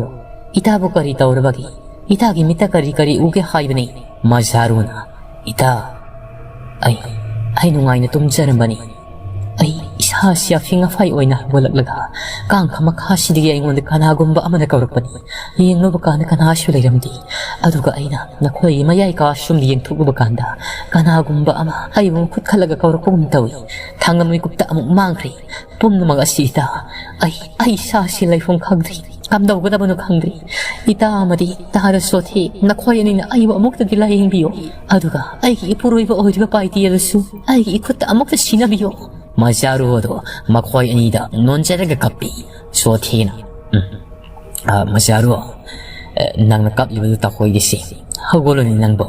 ꯏꯇꯥꯕꯨ ꯀꯔꯤ ꯇꯧꯔꯕꯒꯦ? ꯏꯇꯥꯒꯤ ꯃꯤꯠꯇ ꯀꯔꯤ ꯀꯔꯤ ꯎꯒꯦ ꯍꯥꯏꯕꯅꯤ?" ꯃꯆꯥꯔꯨꯅ, "ꯏꯇꯥ, ꯑꯩ, ꯑꯩ ꯅꯨꯡꯉꯥꯏꯅ ꯇꯨꯝꯖꯔꯝꯕꯅꯤ꯫ ꯑꯩ ꯏꯁꯥꯁꯤ ꯑꯐꯤꯡ ꯑꯐꯥꯏ ꯑꯣꯏꯅ ꯍꯧꯒꯠꯂꯛꯂꯒ ꯀꯥꯡꯈ ꯃꯈꯥꯁꯤꯗꯒꯤ ꯑꯩꯉꯣꯟꯗ ꯀꯅꯥꯒꯨꯝꯕ ꯑꯃꯅ ꯀꯧꯔꯛꯄꯅꯤ꯫ ꯌꯦꯡꯂꯨꯕ ꯀꯥꯟꯗ ꯀꯅꯥꯁꯨ ꯂꯩꯔꯝꯗꯦ꯫ ꯑꯗꯨꯒ ꯑꯩꯅ ꯅꯈꯣꯏꯒꯤ ꯃꯌꯥꯏ ꯀꯥꯁꯨꯝꯗ ꯌꯦꯡꯊꯣꯛꯂꯨꯕ ꯀꯥꯟꯗ ꯀꯅꯥꯒꯨꯝꯕ ꯑꯃ ꯑꯩꯕꯨ ꯃꯈꯨꯠ ꯈꯜꯂꯒ ꯀꯧꯔꯛꯄꯒꯨꯝ ꯇꯧꯏ꯫ ꯊꯥꯡꯒ ꯃꯤꯀꯨꯞꯇ ꯑꯃꯨꯛ ꯃꯥꯡꯈ꯭ꯔꯦ꯫ ꯄꯨꯝꯅꯃꯛ ꯑꯁꯤ ꯏꯇꯥ, ꯑꯩ, ꯑꯩ ꯏꯁꯥꯁꯤ ꯂꯩꯐꯝ ꯈꯪꯗ꯭ꯔꯦ꯫ ꯀꯝꯗꯧꯒꯗꯕꯅꯣ ꯈꯪꯗ꯭ꯔꯦ꯫ ꯏꯇꯥ ꯑꯃꯗꯤ ꯇꯥꯗ ꯁꯣꯊꯤ, ꯅꯈꯣꯏ ꯑꯅꯤꯅ ꯑꯩꯕꯨ ꯑꯃꯨꯛꯇꯗꯤ ꯂꯥꯌꯦꯡꯕꯤꯌꯨ꯫ ꯑꯗꯨꯒ ꯑꯩꯒꯤ ꯏꯄꯨꯔꯣꯏꯕ ꯑꯣꯏꯔꯤꯕ ꯄꯥꯏꯇꯤ ꯑꯗꯨꯁꯨ ꯑꯩꯒꯤ ꯏꯈꯨꯠꯇ ꯑꯃꯨꯛꯇ ꯁꯤꯅꯕꯤꯌꯨ꯫" ꯃꯆꯥꯔꯨ ꯑꯗꯣ ꯃꯈꯣꯏ ꯑꯅꯤꯗ ꯅꯣꯟꯖꯔꯒ ꯀꯞꯄꯤ꯫ ꯁꯣꯊꯤꯅ, "ꯎꯝ, ꯑ, ꯃꯆꯥꯔꯨ, ꯑ, ꯅꯪꯅ ꯀꯞꯂꯤꯕꯗꯨ ꯇꯧꯍꯣꯏꯗꯦꯁꯤ꯫ ꯍꯧꯒꯠꯂꯨꯅꯦ ꯅꯪꯕꯨ꯫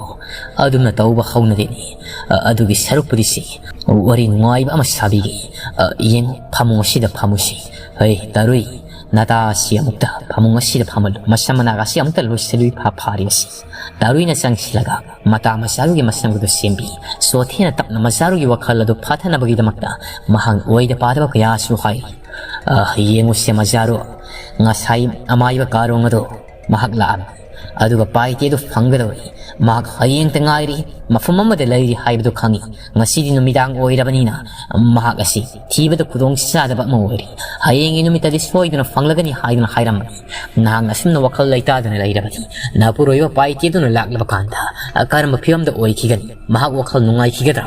ꯑꯗꯨꯝꯅ ꯇꯧꯕ ꯍꯧꯅꯗꯦꯅꯦ꯫ ꯑ, ꯑꯗꯨꯒꯤ ꯁꯔꯨꯛꯄꯨꯗꯤ ꯁꯤ ꯋꯥꯔꯤ ꯅꯨꯡꯉꯥꯏꯕ ꯑꯃ ꯁꯥꯕꯤꯒꯦ꯫ ꯑ, ꯌꯦꯡꯉꯨ, ꯐꯃꯨꯡ ꯑꯁꯤꯗ ꯐꯝꯃꯨꯁꯤ꯫ ꯍꯩ, ꯇꯔꯨꯏ, ꯅꯇꯥ ꯑꯁꯤ ꯑꯃꯨꯛꯇ ꯐꯃꯨꯡ ꯑꯁꯤꯗ ꯐꯝꯍꯜꯂꯨ꯫ ꯃꯁꯝ ꯃꯅꯥꯒ ꯑꯁꯤ ꯑꯃꯨꯛꯇ ꯂꯣꯏꯁꯤꯜꯂꯨꯏ ꯐꯥ ꯐꯥꯔꯤꯕꯁꯤ꯫" ꯇꯔꯨꯏꯅ ꯆꯪꯁꯤꯜꯂꯒ ꯃꯇꯥ ꯃꯆꯥꯔꯨꯒꯤ ꯃꯁꯝꯒꯗꯨ ꯁꯦꯝꯕꯤ꯫ ꯁꯣꯊꯦꯅ ꯇꯞꯅ ꯃꯆꯥꯔꯨꯒꯤ ꯋꯥꯈꯜ ꯑꯗꯨ ꯐꯥꯊꯅꯕꯒꯤꯗꯃꯛꯇ ꯃꯍꯥꯛ ꯑꯣꯏꯗ ꯄꯥꯗꯕ ꯀꯌꯥꯁꯨ ꯍꯥꯏ꯫ "ꯑ, ꯌꯦꯡꯉꯨꯁꯦ ꯃꯆꯥꯔꯨ, ꯉꯁꯥꯏ ꯑꯃꯥꯏꯕ ꯀꯥꯔꯣꯡ ꯑꯗꯨ ꯃꯍꯥꯛ ꯂꯥꯛꯑꯝꯃꯤ꯫ ꯑꯗꯨꯒ ꯄꯥꯏꯇꯦ ꯑꯗꯨ ꯐꯪꯒꯗꯧꯔꯤ꯫ ꯃꯍꯥꯛ ꯍꯌꯦꯡꯇ ꯉꯥꯏꯔꯤ, ꯃꯐꯝ ꯑꯃꯗ ꯂꯩꯔꯤ ꯍꯥꯏꯕꯗꯨ ꯈꯪꯏ꯫ ꯉꯁꯤꯗꯤ ꯅꯨꯃꯤꯗꯥꯡ ꯑꯣꯏꯔꯕꯅꯤꯅ ꯃꯍꯥꯛ ꯑꯁꯤ ꯊꯤꯕꯗ ꯈꯨꯗꯣꯡ ꯆꯥꯗꯕ ꯑꯃ ꯑꯣꯏꯔꯤ꯫ ꯍꯌꯦꯡꯒꯤ ꯅꯨꯃꯤꯠꯇꯗꯤ ꯁꯣꯏꯗꯅ ꯐꯪꯂꯒꯅꯤ ꯍꯥꯏꯗꯨꯅ ꯍꯥꯏꯔꯝꯕꯅꯤ꯫ ꯅꯍꯥꯛꯅ ꯑꯁꯨꯝꯅ ꯋꯥꯈꯜ ꯂꯩꯇꯥꯗꯅ ꯂꯩꯔꯕꯗꯤ ꯅꯄꯨꯔꯣꯏꯕ ꯄꯥꯏꯇꯦꯗꯨꯅ ꯂꯥꯛꯂꯕ ꯀꯥꯟꯗ ꯀꯔꯝꯕ ꯐꯤꯕꯝꯗ ꯑꯣꯏꯈꯤꯒꯅꯤ? ꯃꯍꯥꯛ ꯋꯥꯈꯜ ꯅꯨꯡꯉꯥꯏꯈꯤꯒꯗ꯭ꯔꯥ?"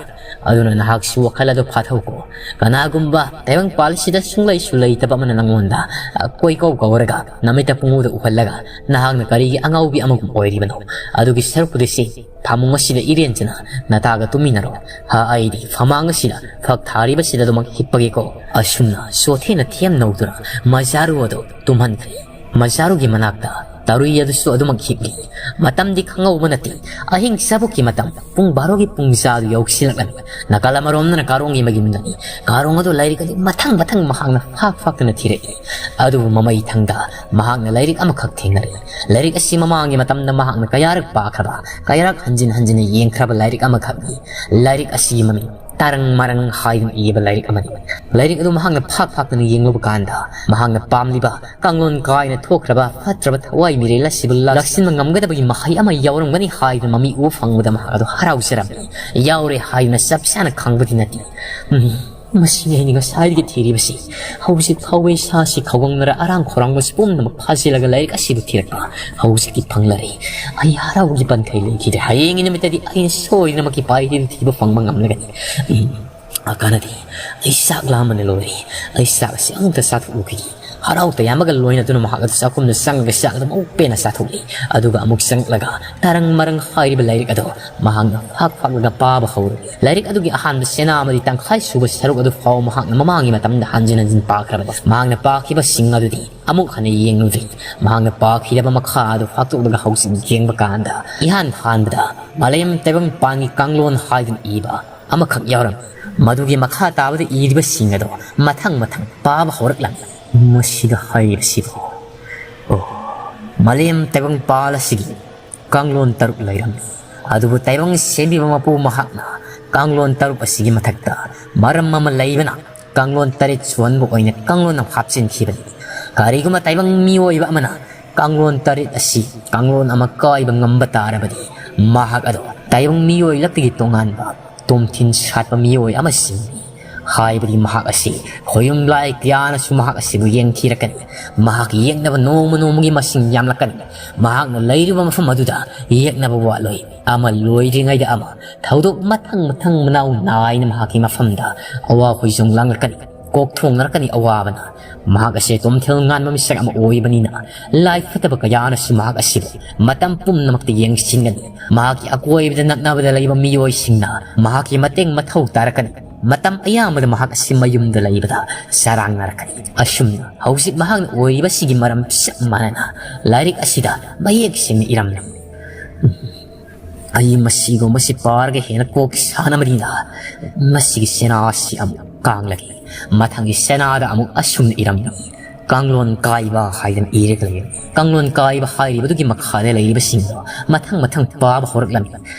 ꯑꯗꯨꯅ ꯅꯍꯥꯛꯁꯨ ꯋꯥꯈꯜ ꯑꯗꯨ ꯐꯥꯊꯧꯀꯣ꯫ ꯀꯅꯥꯒꯨꯝꯕ ꯇꯥꯏꯕꯪꯄꯥꯜ ꯑꯁꯤꯗ ꯁꯨꯡꯂꯩꯁꯨ ꯂꯩꯇꯕ ꯑꯃꯅ ꯅꯉꯣꯟꯗ, ꯑ, ꯀꯣꯏꯀꯧ ꯀꯧꯔꯒ, ꯅꯃꯤꯠꯇ ꯄꯨꯡꯎꯗ ꯎꯍꯜꯂꯒ, ꯅꯍꯥꯛꯅ ꯀꯔꯤꯒꯤ ꯑꯉꯥꯎꯕꯤ ꯑꯃꯒꯨꯝ ꯑꯣꯏꯔꯤꯕꯅꯣ? ꯑꯗꯨꯒꯤ ꯁꯔꯨꯛꯄꯨꯗꯤ ꯁꯤ ꯐꯃꯨꯡ ꯑꯁꯤꯗ ꯏꯔꯦꯟꯖꯅ ꯅꯇꯥꯒ ꯇꯨꯝꯃꯤꯟꯅꯔꯣ꯫ ꯍꯥ, ꯑꯩꯗꯤ ꯐꯃꯥꯡ ꯑꯁꯤꯗ ꯐꯛ ꯊꯥꯔꯤꯕꯁꯤꯗ ꯑꯗꯨꯃꯛ ꯍꯤꯞꯄꯒꯦꯀꯣ꯫ ꯑꯁꯨꯝꯅ ꯁꯣꯊꯦꯅ ꯊꯦꯝ ꯅꯧꯗꯨꯅ ꯃꯖꯥꯔꯨ ꯑꯗꯨ ꯇꯨꯝꯍꯟꯈ꯭ꯔꯦ꯫ ꯃꯖꯥꯔꯨꯒꯤ ꯃꯅꯥꯛꯇ ꯇꯔꯨꯏ ꯑꯗꯨꯁꯨ ꯑꯗꯨꯃꯛ ꯍꯤꯞꯂꯤ꯫ ꯃꯇꯝꯗꯤ ꯈꯪꯍꯧꯕ ꯅꯠꯇꯦ꯫ ꯑꯍꯤꯡ ꯆꯥꯕꯨꯛꯀꯤ ꯃꯇꯝ, ꯄꯨꯡ ꯕꯥꯔꯣꯒꯤ ꯄꯨꯡꯖꯥꯗꯨ ꯌꯧꯁꯤꯜꯂꯛꯂꯝꯃꯤ꯫ ꯅꯥꯀꯜ ꯑꯃꯔꯣꯝꯗꯅ ꯀꯥꯔꯣꯡꯒꯤ ꯃꯌꯨꯝꯗꯅꯤ꯫ ꯀꯥꯔꯣꯡ ꯑꯗꯨ ꯂꯥꯏꯔꯤꯛ ꯑꯗꯨ ꯃꯊꯪ ꯃꯊꯪ ꯃꯍꯥꯛꯅ ꯐꯥꯛ ꯐꯥꯛꯇꯨꯅ ꯊꯤꯔꯛꯏ꯫ ꯑꯗꯨꯕꯨ ꯃꯃꯩ ꯊꯪꯗ ꯃꯍꯥꯛꯅ ꯂꯥꯏꯔꯤꯛ ꯑꯃꯈꯛ ꯊꯦꯡꯅꯔꯛꯏ꯫ ꯂꯥꯏꯔꯤꯛ ꯑꯁꯤ ꯃꯃꯥꯡꯒꯤ ꯃꯇꯝꯗ ꯃꯍꯥꯛꯅ ꯀꯌꯥꯔꯛ ꯄꯥꯈ꯭ꯔꯕ, ꯀꯌꯥꯔꯛ ꯍꯟꯖꯤꯟ ꯍꯟꯖꯤꯟꯅ ꯌꯦꯡꯈ꯭ꯔꯕ ꯂꯥꯏꯔꯤꯛ ꯑꯃꯈꯛꯅꯤ꯫ ꯂꯥꯏꯔꯤꯛ ꯑꯁꯤꯒꯤ ꯃꯃꯤꯡ ꯇꯔꯪ ꯃꯔꯪ ꯍꯥꯏꯗꯨꯅ ꯏꯕ ꯂꯥꯏꯔꯤꯛ ꯑꯃꯅꯤ꯫ ꯂꯥꯏꯔꯤꯛ ꯑꯗꯨ ꯃꯍꯥꯛꯅ ꯐꯥꯛ ꯐꯥꯛꯇꯨꯅ ꯌꯦꯡꯂꯨꯕ ꯀꯥꯟꯗ, ꯃꯍꯥꯛꯅ ꯄꯥꯝꯂꯤꯕ ꯀꯥꯡꯂꯣꯟ ꯀꯥꯏꯅ ꯊꯣꯛꯈ꯭ꯔꯕ ꯐꯠꯇ꯭ꯔꯕ ꯊꯋꯥꯏ ꯃꯤꯔꯦꯜ ꯑꯁꯤꯕꯨ ꯂꯥꯛꯁꯤꯟꯕ ꯉꯝꯒꯗꯕꯒꯤ ꯃꯍꯩ ꯑꯃ ꯌꯥꯎꯔꯝꯒꯅꯤ ꯍꯥꯏꯗꯨꯅ ꯃꯃꯤ ꯎꯕ ꯐꯪꯕꯗ ꯃꯍꯥꯛ ꯑꯗꯨ ꯍꯔꯥꯎꯖꯔꯝꯃꯤ꯫ ꯌꯥꯎꯔꯦ ꯍꯥꯏꯗꯨꯅ ꯆꯞ ꯆꯥꯅ ꯈꯪꯕꯗꯤ ꯅꯠꯇꯦ꯫ ꯎꯝ, ꯃꯁꯤꯅꯤ ꯑꯩꯅ ꯉꯁꯥꯏꯗꯒꯤ ꯊꯤꯔꯤꯕꯁꯤ꯫ ꯍꯧꯖꯤꯛ ꯐꯥꯎꯕ ꯏꯁꯥꯁꯤ ꯈꯧꯒꯪꯅꯔ ꯑꯔꯥꯡ ꯈꯧꯔꯥꯡꯕꯁꯤ ꯄꯨꯝꯅꯃꯛ ꯐꯥꯖꯤꯜꯂꯒ ꯂꯥꯏꯔꯤꯛ ꯑꯁꯤꯕꯨ ꯊꯤꯔꯛꯄ꯫ ꯍꯧꯖꯤꯛꯇꯤ ꯐꯪꯂꯔꯦ꯫ ꯑꯩ ꯍꯔꯥꯎꯕꯒꯤ ꯄꯟꯊꯩ ꯂꯩꯈꯤꯗ꯭ꯔꯦ꯫ ꯍꯌꯦꯡꯒꯤ ꯅꯨꯃꯤꯠꯇꯗꯤ ꯑꯩꯅ ꯁꯣꯏꯗꯅꯃꯛꯀꯤ ꯄꯥꯏꯔꯤꯗꯨ ꯊꯤꯕ ꯐꯪꯕ ꯉꯝꯂꯒꯅꯤ꯫ ꯎꯝ, ꯑ, ꯀꯥꯟꯅꯗꯦ꯫ ꯑꯩ ꯆꯥꯛ ꯂꯥꯝꯕꯅ ꯂꯣꯏꯔꯦ꯫ ꯑꯩ ꯆꯥꯛ ꯑꯁꯤ ꯑꯃꯨꯛꯇ ꯆꯥꯊꯣꯛꯎꯈꯤꯒꯦ꯫ ꯍꯔꯥꯎ ꯇꯌꯥꯝꯕꯒ ꯂꯣꯏꯅꯗꯨꯅ ꯃꯍꯥꯛ ꯑꯗꯨ ꯆꯥꯛꯈꯨꯝꯗ ꯆꯪꯂꯒ ꯆꯥꯛ ꯑꯗꯨ ꯃꯕꯨꯛ ꯄꯦꯟꯅ ꯆꯥꯊꯣꯛꯂꯤ꯫ ꯑꯗꯨꯒ ꯑꯃꯨꯛ ꯆꯪꯂꯛꯂꯒ ꯇꯔꯪ ꯃꯔꯪ ꯍꯥꯏꯔꯤꯕ ꯂꯥꯏꯔꯤꯛ ꯑꯗꯨ ꯃꯍꯥꯛꯅ ꯐꯥꯛ ꯐꯥꯛꯂꯒ ꯄꯥꯕ ꯍꯧꯔꯛꯂꯤ꯫ ꯂꯥꯏꯔꯤꯛ ꯑꯗꯨꯒꯤ ꯑꯍꯥꯟꯕ ꯆꯦꯅꯥ ꯑꯃꯗꯤ ꯇꯪꯈꯥꯏ ꯁꯨꯕ ꯁꯔꯨꯛ ꯑꯗꯨ ꯐꯥꯎ ꯃꯍꯥꯛꯅ ꯃꯃꯥꯡꯒꯤ ꯃꯇꯝꯗ ꯍꯟꯖꯤꯟ ꯍꯟꯖꯤꯟ ꯄꯥꯈ꯭ꯔꯕꯅꯤ꯫ ꯃꯍꯥꯛꯅ ꯄꯥꯈꯤꯕꯁꯤꯡ ꯑꯗꯨꯗꯤ ꯑꯃꯨꯛ ꯍꯟꯅ ꯌꯦꯡꯂꯨꯗ꯭ꯔꯤ꯫ ꯃꯍꯥꯛꯅ ꯄꯥꯈꯤꯗꯕ ꯃꯈꯥ ꯑꯗꯨ ꯐꯥꯛꯇꯣꯛꯂꯒ ꯍꯧꯖꯤꯛ ꯌꯦꯡꯕ ꯀꯥꯟꯗ, ꯏꯍꯥꯟ ꯍꯥꯟꯕꯗ ꯃꯥꯂꯦꯝ ꯇꯥꯏꯕꯪꯄꯥꯟꯒꯤ ꯀꯥꯡꯂꯣꯟ ꯍꯥꯏꯗꯨꯅ ꯏꯕ ꯑꯃꯈꯛ ꯌꯥꯎꯔꯝꯃꯤ꯫ ꯃꯗꯨꯒꯤ ꯃꯈꯥ ꯇꯥꯕꯗ ꯏꯔꯤꯕꯁꯤꯡ ꯑꯗꯣ ꯃꯊꯪ ꯃꯊꯪ ꯄꯥꯕ ꯍꯧꯔꯛꯂꯝꯃꯤ꯫ ꯃꯁꯤꯗ ꯍꯥꯏꯔꯤꯕꯁꯤꯕꯨ, ꯑꯣ, ꯃꯥꯂꯦꯝ ꯇꯥꯏꯕꯪꯄꯥꯜ ꯑꯁꯤꯒꯤ ꯀꯥꯡꯂꯣꯟ ꯇꯔꯨꯛ ꯂꯩꯔꯝꯃꯤ꯫ ꯑꯗꯨꯕꯨ ꯇꯥꯏꯕꯪ ꯁꯦꯝꯕꯤꯕ ꯃꯄꯨ ꯃꯍꯥꯛꯅ ꯀꯥꯡꯂꯣꯟ ꯇꯔꯨꯛ ꯑꯁꯤꯒꯤ ꯃꯊꯛꯇ ꯃꯔꯝ ꯑꯃ ꯂꯩꯕꯅ ꯀꯥꯡꯂꯣꯟ ꯇꯔꯦꯠ ꯁꯨꯍꯟꯕ ꯑꯣꯏꯅ ꯀꯥꯡꯂꯣꯟ ꯑꯃ ꯍꯥꯞꯆꯤꯟꯈꯤꯕꯅꯤ꯫ ꯀꯔꯤꯒꯨꯝꯕ ꯇꯥꯏꯕꯪ ꯃꯤꯑꯣꯏꯕ ꯑꯃꯅ ꯀꯥꯡꯂꯣꯟ ꯇꯔꯦꯠ ꯑꯁꯤ ꯀꯥꯡꯂꯣꯟ ꯑꯃ ꯀꯥꯏꯕ ꯉꯝꯕ ꯇꯥꯔꯕꯗꯤ, ꯃꯍꯥꯛ ꯑꯗꯨ ꯇꯥꯏꯕꯪ ꯃꯤꯑꯣꯏ ꯂꯛꯇꯒꯤ ꯇꯣꯉꯥꯟꯕ ꯇꯣꯝꯊꯤꯟ ꯁꯥꯠꯄ ꯃꯤꯑꯣꯏ ꯑꯃ ꯁꯤꯡꯅꯤ꯫ ꯍꯥꯏꯕꯗꯤ ꯃꯍꯥꯛ ꯑꯁꯤ ꯈꯣꯌꯨꯝ ꯂꯥꯏ ꯀꯌꯥꯅꯁꯨ ꯃꯍꯥꯛ ꯑꯁꯤꯕꯨ ꯌꯦꯡꯊꯤꯔꯛꯀꯅꯤ꯫ ꯃꯍꯥꯛꯀꯤ ꯌꯦꯛꯅꯕ ꯅꯣꯡꯃ ꯅꯣꯡꯃꯒꯤ ꯃꯁꯤꯡ ꯌꯥꯝꯂꯛꯀꯅꯤ꯫ ꯃꯍꯥꯛꯅ ꯂꯩꯔꯤꯕ ꯃꯐꯝ ꯑꯗꯨꯗ ꯌꯦꯛꯅꯕ ꯋꯥꯠꯂꯣꯏ꯫ ꯑꯃ ꯂꯣꯏꯗ꯭ꯔꯤꯉꯩꯗ ꯑꯃ, ꯊꯧꯗꯣꯛ ꯃꯊꯪ ꯃꯊꯪ ꯃꯅꯥꯎ ꯅꯥꯏꯅ ꯃꯍꯥꯛꯀꯤ ꯃꯐꯝꯗ ꯑꯋꯥ ꯍꯣꯏꯖꯣꯡ ꯂꯥꯡꯂꯛꯀꯅꯤ꯫ ꯀꯣꯛ ꯊꯣꯡꯅꯔꯛꯀꯅꯤ ꯑꯋꯥꯕꯅ꯫ ꯃꯍꯥꯛ ꯑꯁꯤ ꯇꯣꯝꯊꯤꯜ ꯉꯥꯟꯕ ꯃꯤꯁꯛ ꯑꯃ ꯑꯣꯏꯕꯅꯤꯅ, ꯂꯥꯏ ꯐꯠꯇꯕ ꯀꯌꯥꯅꯁꯨ ꯃꯍꯥꯛ ꯑꯁꯤꯕꯨ ꯃꯇꯝ ꯄꯨꯝꯅꯃꯛꯇ ꯌꯦꯡꯁꯤꯟꯒꯅꯤ꯫ ꯃꯍꯥꯛꯀꯤ ꯑꯀꯣꯏꯕꯗ ꯅꯛꯅꯕꯗ ꯂꯩꯕ ꯃꯤꯑꯣꯏꯁꯤꯡꯅ ꯃꯍꯥꯛꯀꯤ ꯃꯇꯦꯡ ꯃꯊꯧ ꯇꯥꯔꯛꯀꯅꯤ꯫ ꯃꯇꯝ ꯑꯌꯥꯝꯕꯗ ꯃꯍꯥꯛ ꯑꯁꯤ ꯃꯌꯨꯝꯗ ꯂꯩꯕꯗ ꯆꯔꯥꯡꯅꯔꯛꯀꯅꯤ꯫ ꯑꯁꯨꯝꯅ ꯍꯧꯖꯤꯛ ꯃꯍꯥꯛꯅ ꯑꯣꯏꯔꯤꯕꯁꯤꯒꯤ ꯃꯔꯝ ꯆꯞ ꯃꯥꯟꯅꯅ ꯂꯥꯏꯔꯤꯛ ꯑꯁꯤꯗ ꯃꯌꯦꯛ ꯁꯦꯡꯅ ꯏꯔꯝꯂꯤ꯫ ꯑꯩ ꯃꯁꯤꯒꯨꯝꯕꯁꯤ ꯄꯥꯔꯒ ꯍꯦꯟꯅ ꯀꯣꯛ ꯁꯥꯅꯕꯅꯤꯅ ꯃꯁꯤꯒꯤ ꯁꯦꯅꯥ ꯑꯁꯤ ꯑꯃꯨꯛ ꯀꯥꯡꯂꯒꯦ꯫ ꯃꯊꯪꯒꯤ ꯁꯦꯅꯥꯗ ꯑꯃꯨꯛ ꯑꯁꯨꯝꯅ ꯏꯔꯝꯂꯤ: ꯀꯥꯡꯂꯣꯟ ꯀꯥꯏꯕ ꯍꯥꯏꯗꯅ ꯏꯔꯒ ꯂꯩꯔꯝꯃꯤ꯫ ꯀꯥꯡꯂꯣꯟ ꯀꯥꯏꯕ ꯍꯥꯏꯔꯤꯕꯗꯨꯒꯤ ꯃꯈꯥꯗ ꯂꯩꯔꯤꯕꯁꯤꯡꯗꯣ ꯃꯊꯪ ꯃꯊꯪ ꯄꯥꯕ ꯍꯧꯔꯛꯂꯝꯃꯤ꯫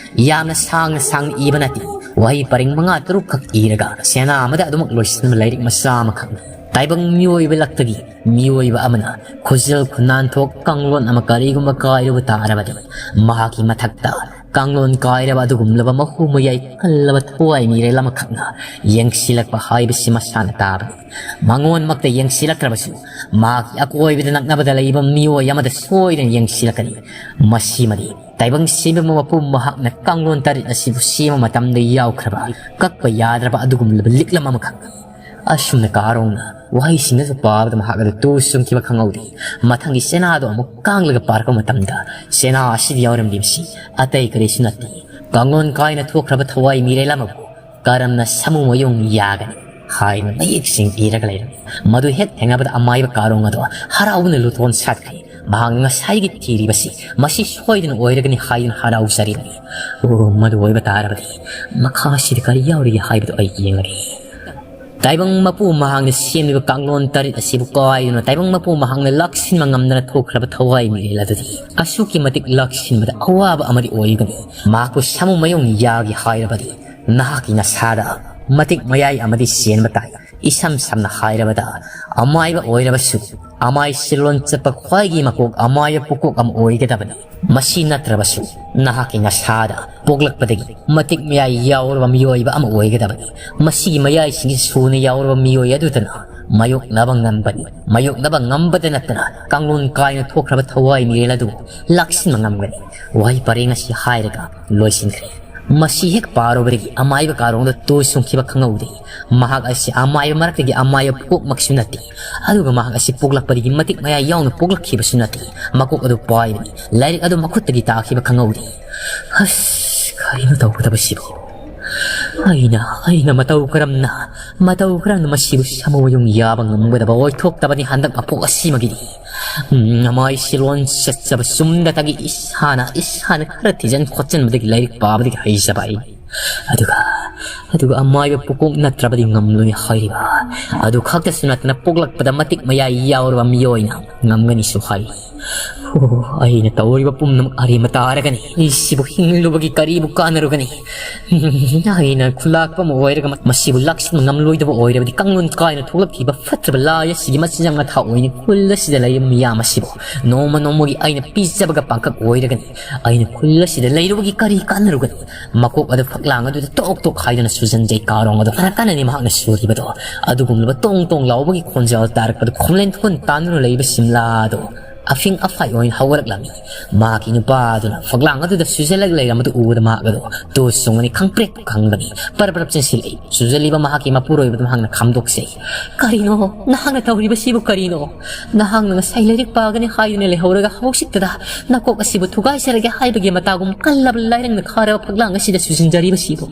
ꯌꯥꯝꯅ ꯁꯥꯡꯅ ꯁꯥꯡꯅ ꯏꯕ ꯅꯠꯇꯦ, ꯋꯥꯍꯩ ꯄꯔꯦꯡ ꯃꯉꯥ ꯇꯔꯨꯛ ꯈꯛ ꯏꯔꯒ ꯁꯦꯅꯥ ꯑꯃꯗ ꯑꯗꯨꯃꯛ ꯂꯣꯏꯁꯤꯟꯕ ꯂꯥꯏꯔꯤꯛ ꯃꯆꯥ ꯑꯃꯈꯛꯅꯤ꯫ ꯇꯥꯏꯕꯪ ꯃꯤꯑꯣꯏꯕ ꯂꯛꯇꯒꯤ ꯃꯤꯑꯣꯏꯕ ꯑꯃꯅ ꯈꯨꯖꯤꯜ ꯈꯨꯅꯥꯟꯊꯣꯛ ꯀꯥꯡꯂꯣꯟ ꯑꯃ ꯀꯔꯤꯒꯨꯝꯕ ꯀꯥꯏꯔꯨꯕ ꯇꯥꯔꯕꯗꯤ, ꯃꯍꯥꯛꯀꯤ ꯃꯊꯛꯇ ꯀꯥꯡꯂꯣꯟ ꯀꯥꯏꯔꯕ ꯑꯗꯨꯒꯨꯝꯂꯕ ꯃꯍꯨ ꯃꯌꯥꯏ ꯀꯜꯂꯕ ꯊꯋꯥꯏ ꯃꯤꯔꯦꯜ ꯑꯃꯈꯛꯅ ꯌꯦꯡꯁꯤꯜꯂꯛꯄ ꯍꯥꯏꯕꯁꯤ ꯃꯁꯥꯅ ꯇꯥꯕꯅꯤ꯫ ꯃꯉꯣꯟꯃꯛꯇ ꯌꯦꯡꯁꯤꯜꯂꯛꯇ꯭ꯔꯕꯁꯨ, ꯃꯍꯥꯛꯀꯤ ꯑꯀꯣꯏꯕꯗ ꯅꯛꯅꯕꯗ ꯂꯩꯕ ꯃꯤꯑꯣꯏ ꯑꯃꯗ ꯁꯣꯏꯗꯅ ꯌꯦꯡꯁꯤꯜꯂꯛꯀꯅꯤ꯫ ꯃꯁꯤꯃꯗꯤ ꯇꯥꯏꯕꯪ ꯁꯦꯝꯕ ꯃꯄꯨ ꯃꯍꯥꯛꯅ ꯀꯥꯡꯂꯣꯟ ꯇꯔꯦꯠ ꯑꯁꯤꯕꯨ ꯁꯦꯝꯕ ꯃꯇꯝꯗ ꯌꯥꯎꯈ꯭ꯔꯕ ꯀꯛꯄ ꯌꯥꯗ꯭ꯔꯕ ꯑꯗꯨꯒꯨꯝꯂꯕ ꯂꯤꯛꯂꯝ ꯑꯃꯈꯛ꯫ ꯑꯁꯨꯝꯅ ꯀꯥꯔꯣꯡꯅ ꯋꯥꯍꯩꯁꯤꯡ ꯑꯗꯨ ꯄꯥꯕꯗ ꯃꯍꯥꯛ ꯑꯗꯨ ꯇꯨ ꯆꯨꯡꯈꯤꯕ ꯈꯪꯍꯧꯗꯦ꯫ ꯃꯊꯪꯒꯤ ꯆꯦꯅꯥꯗꯨ ꯑꯃꯨꯛ ꯀꯥꯡꯂꯒ ꯄꯥꯔꯛꯄ ꯃꯇꯝꯗ, ꯆꯦꯅꯥ ꯑꯁꯤꯗ ꯌꯥꯎꯔꯝꯂꯤꯕꯁꯤ ꯑꯇꯩ ꯀꯔꯤꯁꯨ ꯅꯠꯇꯦ, ꯀꯥꯡꯂꯣꯟ ꯀꯥꯏꯅ ꯊꯣꯛꯈ꯭ꯔꯕ ꯊꯋꯥꯏ ꯃꯤꯔꯦꯜ ꯑꯃꯕꯨ ꯀꯔꯝꯅ ꯁꯥꯃꯨ ꯃꯌꯨꯡ ꯌꯥꯒꯅꯤ ꯍꯥꯏꯅ ꯃꯌꯦꯛꯁꯤꯡ ꯏꯔꯒ ꯂꯩꯔꯝꯃꯤ꯫ ꯃꯗꯨ ꯍꯦꯛ ꯊꯦꯡꯅꯕꯗ ꯑꯃꯥꯏꯕ ꯀꯥꯔꯣꯡ ꯑꯗꯣ ꯍꯔꯥꯎꯕꯅ ꯂꯨꯇꯣꯟ ꯁꯥꯠꯈ꯭ꯔꯦ꯫ ꯃꯍꯥꯛꯅ ꯉꯁꯥꯏꯒꯤ ꯊꯤꯔꯤꯕꯁꯤ ꯃꯁꯤ ꯁꯣꯏꯗꯅ ꯑꯣꯏꯔꯒꯅꯤ ꯍꯥꯏꯗꯨꯅ ꯍꯔꯥꯎꯖꯔꯤꯕꯅꯤ꯫ ꯑꯣ, ꯃꯗꯨ ꯑꯣꯏꯕ ꯇꯥꯔꯕꯗꯤ ꯃꯈꯥꯁꯤꯗ ꯀꯔꯤ ꯌꯥꯎꯔꯤꯒꯦ ꯍꯥꯏꯕꯗꯨ ꯑꯩ ꯌꯦꯡꯂꯒꯦ꯫ ꯇꯥꯏꯕꯪ ꯃꯄꯨ ꯃꯍꯥꯛꯅ ꯁꯦꯝꯂꯤꯕ ꯀꯥꯡꯂꯣꯟ ꯇꯔꯦꯠ ꯑꯁꯤꯕꯨ ꯀꯥꯏꯗꯨꯅ ꯇꯥꯏꯕꯪ ꯃꯄꯨ ꯃꯍꯥꯛꯅ ꯂꯥꯛꯁꯤꯟꯕ ꯉꯝꯗꯅ ꯊꯣꯛꯈ꯭ꯔꯕ ꯊꯋꯥꯏ ꯃꯤꯔꯦꯜ ꯑꯗꯨꯗꯤ ꯑꯁꯨꯛꯀꯤ ꯃꯇꯤꯛ ꯂꯥꯛꯁꯤꯟꯕꯗ ꯑꯋꯥꯕ ꯑꯃꯗꯤ ꯑꯣꯏꯒꯅꯤ꯫ ꯃꯍꯥꯛꯄꯨ ꯁꯥꯃꯨ ꯃꯌꯨꯡ ꯌꯥꯒꯦ ꯍꯥꯏꯔꯕꯗꯤ ꯅꯍꯥꯛꯀꯤ ꯅꯁꯥꯗ ꯃꯇꯤꯛ ꯃꯌꯥꯏ ꯑꯃꯗꯤ ꯆꯦꯟꯕ ꯇꯥꯏ꯫ ꯏꯁꯝ ꯁꯝꯅ ꯍꯥꯏꯔꯕꯗ, ꯑꯃꯥꯏꯕ ꯑꯣꯏꯔꯕꯁꯨ, ꯑꯃꯥꯏ ꯁꯤꯂꯣꯟ ꯆꯠꯄ ꯈ꯭ꯋꯥꯏꯒꯤ ꯃꯀꯣꯛ ꯑꯃꯥꯏꯕ ꯄꯨꯀꯣꯛ ꯑꯃ ꯑꯣꯏꯒꯗꯕꯅꯤ꯫ ꯃꯁꯤ ꯅꯠꯇ꯭ꯔꯕꯁꯨ, ꯅꯍꯥꯛꯀꯤ ꯅꯁꯥꯗ ꯄꯣꯛꯂꯛꯄꯗꯒꯤ ꯃꯇꯤꯛ ꯃꯌꯥꯏ ꯌꯥꯎꯔꯕ ꯃꯤꯑꯣꯏꯕ ꯑꯃ ꯑꯣꯏꯒꯗꯕꯅꯤ꯫ ꯃꯁꯤꯒꯤ ꯃꯌꯥꯏꯁꯤꯡꯁꯤ ꯁꯨꯅ ꯌꯥꯎꯔꯕ ꯃꯤꯑꯣꯏ ꯑꯗꯨꯗꯅ ꯃꯥꯌꯣꯛꯅꯕ ꯉꯝꯕꯅꯤ꯫ ꯃꯥꯌꯣꯛꯅꯕ ꯉꯝꯕꯗ ꯅꯠꯇꯅ, ꯀꯥꯡꯂꯣꯟ ꯀꯥꯏꯅ ꯊꯣꯛꯈ꯭ꯔꯕ ꯊꯋꯥꯏ ꯃꯤꯔꯦꯜ ꯑꯗꯨ ꯂꯥꯛꯁꯤꯟꯕ ꯉꯝꯒꯅꯤ꯫ ꯋꯥꯍꯩ ꯄꯔꯦꯡ ꯑꯁꯤ ꯍꯥꯏꯔꯒ ꯂꯣꯏꯁꯤꯟꯈ꯭ꯔꯦ꯫ ꯃꯁꯤ ꯍꯦꯛ ꯄꯥꯔꯨꯕꯗꯒꯤ ꯑꯃꯥꯏꯕ ꯀꯥꯔꯣꯡꯗ ꯇꯨ ꯆꯨꯡꯈꯤꯕ ꯈꯪꯍꯧꯗꯦ꯫ ꯃꯍꯥꯛ ꯑꯁꯤ ꯑꯃꯥꯏꯕ ꯃꯔꯛꯇꯒꯤ ꯑꯃꯥꯏꯕ ꯄꯣꯛꯃꯛꯁꯨ ꯅꯠꯇꯦ, ꯑꯗꯨꯒ ꯃꯍꯥꯛ ꯑꯁꯤ ꯄꯣꯛꯂꯛꯄꯗꯒꯤ ꯃꯇꯤꯛ ꯃꯌꯥꯏ ꯌꯥꯎꯅ ꯄꯣꯛꯂꯛꯈꯤꯕꯁꯨ ꯅꯠꯇꯦ꯫ ꯃꯀꯣꯛ ꯑꯗꯨ ꯄꯥꯏꯕꯅꯤ, ꯂꯥꯏꯔꯤꯛ ꯑꯗꯨ ꯃꯈꯨꯠꯇꯒꯤ ꯇꯥꯈꯤꯕ ꯈꯪꯍꯧꯗꯦ꯫ ꯑꯁ, ꯀꯔꯤꯅꯣ ꯇꯧꯒꯗꯕꯁꯤꯕꯨ? ꯑꯩꯅ, ꯑꯩꯅ ꯃꯇꯧ ꯀꯔꯝꯅ, ꯃꯇꯧ ꯀꯔꯝꯅ ꯃꯁꯤꯕꯨ ꯁꯥꯃꯨ ꯃꯌꯨꯡ ꯌꯥꯕ ꯉꯝꯒꯗꯕ ꯑꯣꯏꯊꯣꯛꯇꯕꯅꯤ ꯍꯟꯗꯛ ꯃꯄꯣꯛ ꯑꯁꯤꯃꯒꯤꯗꯤ꯫ ꯎꯝ, ꯅꯃꯥꯏ ꯁꯤꯂꯣꯟ ꯆꯠꯆꯕ ꯆꯨꯝꯗꯇꯒꯤ ꯏꯁꯥꯅ, ꯏꯁꯥꯅ ꯈꯔ ꯊꯤꯖꯟ ꯈꯣꯠꯆꯟꯕꯗꯒꯤ ꯂꯥꯏꯔꯤꯛ ꯄꯥꯕꯗꯒꯤ ꯍꯩꯖꯕ ꯑꯩ꯫ ꯑꯗꯨꯒ, ꯑꯗꯨꯒ ꯑꯃꯥꯏꯕ ꯄꯨꯀꯣꯛ ꯅꯠꯇ꯭ꯔꯕꯗꯤ ꯉꯝꯂꯣꯏ ꯍꯥꯏꯔꯤꯕ꯫ ꯑꯗꯨ ꯈꯛꯇꯁꯨ ꯅꯠꯇꯅ ꯄꯣꯛꯂꯛꯄꯗ ꯃꯇꯤꯛ ꯃꯌꯥꯏ ꯌꯥꯎꯔꯕ ꯃꯤꯑꯣꯏꯅ ꯉꯝꯒꯅꯤꯁꯨ ꯍꯥꯏꯔꯤ꯫ ꯑꯣ, ꯑꯩꯅ ꯇꯧꯔꯤꯕ ꯄꯨꯝꯅꯃꯛ ꯑꯔꯦꯝꯕ ꯇꯥꯔꯒꯅꯤ꯫ ꯑꯩꯁꯤꯕꯨ ꯍꯤꯡꯂꯨꯕꯒꯤ ꯀꯔꯤꯕꯨ ꯀꯥꯟꯅꯔꯨꯒꯅꯤ? ꯑꯩꯅ ꯈꯨꯂꯥꯛꯄ ꯑꯃ ꯑꯣꯏꯔꯒ ꯃꯁꯤꯕꯨ ꯂꯥꯛꯁꯤꯟꯕ ꯉꯝꯂꯣꯏꯗꯕ ꯑꯣꯏꯔꯕꯗꯤ ꯀꯥꯡꯂꯣꯟ ꯀꯥꯏꯅ ꯊꯣꯛꯂꯛꯈꯤꯕ ꯐꯠꯇ꯭ꯔꯕ ꯂꯥꯏ ꯑꯁꯤꯒꯤ ꯃꯆꯤꯟꯖꯥꯛ ꯃꯊꯥ ꯑꯣꯏꯅ ꯈꯨꯜ ꯑꯁꯤꯗ ꯂꯩꯔꯤꯕ ꯃꯤꯌꯥꯝ ꯑꯁꯤꯕꯨ ꯅꯣꯡꯃ ꯅꯣꯡꯃꯒꯤ ꯑꯩꯅ ꯄꯤꯖꯕꯒ ꯄꯥꯡꯀꯛ ꯑꯣꯏꯔꯒꯅꯤ꯫ ꯑꯩꯅ ꯈꯨꯜ ꯑꯁꯤꯗ ꯂꯩꯔꯨꯕꯒꯤ ꯀꯔꯤ ꯀꯥꯟꯅꯔꯨꯒꯅꯤ? ꯃꯀꯣꯛ ꯑꯗꯨ ꯐꯛꯂꯥꯡ ꯑꯗꯨꯗ ꯇꯣꯛ ꯇꯣꯛ ꯍꯥꯏꯗꯨꯅ ꯁꯨꯖꯟꯖꯩ ꯀꯥꯔꯣꯡ ꯑꯗꯨ ꯈꯔ ꯀꯟꯅꯅꯤ ꯃꯍꯥꯛꯅ ꯁꯨꯔꯤꯕꯗꯣ꯫ ꯑꯗꯨꯒꯨꯝꯂꯕ ꯇꯣꯡ ꯇꯣꯡ ꯂꯥꯎꯕꯒꯤ ꯈꯣꯟꯖꯦꯜ ꯇꯥꯔꯛꯄꯗ ꯈꯣꯝꯂꯦꯟ ꯊꯣꯟ ꯇꯥꯟꯗꯨꯅ ꯂꯩꯕ ꯁꯤꯝꯂꯥ ꯑꯗꯨ ꯑꯐꯤꯡ ꯑꯐꯥꯏ ꯑꯣꯏꯅ ꯍꯧꯒꯠꯂꯛꯂꯝꯃꯤ꯫ ꯃꯍꯥꯛꯀꯤ ꯅꯨꯄꯥ ꯑꯗꯨꯅ ꯐꯛꯂꯥꯡ ꯑꯗꯨꯗ ꯁꯨꯖꯜꯂꯒ ꯂꯩꯔꯝꯕꯗꯨ ꯎꯕꯗ ꯃꯍꯥꯛ ꯑꯗꯨ ꯇꯨ ꯆꯨꯡꯉꯅꯤ ꯈꯪꯄ꯭ꯔꯦꯛ ꯈꯪꯕꯅꯤ꯫ ꯄꯔꯞ ꯄꯔꯞ ꯆꯦꯟꯁꯤꯜꯂꯛꯏ꯫ ꯁꯨꯖꯜꯂꯤꯕ ꯃꯍꯥꯛꯀꯤ ꯃꯄꯨꯔꯣꯏꯕꯗꯨ ꯃꯍꯥꯛꯅ ꯈꯥꯝꯗꯣꯛꯆꯩ꯫ "ꯀꯔꯤꯅꯣ ꯅꯍꯥꯛꯅ ꯇꯧꯔꯤꯕꯁꯤꯕꯨ ꯀꯔꯤꯅꯣ? ꯅꯍꯥꯛꯅ ꯉꯁꯥꯏ ꯂꯥꯏꯔꯤꯛ ꯄꯥꯒꯅꯤ ꯍꯥꯏꯗꯨꯅ ꯂꯩꯍꯧꯔꯒ ꯍꯧꯖꯤꯛꯇꯗ ꯅꯀꯣꯛ ꯑꯁꯤꯕꯨ ꯊꯨꯒꯥꯏꯖꯔꯒꯦ ꯍꯥꯏꯕꯒꯤ ꯃꯇꯥꯒꯨꯝ ꯀꯜꯂꯕ ꯂꯥꯏꯔꯪꯅ ꯈꯥꯔꯕ ꯐꯛꯂꯥꯡ ꯑꯁꯤꯗ ꯁꯨꯖꯤꯟꯖꯔꯤꯕꯁꯤꯕꯨ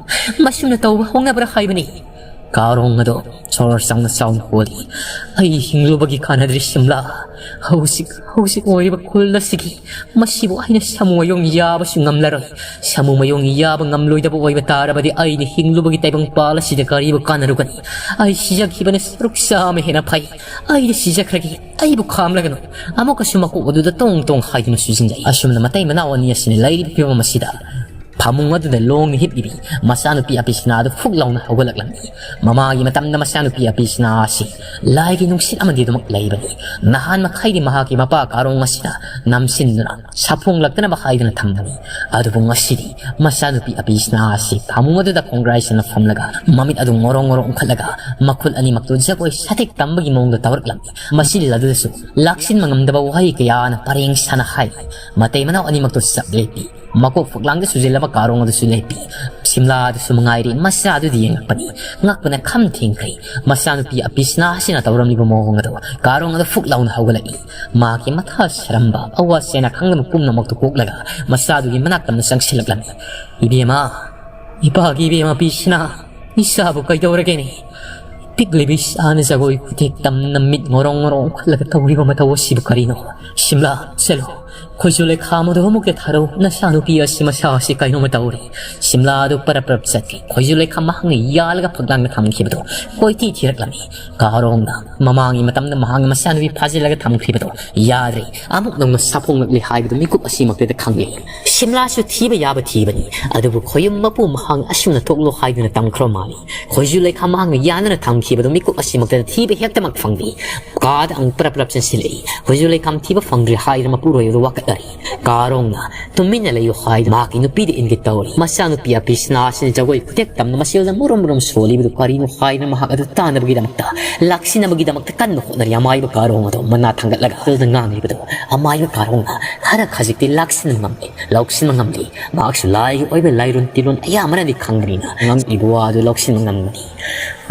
ꯃꯁꯤꯅ ꯇꯧꯕ ꯍꯧꯅꯕ꯭ꯔꯥ ꯍꯥꯏꯕꯅꯤ?" ꯀꯥꯔꯣꯡ ꯑꯗꯣ ꯁꯣꯔ ꯆꯥꯎꯅ ꯆꯥꯎꯅ ꯍꯣꯜꯂꯤ꯫ "ꯑꯩ ꯍꯤꯡꯂꯨꯕꯒꯤ ꯀꯥꯟꯅꯗ꯭ꯔꯦ ꯁꯤꯝꯂꯥ꯫ ꯍꯧꯖꯤꯛ, ꯍꯧꯖꯤꯛ ꯑꯣꯏꯔꯤꯕ ꯈꯨꯜ ꯑꯁꯤꯒꯤ ꯃꯁꯤꯕꯨ ꯑꯩꯅ ꯁꯥꯃꯨ ꯃꯌꯣꯡ ꯌꯥꯕꯁꯨ ꯉꯝꯂꯔꯣꯏ꯫ ꯁꯥꯃꯨ ꯃꯌꯣꯡ ꯌꯥꯕ ꯉꯝꯂꯣꯏꯗꯕ ꯑꯣꯏꯕ ꯇꯥꯔꯕꯗꯤ ꯑꯩꯅ ꯍꯤꯡꯂꯨꯕꯒꯤ ꯇꯥꯏꯕꯪ ꯄꯥꯜ ꯑꯁꯤꯗ ꯀꯔꯤꯕꯨ ꯀꯥꯟꯅꯔꯨꯒꯅꯤ? ꯑꯩ ꯁꯤꯖꯈꯤꯕꯅ ꯁꯔꯨꯛ ꯆꯥꯝꯃ ꯍꯦꯟꯅ ꯐꯩ꯫ ꯑꯩꯗꯤ ꯁꯤꯖꯈ꯭ꯔꯒꯦ꯫ ꯑꯩꯕꯨ ꯈꯥꯝꯂꯒꯅꯨ꯫" ꯑꯃꯨꯛꯀꯁꯨ ꯃꯀꯣꯛ ꯑꯗꯨꯗ ꯇꯣꯡ ꯇꯣꯡ ꯍꯥꯏꯗꯨꯅ ꯁꯨꯖꯤꯟꯖꯩ꯫ ꯑꯁꯨꯝꯅ ꯃꯇꯩ ꯃꯅꯥꯎ ꯑꯅꯤ ꯑꯁꯤꯅ ꯂꯩꯔꯤꯕ ꯐꯤꯕꯝ ꯑꯁꯤꯗ ꯐꯃꯨꯡ ꯑꯗꯨꯗ ꯂꯣꯡꯅ ꯍꯤꯞꯂꯤꯕꯤ ꯃꯆꯥꯅꯨꯄꯤ ꯑꯄꯤꯁꯅꯥ ꯑꯗꯨ ꯐꯨꯛ ꯂꯥꯎꯅ ꯍꯧꯒꯠꯂꯛꯂꯝꯃꯤ꯫ ꯃꯃꯥꯒꯤ ꯃꯇꯝꯗ ꯃꯆꯥꯅꯨꯄꯤ ꯑꯄꯤꯁꯅꯥ ꯑꯁꯤ ꯂꯥꯏꯒꯤ ꯅꯨꯡꯁꯤꯠ ꯑꯃꯗꯤ ꯑꯗꯨꯃꯛ ꯂꯩꯕꯅꯤ꯫ ꯅꯍꯥꯟ ꯃꯈꯩꯗꯤ ꯃꯍꯥꯛꯀꯤ ꯃꯄꯥ ꯀꯥꯔꯣꯡ ꯑꯁꯤꯅ ꯅꯝꯁꯤꯟꯗꯨꯅ ꯁꯥꯐꯣꯡꯂꯛꯇꯅꯕ ꯍꯥꯏꯗꯨꯅ ꯊꯝꯕꯅꯤ꯫ ꯑꯗꯨꯕꯨ ꯉꯁꯤꯗꯤ ꯃꯆꯥꯅꯨꯄꯤ ꯑꯄꯤꯁꯅꯥ ꯑꯁꯤ ꯐꯃꯨꯡ ꯑꯗꯨꯗ ꯈꯣꯡꯒ꯭ꯔꯥꯏ ꯆꯟꯅ ꯐꯝꯂꯒ ꯃꯃꯤꯠ ꯑꯗꯨ ꯉꯣꯔꯣꯡ ꯉꯣꯔꯣꯡ ꯎꯪꯈꯠꯂꯒ ꯃꯈꯨꯠ ꯑꯅꯤꯃꯛꯇꯨ ꯖꯒꯣꯏ ꯁꯥꯊꯦꯛ ꯇꯝꯕꯒꯤ ꯃꯑꯣꯡꯗ ꯇꯧꯔꯛꯂꯝꯃꯤ꯫ ꯃꯁꯤ ꯂꯤꯂꯥꯗꯨꯗꯁꯨ ꯂꯥꯛꯁꯤꯟꯕ ꯉꯝꯗꯕ ꯋꯥꯍꯩ ꯀꯌꯥꯅ ꯄꯔꯦꯡ ꯁꯥꯅ ꯍꯥꯏ꯫ ꯃꯇꯩ ꯃꯅꯥꯎ ꯑꯅꯤꯃꯛꯇꯨ ꯆꯞ ꯂꯦꯞꯄꯤ꯫ ꯃꯀꯣꯛ ꯐꯛꯂꯥꯡꯗ ꯁꯨꯖꯤꯜꯂꯕ ꯀꯥꯔꯣꯡ ꯑꯗꯨꯁꯨ ꯂꯦꯞꯄꯤ꯫ ꯁꯤꯝꯂꯥ ꯑꯗꯨꯁꯨ ꯃꯉꯥꯏꯔꯦ, ꯃꯆꯥ ꯑꯗꯨꯗꯤ ꯌꯦꯡꯂꯛꯄꯅꯤ꯫ ꯉꯛꯄꯅ ꯈꯝ ꯊꯦꯡꯈ꯭ꯔꯦ꯫ ꯃꯆꯥꯅꯨꯄꯤ ꯑꯄꯤꯁꯅꯥ ꯑꯁꯤꯅ ꯇꯧꯔꯝꯂꯤꯕ ꯃꯑꯣꯡ ꯑꯗꯨ ꯀꯥꯔꯣꯡ ꯑꯗꯨ ꯐꯨꯛ ꯂꯥꯎꯅ ꯍꯧꯒꯠꯂꯛꯏ꯫ ꯃꯍꯥꯛꯀꯤ ꯃꯊꯥ ꯁꯥꯔꯝꯕ, ꯑꯋꯥ ꯆꯦꯟꯅ ꯈꯪꯗꯕ ꯄꯨꯝꯅꯃꯛꯇꯨ ꯀꯣꯛꯂꯒ ꯃꯆꯥꯗꯨꯒꯤ ꯃꯅꯥꯛꯇ ꯑꯃꯨꯛ ꯆꯪꯁꯤꯜꯂꯛꯂꯝꯃꯤ꯫ "ꯏꯕꯦꯝꯃ, ꯏꯄꯥꯒꯤ ꯏꯕꯦꯝꯃ ꯑꯄꯤꯁꯅꯥ, ꯏꯆꯥꯕꯨ ꯀꯩꯗꯧꯔꯒꯦꯅꯦ?" ꯄꯤꯛꯂꯤꯕꯤ ꯏꯆꯥꯅ ꯖꯒꯣꯏ ꯈꯨꯊꯦꯛ ꯇꯝꯅ ꯃꯤꯠ ꯉꯣꯔꯣꯡ ꯉꯣꯔꯣꯡ ꯎꯪꯈꯠꯂꯒ ꯇꯧꯔꯤꯕ ꯃꯇꯧ ꯑꯁꯤꯕꯨ ꯀꯔꯤꯅꯣ? ꯁꯤꯝꯂꯥ, ꯆꯠꯂꯣ, ꯈꯣꯏꯖꯨ ꯂꯩꯈꯥꯝ ꯑꯗꯨ ꯑꯃꯨꯛꯇ ꯊꯥꯔꯛꯎ꯫ ꯅꯆꯥꯅꯨꯄꯤ ꯑꯁꯤ ꯃꯁꯥ ꯑꯁꯤ ꯀꯩꯅꯣꯝꯃ ꯇꯧꯔꯦ꯫ ꯁꯤꯝꯂꯥ ꯑꯗꯨ ꯄꯔꯞ ꯄꯔꯞ ꯆꯠꯈꯤ꯫ ꯈꯣꯏꯖꯨ ꯂꯩꯈꯥꯝ ꯃꯍꯥꯛꯅ ꯌꯥꯜꯂꯒ ꯐꯛꯂꯥꯡꯗ ꯊꯝꯈꯤꯕꯗꯨ ꯀꯣꯏꯊꯤ ꯊꯤꯔꯛꯂꯝꯃꯤ꯫ ꯀꯥꯔꯣꯡꯅ ꯃꯃꯥꯡꯒꯤ ꯃꯇꯝꯗ ꯃꯍꯥꯛꯅ ꯃꯆꯥꯅꯨꯄꯤ ꯐꯥꯖꯤꯜꯂꯒ ꯊꯝꯈꯤꯕꯗꯨ ꯌꯥꯗ꯭ꯔꯦ꯫ ꯑꯃꯨꯛ ꯅꯧꯅ ꯁꯥꯐꯣꯡꯂꯛꯂꯦ ꯍꯥꯏꯕꯗꯨ ꯃꯤꯀꯨꯞ ꯑꯁꯤꯃꯛꯇꯗ ꯈꯪꯂꯦ꯫ ꯁꯤꯝꯂꯥꯁꯨ ꯊꯤꯕ ꯌꯥꯕ ꯊꯤꯕꯅꯤ, ꯑꯗꯨꯕꯨ ꯈꯣꯌꯨꯝ ꯃꯄꯨ ꯃꯍꯥꯛꯅ ꯑꯁꯨꯝꯅ ꯊꯣꯛꯂꯣ ꯍꯥꯏꯗꯨꯅ ꯇꯝꯈ꯭ꯔꯕ ꯃꯥꯜꯂꯤ꯫ ꯈꯣꯏꯖꯨ ꯂꯩꯈꯥꯝ ꯃꯍꯥꯛꯅ ꯌꯥꯟꯗꯨꯅ ꯊꯝꯈꯤꯕꯗꯨ ꯃꯤꯀꯨꯞ ꯑꯁꯤꯃꯛꯇꯗ ꯊꯤꯕ ꯍꯦꯛꯇꯃꯛ ꯐꯪꯗꯦ꯫ ꯀꯥꯗ ꯑꯃꯨꯛ ꯄꯔꯞ ꯄꯔꯞ ꯆꯪꯁꯤꯜꯂꯛꯏ꯫ ꯈꯣꯏꯖꯨ ꯂꯩꯈꯥꯝ ꯊꯤꯕ ꯐꯪꯗ꯭ꯔꯦ ꯍꯥꯏꯗꯨꯅ ꯃꯄꯨꯔꯣꯏꯕꯗꯨ ꯋꯥꯀꯠꯂꯔꯤ꯫ ꯀꯥꯔꯣꯡꯅ ꯇꯨꯃꯤꯟꯅ ꯂꯩꯌꯨ ꯍꯥꯏꯗꯨꯅ ꯃꯍꯥꯛꯀꯤ ꯅꯨꯄꯤꯗ ꯏꯟꯒꯦ ꯇꯧꯔꯤ꯫ ꯃꯆꯥꯅꯨꯄꯤ ꯑꯄꯤꯁꯅꯥ ꯑꯁꯤꯅ ꯖꯒꯣꯏ ꯈꯨꯊꯦꯛ ꯇꯝꯅ ꯃꯁꯤꯗ ꯃꯨꯔꯨꯝ ꯃꯨꯔꯨꯝ ꯁꯣꯜꯂꯤꯕꯗꯨ ꯀꯔꯤꯅꯣ ꯍꯥꯏꯗꯨꯅ ꯃꯍꯥꯛ ꯑꯗꯨ ꯇꯥꯅꯕꯒꯤꯗꯃꯛꯇ, ꯂꯥꯛꯁꯤꯟꯅꯕꯒꯤꯗꯃꯛꯇ ꯀꯟꯅ ꯍꯣꯠꯅꯔꯤ꯫ ꯑꯃꯥꯏꯕ ꯀꯥꯔꯣꯡ ꯑꯗꯨ ꯃꯅꯥ ꯊꯥꯡꯒꯠꯂꯒ ꯑꯗꯨꯗ ꯉꯥꯡꯂꯤꯕꯗꯨ ꯑꯃꯥꯏꯕ ꯀꯥꯔꯣꯡꯅ ꯈꯔ ꯈꯖꯤꯛꯇꯤ ꯂꯥꯛꯁꯤꯟꯕ ꯉꯝꯂꯦ, ꯂꯧꯁꯤꯟꯕ ꯉꯝꯂꯦ꯫ ꯃꯍꯥꯛꯁꯨ ꯂꯥꯏꯒꯤ ꯑꯣꯏꯕ ꯂꯥꯏꯔꯣꯟ ꯇꯤꯔꯣꯟ ꯑꯌꯥꯝꯕꯅꯗꯤ ꯈꯪꯕꯅꯤꯅ ꯉꯥꯡꯂꯤꯕ ꯋꯥ ꯑꯗꯨ ꯂꯧꯁꯤꯟꯕ ꯉꯝꯒꯅꯤ꯫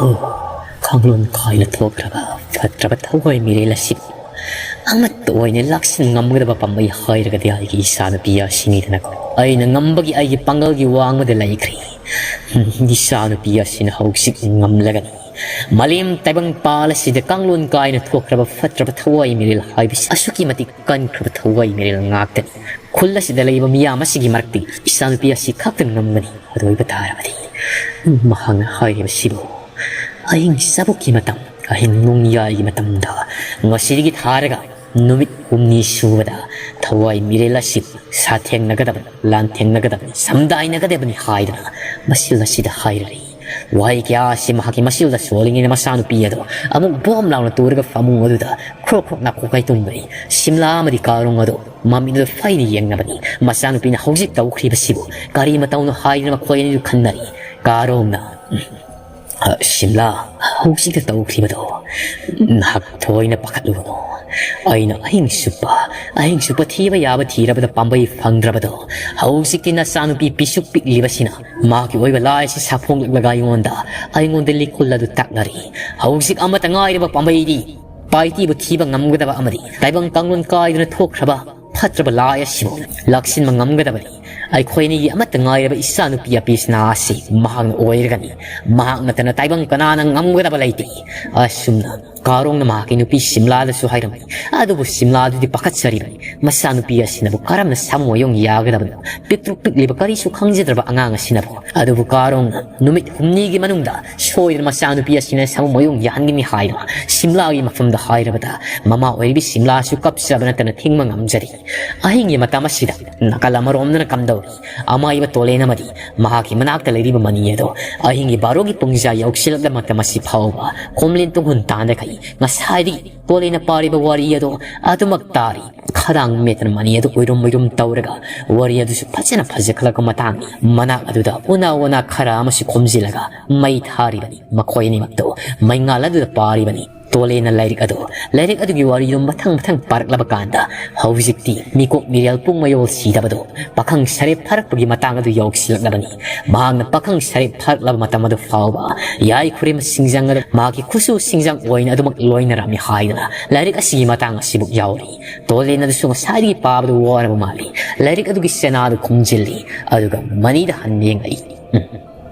"ꯑꯣ, ꯈꯥꯡꯂꯣꯟ ꯀꯥꯏꯅ ꯊꯣꯛꯈ꯭ꯔꯕ ꯐꯠꯇ꯭ꯔꯕ ꯊꯋꯥꯏ ꯃꯤꯔꯦꯜ ꯑꯁꯤꯕꯨ ꯑꯃꯠꯇ ꯑꯣꯏꯅ ꯂꯥꯛꯁꯤꯟ ꯉꯝꯒꯗꯕ ꯄꯥꯝꯕꯩ ꯍꯥꯏꯔꯒꯗꯤ ꯑꯩꯒꯤ ꯏꯆꯥꯅꯨꯄꯤ ꯑꯁꯤꯅꯤꯗꯅꯀꯣ꯫ ꯑꯩꯅ ꯉꯝꯕꯒꯤ ꯑꯩꯒꯤ ꯄꯥꯡꯒꯜꯒꯤ ꯋꯥꯡꯃꯗ ꯂꯩꯈ꯭ꯔꯦ꯫ ꯏꯆꯥꯅꯨꯄꯤ ꯑꯁꯤꯅ ꯍꯧꯖꯤꯛ ꯉꯝꯂꯒꯅꯤ꯫ ꯃꯥꯂꯦꯝ ꯇꯥꯏꯕꯪꯄꯥꯜ ꯑꯁꯤꯗ ꯀꯥꯡꯂꯣꯟ ꯀꯥꯏꯅ ꯊꯣꯛꯈ꯭ꯔꯕ ꯐꯠꯇ꯭ꯔꯕ ꯊꯋꯥꯏ ꯃꯤꯔꯦꯜ ꯍꯥꯏꯕꯁꯤ ꯑꯁꯨꯛꯀꯤ ꯃꯇꯤꯛ ꯀꯟꯈ꯭ꯔꯕ ꯊꯋꯥꯏ ꯃꯤꯔꯦꯜ ꯉꯥꯛꯇꯅꯤ꯫ ꯈꯨꯜ ꯑꯁꯤꯗ ꯂꯩꯕ ꯃꯤꯌꯥꯝ ꯑꯁꯤꯒꯤ ꯃꯔꯛꯇꯒꯤ ꯏꯆꯥꯅꯨꯄꯤ ꯑꯁꯤ ꯈꯛꯇ ꯉꯝꯒꯅꯤ꯫ ꯑꯗꯨ ꯑꯣꯏꯕ ꯇꯥꯔꯕꯗꯤ ꯃꯍꯥꯛꯅ ꯍꯥꯏꯔꯤꯕꯁꯤꯕꯨ ꯑꯍꯤꯡ ꯆꯥꯕꯣꯛꯀꯤ ꯃꯇꯝ, ꯑꯍꯤꯡ ꯅꯣꯡꯌꯥꯏꯒꯤ ꯃꯇꯝꯗ ꯉꯁꯤꯗꯒꯤ ꯊꯥꯔꯒ ꯅꯨꯃꯤꯠ ꯍꯨꯝꯅꯤ ꯁꯨꯕꯗ ꯊꯋꯥꯏ ꯃꯤꯔꯦꯜ ꯑꯁꯤ ꯁꯥꯊꯦꯡꯅꯒꯗꯕꯅꯤ, ꯂꯥꯟꯊꯦꯡꯅꯒꯗꯕꯅꯤ, ꯁꯝꯗꯥꯏꯅꯒꯗꯕꯅꯤ ꯍꯥꯏꯗꯨꯅ ꯃꯁꯤꯜ ꯑꯁꯤꯗ ꯍꯥꯏꯔꯔꯤ꯫ ꯋꯥꯍꯩ ꯀꯌꯥ ꯑꯁꯤ ꯃꯍꯥꯛꯀꯤ ꯃꯁꯤꯜꯗ ꯁꯣꯜꯂꯤꯉꯩꯗ ꯃꯆꯥꯅꯨꯄꯤ ꯑꯗꯣ ꯑꯃꯨꯛ ꯕꯣꯝ ꯂꯥꯎꯅ ꯇꯨꯔꯒ ꯐꯃꯨꯡ ꯑꯗꯨꯗ ꯈ꯭ꯔꯣꯛ ꯈ꯭ꯔꯣꯛ ꯅꯥꯀꯣꯛꯀꯥꯏ ꯇꯨꯝꯕꯅꯤ꯫ ꯁꯤꯝꯂꯥ ꯑꯃꯗꯤ ꯀꯥꯔꯣꯡ ꯑꯗꯣ ꯃꯃꯤꯠꯇꯨꯗ ꯐꯩꯅ ꯌꯦꯡꯅꯕꯅꯤ꯫ ꯃꯆꯥꯅꯨꯄꯤꯅ ꯍꯧꯖꯤꯛ ꯇꯧꯈ꯭ꯔꯤꯕꯁꯤꯕꯨ ꯀꯔꯤ ꯃꯇꯧꯅꯣ ꯍꯥꯏꯗꯨꯅ ꯃꯈꯣꯏ ꯑꯅꯤꯗꯨ ꯈꯟꯅꯔꯤ꯫ ꯀꯥꯔꯣꯡꯅ, "ꯁꯤꯝꯂꯥ, ꯍꯧꯖꯤꯛꯇ ꯇꯧꯈ꯭ꯔꯤꯕꯗꯣ ꯅꯍꯥꯛ ꯊꯣꯏꯅ ꯄꯥꯈꯠꯂꯨꯒꯅꯨ꯫ ꯑꯩꯅ ꯑꯍꯤꯡ ꯆꯨꯞꯄ, ꯑꯍꯤꯡ ꯆꯨꯞꯄ ꯊꯤꯕ ꯌꯥꯕ ꯊꯤꯔꯕꯗ ꯄꯥꯝꯕꯩ ꯐꯪꯗ꯭ꯔꯕꯗꯣ, ꯍꯧꯖꯤꯛꯇꯤ ꯅꯆꯥꯅꯨꯄꯤ ꯄꯤꯁꯨꯛ ꯄꯤꯛꯂꯤꯕꯁꯤꯅ ꯃꯥꯒꯤ ꯑꯣꯏꯕ ꯂꯥꯏꯁꯤ ꯁꯥꯐꯣꯡꯂꯛꯂꯒ ꯑꯩꯉꯣꯟꯗ, ꯑꯩꯉꯣꯟꯗ ꯂꯤꯈꯨꯜ ꯑꯗꯨ ꯇꯥꯛꯅꯔꯤ꯫ ꯍꯧꯖꯤꯛ ꯑꯃꯠꯇ ꯉꯥꯏꯔꯕ ꯄꯥꯝꯕꯩꯗꯤ ꯄꯥꯏꯇꯤꯕꯨ ꯊꯤꯕ ꯉꯝꯒꯗꯕ ꯑꯃꯗꯤ ꯇꯥꯏꯕꯪ ꯀꯥꯡꯂꯣꯟ ꯀꯥꯏꯗꯨꯅ ꯊꯣꯛꯈ꯭ꯔꯕ ꯐꯠꯇ꯭ꯔꯕ ꯂꯥꯏ ꯑꯁꯤꯕꯨ ꯂꯥꯛꯁꯤꯟꯕ ꯉꯝꯒꯗꯕꯅꯤ꯫ ꯑꯩꯈꯣꯏ ꯑꯅꯤꯒꯤ ꯑꯃꯠꯇ ꯉꯥꯏꯔꯕ ꯏꯆꯥꯅꯨꯄꯤ ꯑꯄꯤꯁꯅꯥ ꯑꯁꯤ ꯃꯍꯥꯛꯅ ꯑꯣꯏꯔꯒꯅꯤ꯫ ꯃꯍꯥꯛ ꯅꯠꯇꯅ ꯇꯥꯏꯕꯪ ꯀꯅꯥꯅ ꯉꯝꯒꯗꯕ ꯂꯩꯇꯦ꯫" ꯑꯁꯨꯝꯅ ꯀꯥꯔꯣꯡꯅ ꯃꯍꯥꯛꯀꯤ ꯅꯨꯄꯤ ꯁꯤꯝꯂꯥꯗꯁꯨ ꯍꯥꯏꯔꯝꯃꯤ꯫ ꯑꯗꯨꯕꯨ ꯁꯤꯝꯂꯥꯗꯨꯗꯤ ꯄꯥꯈꯠꯆꯔꯤꯕꯅꯤ꯫ ꯃꯆꯥꯅꯨꯄꯤ ꯑꯁꯤꯅꯕꯨ ꯀꯔꯝꯅ ꯁꯥꯃꯨ ꯑꯣꯏꯌꯣꯡ ꯌꯥꯒꯗꯕꯅꯣ? ꯄꯤꯛꯇ꯭ꯔꯨ ꯄꯤꯛꯂꯤꯕ ꯀꯔꯤꯁꯨ ꯈꯪꯖꯗ꯭ꯔꯕ ꯑꯉꯥꯡ ꯑꯁꯤꯅꯕꯨ꯫ ꯑꯗꯨꯕꯨ ꯀꯥꯔꯣꯡꯅ ꯅꯨꯃꯤꯠ ꯍꯨꯝꯅꯤꯒꯤ ꯃꯅꯨꯡꯗ ꯁꯣꯏꯗꯅ ꯃꯆꯥꯅꯨꯄꯤ ꯑꯁꯤꯅ ꯁꯥꯃꯨ ꯃꯣꯌꯣꯡ ꯌꯥꯍꯟꯒꯅꯤ ꯍꯥꯏꯗꯨꯅ ꯁꯤꯝꯂꯥꯒꯤ ꯃꯐꯝꯗ ꯍꯥꯏꯔꯕꯗ, ꯃꯃꯥ ꯑꯣꯏꯔꯤꯕꯤ ꯁꯤꯝꯂꯥꯁꯨ ꯀꯞꯆꯕ ꯅꯠꯇꯅ ꯊꯤꯡꯕ ꯉꯝꯖꯔꯤ꯫ ꯑꯍꯤꯡꯒꯤ ꯃꯇꯝ ꯑꯁꯤꯗ ꯅꯥꯀꯜ ꯑꯃꯔꯣꯝꯗꯅ ꯀꯝꯗꯧꯔꯤ? ꯑꯃꯥꯏꯕ ꯇꯣꯂꯦꯟ ꯑꯃꯗꯤ ꯃꯍꯥꯛꯀꯤ ꯃꯅꯥꯛꯇ ꯂꯩꯔꯤꯕ ꯃꯅꯤ ꯑꯗꯣ ꯑꯍꯤꯡꯒꯤ ꯕꯥꯔꯣꯒꯤ ꯄꯨꯡꯖꯥ ꯌꯧꯁꯤꯜꯂꯛꯂꯕ ꯃꯇꯝ ꯑꯁꯤ ꯐꯥꯎꯕ ꯈꯣꯝꯂꯦꯟ ꯇꯨꯡꯍꯨꯟ ꯇꯥꯟꯗꯈꯩ ꯉꯁꯥꯏꯗꯒꯤ ꯇꯣꯂꯦꯟꯅ ꯄꯥꯔꯤꯕ ꯋꯥꯔꯤ ꯑꯗꯣ ꯑꯗꯨꯃꯛ ꯇꯥꯔꯤ꯫ ꯈꯗꯥꯡ ꯃꯦꯠꯇꯅ ꯃꯅꯤ ꯑꯗꯨ ꯎꯏꯔꯨꯝ ꯎꯏꯔꯨꯝ ꯇꯧꯔꯒ ꯋꯥꯔꯤ ꯑꯗꯨꯁꯨ ꯐꯖꯅ ꯐꯖꯈꯠꯂꯛꯄ ꯃꯇꯥꯡꯅꯤ꯫ ꯃꯅꯥꯛ ꯑꯗꯨꯗ ꯎꯅꯥ ꯋꯥꯅꯥ ꯈꯔ ꯑꯃꯁꯨ ꯈꯣꯝꯖꯤꯜꯂꯒ ꯃꯩ ꯊꯥꯔꯤꯕꯅꯤ ꯃꯈꯣꯏ ꯑꯅꯤꯃꯛꯇꯨ꯫ ꯃꯩꯉꯥꯜ ꯑꯗꯨꯗ ꯄꯥꯔꯤꯕꯅꯤ ꯇꯣꯂꯦꯟꯅ ꯂꯥꯏꯔꯤꯛ ꯑꯗꯨ꯫ ꯂꯥꯏꯔꯤꯛ ꯑꯗꯨꯒꯤ ꯋꯥꯔꯤꯗꯨ ꯃꯊꯪ ꯃꯊꯪ ꯄꯥꯔꯛꯂꯕ ꯀꯥꯟꯗ ꯍꯧꯖꯤꯛꯇꯤ ꯃꯤꯀꯣꯛ ꯃꯤꯔꯦꯜ ꯄꯨꯡ ꯃꯌꯣꯜ ꯁꯤꯗꯕꯗꯨ ꯄꯥꯈꯪ ꯁꯔꯦꯞ ꯐꯥꯔꯛꯄꯒꯤ ꯃꯇꯥꯡ ꯑꯗꯨ ꯌꯧꯁꯤꯜꯂꯛꯂꯕꯅꯤ꯫ ꯃꯍꯥꯛꯅ ꯄꯥꯈꯪ ꯁꯔꯦꯞ ꯐꯥꯔꯛꯂꯕ ꯃꯇꯝ ꯑꯗꯨ ꯐꯥꯎꯕ ꯌꯥꯏ ꯈꯨꯔꯦꯝ ꯁꯤꯡꯖꯪ ꯑꯗꯨ ꯃꯍꯥꯛꯀꯤ ꯈꯨꯠꯁꯨ ꯁꯤꯡꯖꯪ ꯑꯣꯏꯅ ꯑꯗꯨꯃꯛ ꯂꯣꯏꯅꯔꯝꯃꯤ ꯍꯥꯏꯗꯨꯅ ꯂꯥꯏꯔꯤꯛ ꯑꯁꯤꯒꯤ ꯃꯇꯥꯡ ꯑꯁꯤꯕꯨ ꯌꯥꯎꯔꯤ꯫ ꯇꯣꯂꯦꯟ ꯑꯗꯨꯁꯨ ꯉꯁꯥꯏꯗꯒꯤ ꯄꯥꯕꯗ ꯋꯥꯔꯕ ꯃꯥꯜꯂꯤ꯫ ꯂꯥꯏꯔꯤꯛ ꯑꯗꯨꯒꯤ ꯆꯦꯅꯥꯗꯨ ꯈꯨꯝꯖꯤꯜꯂꯤ꯫ ꯑꯗꯨꯒ ꯃꯅꯤꯗ ꯍꯟꯅ ꯌꯦꯡꯂꯛꯏ꯫ ꯎꯝ꯫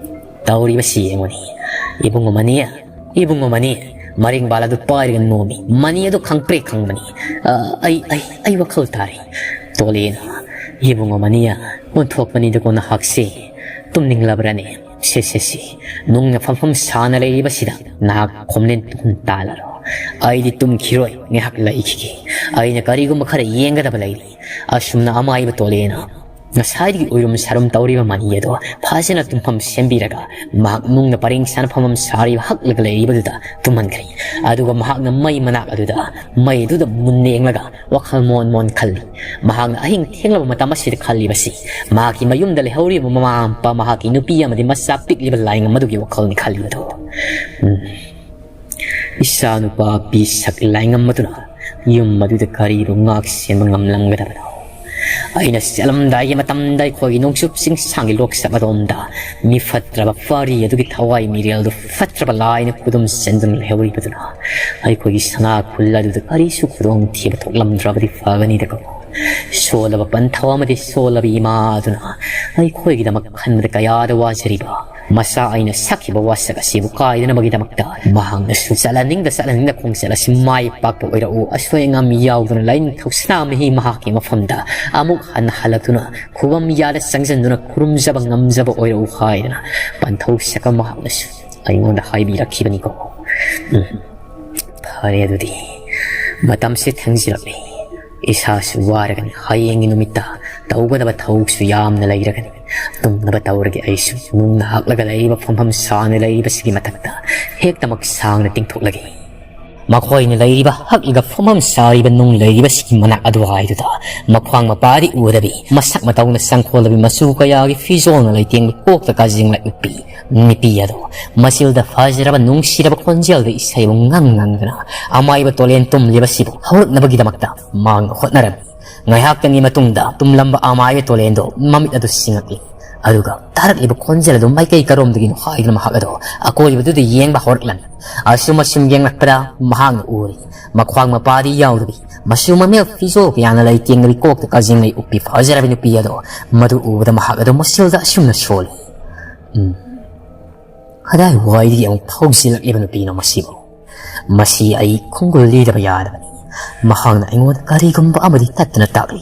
ꯇꯧꯔꯤꯕꯁꯤ ꯌꯦꯡꯉꯨꯅꯤ꯫ ꯏꯕꯨꯡꯉꯣ ꯃꯅꯤ, ꯏꯕꯨꯡꯉꯣ ꯃꯅꯤ, ꯃꯔꯤꯡꯕꯥꯜ ꯑꯗꯨ ꯄꯥꯏꯔꯒ ꯅꯣꯝꯃꯤ꯫ ꯃꯅꯤ ꯑꯗꯨ ꯈꯪꯄ꯭ꯔꯦꯛ ꯈꯪꯕꯅꯤ꯫ ꯑ, ꯑꯩ, ꯑꯩ, ꯑꯩ ꯋꯥꯈꯜ ꯇꯥꯔꯦ꯫ ꯇꯣꯂꯦꯟ, ꯏꯕꯨꯡꯉꯣ ꯃꯅꯤ, ꯑꯣꯟꯊꯣꯛꯄꯅꯤꯗꯀꯣ ꯅꯍꯥꯛꯁꯤ꯫ ꯇꯨꯝꯅꯤꯡꯂꯕ꯭ꯔꯅꯦ? ꯁꯦ, ꯁꯦ, ꯁꯦ, ꯅꯨꯡꯅ ꯐꯝꯐꯝ ꯁꯥꯅ ꯂꯩꯔꯤꯕꯁꯤꯗ ꯅꯍꯥꯛ ꯈꯣꯝꯂꯦꯟ ꯇꯨꯝ ꯇꯥꯜꯂꯔꯣ꯫ ꯑꯩꯗꯤ ꯇꯨꯝꯈꯤꯔꯣꯏ, ꯉꯥꯏꯍꯥꯛ ꯂꯩꯈꯤꯒꯦ꯫ ꯑꯩꯅ ꯀꯔꯤꯒꯨꯝꯕ ꯈꯔ ꯌꯦꯡꯒꯗꯕ ꯂꯩꯔꯤ꯫ ꯑꯁꯨꯝꯅ ꯑꯃꯥꯏꯕ ꯇꯣꯂꯦꯅ ꯉꯁꯥꯏꯗꯒꯤ ꯎꯏꯔꯨꯝ ꯁꯥꯔꯨꯝ ꯇꯧꯔꯤꯕ ꯃꯅꯤ ꯑꯗꯣ ꯐꯖꯅ ꯇꯨꯝꯐꯝ ꯁꯦꯝꯕꯤꯔꯒ ꯃꯍꯥꯛ ꯅꯨꯡꯅ ꯄꯔꯦꯡ ꯁꯥꯅ ꯐꯝꯐꯝ ꯁꯥꯔꯤꯕ ꯍꯛꯂꯒ ꯂꯩꯔꯤꯕꯗꯨꯗ ꯇꯨꯝꯍꯟꯈ꯭ꯔꯦ꯫ ꯑꯗꯨꯒ ꯃꯍꯥꯛꯅ ꯃꯩ ꯃꯅꯥꯛ ꯑꯗꯨꯗ, ꯃꯩ ꯑꯗꯨꯗ ꯃꯨꯟꯅ ꯌꯦꯡꯂꯒ ꯋꯥꯈꯜ ꯃꯣꯟ ꯃꯣꯟ ꯈꯜꯂꯤ꯫ ꯃꯍꯥꯛꯅ ꯑꯍꯤꯡ ꯊꯦꯡꯂꯕ ꯃꯇꯝ ꯑꯁꯤꯗ ꯈꯜꯂꯤꯕꯁꯤ ꯃꯍꯥꯛꯀꯤ ꯃꯌꯨꯝꯗ ꯂꯩꯍꯧꯔꯤꯕ ꯃꯃꯥ ꯃꯄꯥ, ꯃꯍꯥꯛꯀꯤ ꯅꯨꯄꯤ ꯑꯃꯗꯤ ꯃꯆꯥ ꯄꯤꯛꯂꯤꯕ ꯂꯥꯏꯉꯝ ꯑꯗꯨꯒꯤ ꯋꯥꯈꯜꯅꯤ ꯈꯜꯂꯤꯕꯗꯣ꯫ ꯎꯝ꯫ ꯏꯆꯥꯅꯨꯄꯥ ꯄꯤꯁꯛ ꯂꯥꯏꯉꯝ ꯑꯗꯨꯅ ꯌꯨꯝ ꯑꯗꯨꯗ ꯀꯔꯤꯕꯨ ꯉꯥꯛ ꯁꯦꯟꯕ ꯉꯝꯂꯝꯒꯗꯕꯅꯣ? ꯑꯩꯅ ꯆꯠꯂꯝꯗꯥꯏꯒꯤ ꯃꯇꯝꯗ ꯑꯩꯈꯣꯏꯒꯤ ꯅꯣꯡꯆꯨꯞ ꯆꯤꯡꯁꯥꯡꯒꯤ ꯂꯣꯛꯆꯞ ꯑꯗꯣꯝꯗ ꯃꯤ ꯐꯠꯇ꯭ꯔꯕ ꯐꯥꯔꯤ ꯑꯗꯨꯒꯤ ꯊꯋꯥꯏ ꯃꯤꯔꯦꯜꯗꯨ ꯐꯠꯇ꯭ꯔꯕ ꯂꯥꯏꯅ ꯈꯨꯗꯨꯝ ꯆꯟꯗꯨꯅ ꯂꯩꯍꯧꯔꯤꯕꯗꯨꯅ ꯑꯩꯈꯣꯏꯒꯤ ꯁꯅꯥ ꯈꯨꯜ ꯑꯗꯨꯗ ꯀꯔꯤꯁꯨ ꯈꯨꯗꯣꯡ ꯊꯤꯕ ꯊꯣꯛꯂꯝꯗ꯭ꯔꯕꯗꯤ ꯐꯒꯅꯤꯗꯀꯣ꯫ ꯁꯣꯜꯂꯕ ꯄꯟꯊꯧ ꯑꯃꯗꯤ ꯁꯣꯜꯂꯕ ꯏꯃꯥ ꯑꯗꯨꯅ ꯑꯩꯈꯣꯏꯒꯤꯗꯃꯛ ꯈꯟꯕꯗ ꯀꯌꯥꯗ ꯋꯥꯖꯔꯤꯕ ꯃꯆꯥ ꯑꯩꯅ ꯁꯛꯈꯤꯕ ꯋꯥꯁꯛ ꯑꯁꯤꯕꯨ ꯀꯥꯏꯗꯅꯕꯒꯤꯗꯃꯛꯇ ꯃꯍꯥꯛꯅꯁꯨ ꯆꯠꯍꯟꯅꯤꯡꯗ ꯆꯠꯍꯟꯅꯤꯡꯗ ꯈꯣꯡꯆꯠ ꯑꯁꯤ ꯃꯥꯏ ꯄꯥꯛꯄ ꯑꯣꯏꯔꯛꯎ, ꯑꯁꯣꯏ ꯑꯉꯥꯝ ꯌꯥꯎꯗꯅ ꯂꯥꯏꯅꯤꯡꯊꯧ ꯁꯅꯥꯃꯍꯤ ꯃꯍꯥꯛꯀꯤ ꯃꯐꯝꯗ ꯑꯃꯨꯛ ꯍꯟꯅ ꯍꯜꯂꯛꯇꯨꯅ ꯈꯨꯕꯝ ꯌꯥꯗ ꯆꯪꯁꯤꯟꯗꯨꯅ ꯈꯨꯔꯨꯝꯖꯕ ꯉꯝꯖꯕ ꯑꯣꯏꯔꯛꯎ ꯍꯥꯏꯗꯅ ꯄꯟꯊꯧ ꯁꯛꯄ ꯃꯍꯥꯛꯅꯁꯨ ꯑꯩꯉꯣꯟꯗ ꯍꯥꯏꯕꯤꯔꯛꯈꯤꯕꯅꯤꯀꯣ꯫ ꯎꯝ꯫ ꯐꯔꯦ ꯑꯗꯨꯗꯤ, ꯃꯇꯝꯁꯦ ꯊꯦꯡꯖꯤꯜꯂꯛꯂꯦ꯫ ꯏꯁꯥꯁꯨ ꯋꯥꯔꯒꯅꯤ꯫ ꯍꯌꯦꯡꯒꯤ ꯅꯨꯃꯤꯠꯇ ꯇꯧꯒꯗꯕ ꯊꯕꯛꯁꯨ ꯌꯥꯝꯅ ꯂꯩꯔꯒꯅꯤ꯫ ꯇꯨꯝꯅꯕ ꯇꯧꯔꯒꯦ꯫ ꯑꯩꯁꯨ ꯅꯨꯡꯅ ꯍꯥꯛꯂꯒ ꯂꯩꯔꯤꯕ ꯐꯝꯐꯝ ꯁꯥꯡꯅ ꯂꯩꯔꯤꯕꯁꯤꯒꯤ ꯃꯊꯛꯇ ꯍꯦꯛꯇꯃꯛ ꯁꯥꯡꯅ ꯇꯤꯡꯊꯣꯛꯂꯒꯦ꯫ ꯃꯈꯣꯏꯅ ꯂꯩꯔꯤꯕ ꯍꯛꯂꯒ ꯐꯝꯐꯝ ꯁꯥꯔꯤꯕ ꯅꯨꯡ ꯂꯩꯔꯤꯕꯁꯤꯒꯤ ꯃꯅꯥꯛ ꯑꯗꯨꯋꯥꯏꯗꯨꯗ ꯃꯈ꯭ꯋꯥꯡ ꯃꯄꯥꯗꯤ ꯎꯗꯕꯤ, ꯃꯁꯛ ꯃꯇꯧꯅ ꯆꯪꯈꯣꯜꯂꯕꯤ, ꯃꯆꯨ ꯀꯌꯥꯒꯤ ꯐꯤꯖꯣꯜꯅ ꯂꯩꯇꯦꯡꯕ, ꯀꯣꯛꯇ ꯀꯥꯖꯤꯡ ꯂꯩ ꯎꯞꯄꯤ ꯅꯨꯄꯤ ꯑꯗꯣ ꯃꯆꯤꯜꯗ ꯐꯖꯔꯕ ꯅꯨꯡꯁꯤꯔꯕ ꯈꯣꯟꯖꯦꯜꯗ ꯏꯁꯩꯕꯨ ꯉꯪ ꯉꯪꯗꯨꯅ ꯑꯃꯥꯏꯕ ꯇꯣꯂꯦꯟ ꯇꯨꯝꯂꯤꯕꯁꯤꯕꯨ ꯍꯧꯔꯛꯅꯕꯒꯤꯗꯃꯛꯇ ꯃꯥꯡꯅ ꯍꯣꯠꯅꯔꯝꯃꯤ꯫ ꯉꯥꯏꯍꯥꯛꯇꯪꯒꯤ ꯃꯇꯨꯡꯗ ꯇꯨꯝꯂꯝꯕ ꯑꯃꯥꯏꯕ ꯇꯣꯂꯦꯟꯗꯣ ꯃꯃꯤꯠ ꯑꯗꯨ ꯁꯤꯡꯉꯛꯂꯤ꯫ ꯑꯗꯨꯒ ꯇꯥꯔꯛꯂꯤꯕ ꯈꯣꯟꯖꯦꯜ ꯑꯗꯨ ꯃꯥꯏꯀꯩ ꯀꯔꯣꯝꯗꯒꯤꯅꯣ ꯍꯥꯏꯗꯨꯅ ꯃꯍꯥꯛ ꯑꯗꯣ ꯑꯀꯣꯏꯕꯗꯨꯗ ꯌꯦꯡꯕ ꯍꯧꯔꯛꯂꯝꯃꯤ꯫ ꯑꯁꯨꯝ ꯑꯁꯨꯝ ꯌꯦꯡꯂꯛꯄꯗ ꯃꯍꯥꯛꯅ ꯎꯔꯤ, ꯃꯈ꯭ꯋꯥꯡ ꯃꯄꯥꯗꯤ ꯌꯥꯎꯗꯕꯤ, ꯃꯆꯨ ꯃꯃꯦꯜ ꯐꯤꯖꯣꯜ ꯀꯌꯥꯅ ꯂꯩꯇꯦꯡꯅꯕꯤ, ꯀꯣꯛꯇ ꯀꯥꯖꯤꯡ ꯂꯩ ꯎꯞꯄꯤ ꯐꯖꯔꯕꯤ ꯅꯨꯄꯤ ꯑꯗꯣ ꯃꯗꯨ ꯎꯕꯗ ꯃꯍꯥꯛ ꯑꯗꯣ ꯃꯆꯤꯜꯗ ꯑꯁꯨꯝꯅ ꯁꯣꯜꯂꯤ꯫ ꯎꯝ꯫ ꯀꯗꯥꯏꯋꯥꯏꯗꯒꯤ ꯑꯃꯨꯛ ꯊꯧꯖꯤꯜꯂꯛꯂꯤꯕ ꯅꯨꯄꯤꯅꯣ ꯃꯁꯤꯕꯨ? ꯃꯁꯤ ꯑꯩ ꯈꯣꯡꯒꯨꯜ ꯂꯤꯗꯕ ꯌꯥꯗꯕꯅꯤ꯫ ꯃꯍꯥꯛꯅ ꯑꯩꯉꯣꯟꯗ ꯀꯔꯤꯒꯨꯝꯕ ꯑꯃꯗꯤ ꯇꯠꯇꯅ ꯇꯥꯛꯂꯤ꯫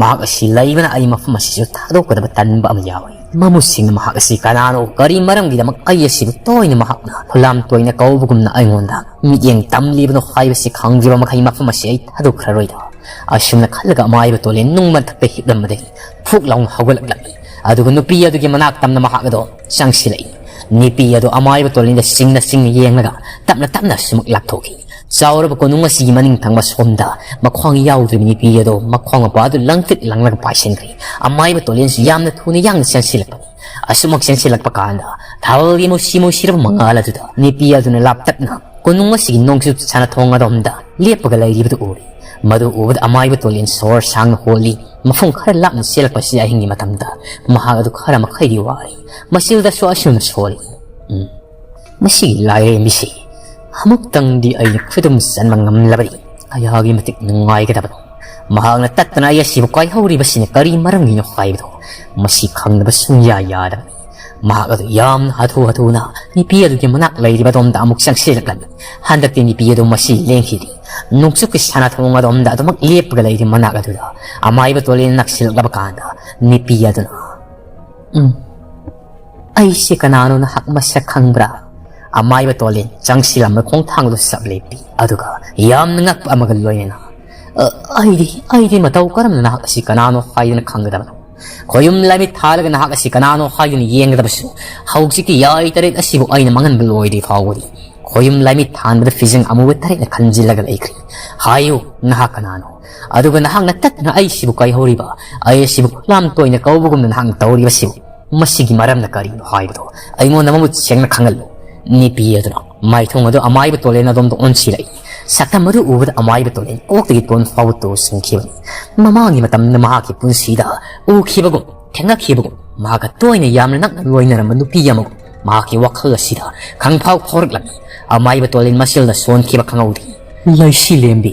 ꯃꯍꯥꯛ ꯑꯁꯤ ꯂꯩꯕꯅ ꯑꯩ ꯃꯐꯝ ꯑꯁꯤꯁꯨ ꯊꯥꯗꯣꯛꯀꯗꯕ ꯇꯟꯕ ꯑꯃ ꯌꯥꯎꯏ꯫ ꯃꯃꯨꯠꯁꯤꯡꯅ ꯃꯍꯥꯛ ꯑꯁꯤ ꯀꯅꯥꯅꯣ, ꯀꯔꯤ ꯃꯔꯝꯒꯤꯗꯃꯛ ꯑꯩ ꯑꯁꯤꯕꯨ ꯇꯣꯏꯅ ꯃꯍꯥꯛꯅ ꯐꯨꯂꯥꯝ ꯇꯣꯏꯅ ꯀꯧꯕꯒꯨꯝꯅ ꯑꯩꯉꯣꯟꯗ ꯃꯤꯠꯌꯦꯡ ꯇꯝꯂꯤꯕꯅꯣ ꯍꯥꯏꯕꯁꯤ ꯈꯪꯗ꯭ꯔꯤꯕ ꯃꯈꯩ ꯃꯐꯝ ꯑꯁꯤ ꯑꯩ ꯊꯥꯗꯣꯛꯈ꯭ꯔꯔꯣꯏꯗ꯫ ꯑꯁꯨꯝꯅ ꯈꯜꯂꯒ ꯑꯃꯥꯏꯕ ꯇꯣꯂꯦꯟ ꯅꯨꯡ ꯃꯊꯛꯇ ꯍꯤꯞꯂꯝꯕꯗꯒꯤ ꯐꯨꯛ ꯂꯥꯎꯅ ꯍꯧꯒꯠꯂꯛꯂꯝꯃꯤ꯫ ꯑꯗꯨꯒ ꯅꯨꯄꯤ ꯑꯗꯨꯒꯤ ꯃꯅꯥꯛ ꯇꯝꯅ ꯃꯍꯥꯛ ꯑꯗꯣ ꯆꯪꯁꯤꯜꯂꯛꯏ꯫ ꯅꯨꯄꯤ ꯑꯗꯨ ꯑꯃꯥꯏꯕ ꯇꯣꯂꯦꯟꯗ ꯆꯤꯡꯅ ꯆꯤꯡꯅ ꯌꯦꯡꯂꯒ ꯇꯞꯅ ꯇꯞꯅ ꯑꯁꯨꯃꯛ ꯂꯥꯞꯊꯣꯛꯈꯤ꯫ ꯆꯥꯎꯔꯕ ꯀꯣꯅꯨꯡ ꯑꯁꯤꯒꯤ ꯃꯅꯤꯡ ꯊꯪꯕ ꯁꯣꯝꯗ ꯃꯈ꯭ꯋꯥꯡ ꯌꯥꯎꯗ꯭ꯔꯤꯕ ꯅꯨꯄꯤ ꯑꯗꯣ ꯃꯈ꯭ꯋꯥꯡ ꯃꯄꯥ ꯑꯗꯨ ꯂꯪꯇ꯭ꯔꯤꯛ ꯂꯪꯂꯒ ꯄꯥꯏꯁꯤꯟꯈ꯭ꯔꯦ꯫ ꯑꯃꯥꯏꯕ ꯇꯣꯂꯦꯟꯁꯨ ꯌꯥꯝꯅ ꯊꯨꯅ ꯌꯥꯡꯅ ꯆꯦꯟꯁꯤꯜꯂꯛꯄꯅꯤ꯫ ꯑꯁꯨꯃꯛ ꯆꯦꯟꯁꯤꯜꯂꯛꯄ ꯀꯥꯟꯗ ꯊꯥꯕꯜꯒꯤ ꯃꯨꯁꯤ ꯃꯨꯁꯤꯔꯕ ꯃꯉꯥꯜ ꯑꯗꯨꯗ ꯅꯨꯄꯤ ꯑꯗꯨꯅ ꯂꯥꯞꯇꯛꯅ ꯀꯣꯅꯨꯡ ꯑꯁꯤꯒꯤ ꯅꯣꯡꯆꯨꯞ ꯁꯥꯟꯅꯊꯣꯡ ꯑꯗꯣꯝꯗ ꯂꯦꯞꯄꯒ ꯂꯩꯔꯤꯕꯗꯨ ꯎꯔꯦ꯫ ꯃꯗꯨ ꯎꯕꯗ ꯑꯃꯥꯏꯕ ꯇꯣꯂꯦꯟ ꯁꯣꯔ ꯁꯥꯡꯅ ꯍꯣꯜꯂꯤ꯫ ꯃꯐꯝ ꯈꯔ ꯂꯥꯞꯅ ꯆꯦꯜꯂꯛꯄꯁꯤꯗ ꯑꯍꯤꯡꯒꯤ ꯃꯇꯝꯗ ꯃꯍꯥꯛ ꯑꯗꯨ ꯈꯔ ꯃꯈꯩꯗꯤ ꯋꯥꯔꯦ꯫ ꯃꯁꯤꯗꯁꯨ ꯑꯁꯨꯝꯅ ꯁꯣꯜꯂꯤ꯫ ꯎꯝ꯫ ꯃꯁꯤꯒꯤ ꯂꯥꯏꯔꯦꯝꯕꯤꯁꯤ ꯑꯃꯨꯛꯇꯪꯗꯤ ꯑꯩꯅ ꯈꯨꯗꯨꯝ ꯆꯟꯕ ꯉꯝꯂꯕꯗꯤ ꯀꯌꯥꯒꯤ ꯃꯇꯤꯛ ꯅꯨꯡꯉꯥꯏꯒꯗꯕꯅꯣ꯫ ꯃꯍꯥꯛꯅ ꯇꯠꯇꯅ ꯑꯩ ꯑꯁꯤꯕꯨ ꯀꯥꯏꯍꯧꯔꯤꯕꯁꯤꯅ ꯀꯔꯤ ꯃꯔꯝꯒꯤꯅꯣ ꯍꯥꯏꯕꯗꯣ ꯃꯁꯤ ꯈꯪꯗꯕ ꯁꯨꯡꯌꯥ ꯌꯥꯗꯕꯅꯤ꯫ ꯃꯍꯥꯛ ꯑꯗꯨ ꯌꯥꯝꯅ ꯍꯥꯊꯨ ꯍꯥꯊꯨꯅ ꯅꯨꯄꯤ ꯑꯗꯨꯒꯤ ꯃꯅꯥꯛ ꯂꯩꯔꯤꯕ ꯑꯗꯣꯝꯗ ꯑꯃꯨꯛ ꯆꯪꯁꯤꯜꯂꯛꯂꯝꯃꯤ꯫ ꯍꯟꯗꯛꯇꯤ ꯅꯨꯄꯤ ꯑꯗꯨ ꯃꯁꯤ ꯂꯦꯡꯈꯤꯗꯦ꯫ ꯅꯣꯡꯆꯨꯞꯀꯤ ꯁꯥꯟꯅꯊꯣꯡ ꯑꯗꯣꯝꯗ ꯑꯗꯨꯃꯛ ꯂꯦꯞꯄꯒ ꯂꯩꯔꯤ꯫ ꯃꯅꯥꯛ ꯑꯗꯨꯗ ꯑꯃꯥꯏꯕ ꯇꯣꯂꯦꯟ ꯅꯛꯁꯤꯜꯂꯛꯂꯕ ꯀꯥꯟꯗ ꯅꯨꯄꯤ ꯑꯗꯨꯅ, "ꯎꯝ, ꯑꯩꯁꯦ ꯀꯅꯥꯅꯣ ꯅꯍꯥꯛ ꯃꯁꯛ ꯈꯪꯕ꯭ꯔꯥ?" ꯑꯃꯥꯏꯕ ꯇꯣꯂꯦꯟ ꯆꯪꯁꯤꯜꯂꯝꯕ ꯈꯣꯡꯊꯥꯡꯗꯨ ꯁꯞ ꯂꯦꯞꯄꯤ꯫ ꯑꯗꯨꯒ ꯌꯥꯝꯅ ꯉꯛꯄ ꯑꯃꯒ ꯂꯣꯏꯅꯅ, "ꯑ, ꯑꯩꯗꯤ, ꯑꯩꯗꯤ ꯃꯇꯧ ꯀꯔꯝꯅ ꯅꯍꯥꯛ ꯑꯁꯤ ꯀꯅꯥꯅꯣ ꯍꯥꯏꯗꯅ ꯈꯪꯒꯗꯕꯅꯣ? ꯈꯣꯌꯨꯝ ꯂꯥꯏꯃꯤꯠ ꯊꯥꯜꯂꯒ ꯅꯍꯥꯛ ꯑꯁꯤ ꯀꯅꯥꯅꯣ ꯍꯥꯏꯗꯨꯅ ꯌꯦꯡꯒꯗꯕꯁꯨ ꯍꯧꯖꯤꯛꯀꯤ ꯌꯥꯏ ꯇꯔꯦꯠ ꯑꯁꯤꯕꯨ ꯑꯩꯅ ꯃꯥꯡꯍꯟꯕ ꯂꯣꯏꯗ꯭ꯔꯤ ꯐꯥꯎꯕꯗꯤ ꯈꯣꯌꯨꯝ ꯂꯥꯏꯃꯤꯠ ꯊꯥꯟꯕꯗ ꯐꯤꯖꯪ ꯑꯃꯨꯕ ꯇꯔꯦꯠꯅ ꯈꯟꯖꯤꯜꯂꯒ ꯂꯩꯈ꯭ꯔꯤ꯫ ꯍꯥꯏꯌꯨ, ꯅꯍꯥꯛ ꯀꯅꯥꯅꯣ? ꯑꯗꯨꯒ ꯅꯍꯥꯛꯅ ꯇꯠꯇꯅ ꯑꯩꯁꯤꯕꯨ ꯀꯥꯏꯍꯧꯔꯤꯕ, ꯑꯩ ꯑꯁꯤꯕꯨ ꯐꯨꯂꯥꯝ ꯇꯣꯏꯅ ꯀꯧꯕꯒꯨꯝꯅ ꯅꯍꯥꯛꯅ ꯇꯧꯔꯤꯕꯁꯤꯕꯨ, ꯃꯁꯤꯒꯤ ꯃꯔꯝꯅ ꯀꯔꯤꯅꯣ ꯍꯥꯏꯕꯗꯣ ꯑꯩꯉꯣꯟꯗ ꯃꯃꯨꯠ ꯁꯦꯡꯅ ꯈꯪꯍꯜꯂꯨ꯫" ꯅꯨꯄꯤ ꯑꯗꯨꯅ ꯃꯥꯏꯊꯣꯡ ꯑꯗꯨ ꯑꯃꯥꯏꯕ ꯇꯣꯂꯦꯟ ꯑꯗꯣꯝꯗ ꯑꯣꯟꯁꯤꯜꯂꯛꯏ꯫ ꯁꯛꯇꯝ ꯑꯗꯨ ꯎꯕꯗ ꯑꯃꯥꯏꯕ ꯇꯣꯂꯦꯟ ꯀꯣꯛꯇꯒꯤ ꯇꯣꯟ ꯐꯥꯎꯕ ꯇꯨ ꯆꯨꯡꯈꯤꯕꯅꯤ꯫ ꯃꯃꯥꯡꯒꯤ ꯃꯇꯝꯗ ꯃꯍꯥꯛꯀꯤ ꯄꯨꯟꯁꯤꯗ ꯎꯈꯤꯕꯒꯨꯝ, ꯊꯦꯡꯅꯈꯤꯕꯒꯨꯝ, ꯃꯍꯥꯛꯀ ꯇꯣꯏꯅ ꯌꯥꯝꯅ ꯅꯛꯅ ꯂꯣꯏꯅꯔꯝꯕ ꯅꯨꯄꯤ ꯑꯃꯒꯨꯝ ꯃꯍꯥꯛꯀꯤ ꯋꯥꯈꯜ ꯑꯁꯤꯗ ꯈꯪꯐꯥꯎ ꯐꯥꯎꯔꯛꯂꯝꯃꯤ꯫ ꯑꯃꯥꯏꯕ ꯇꯣꯂꯦꯟ ꯃꯁꯤꯜꯗ ꯁꯣꯟꯈꯤꯕ ꯈꯪꯍꯧꯗꯦ꯫ ꯂꯩꯁꯤ ꯂꯦꯝꯕꯤ꯫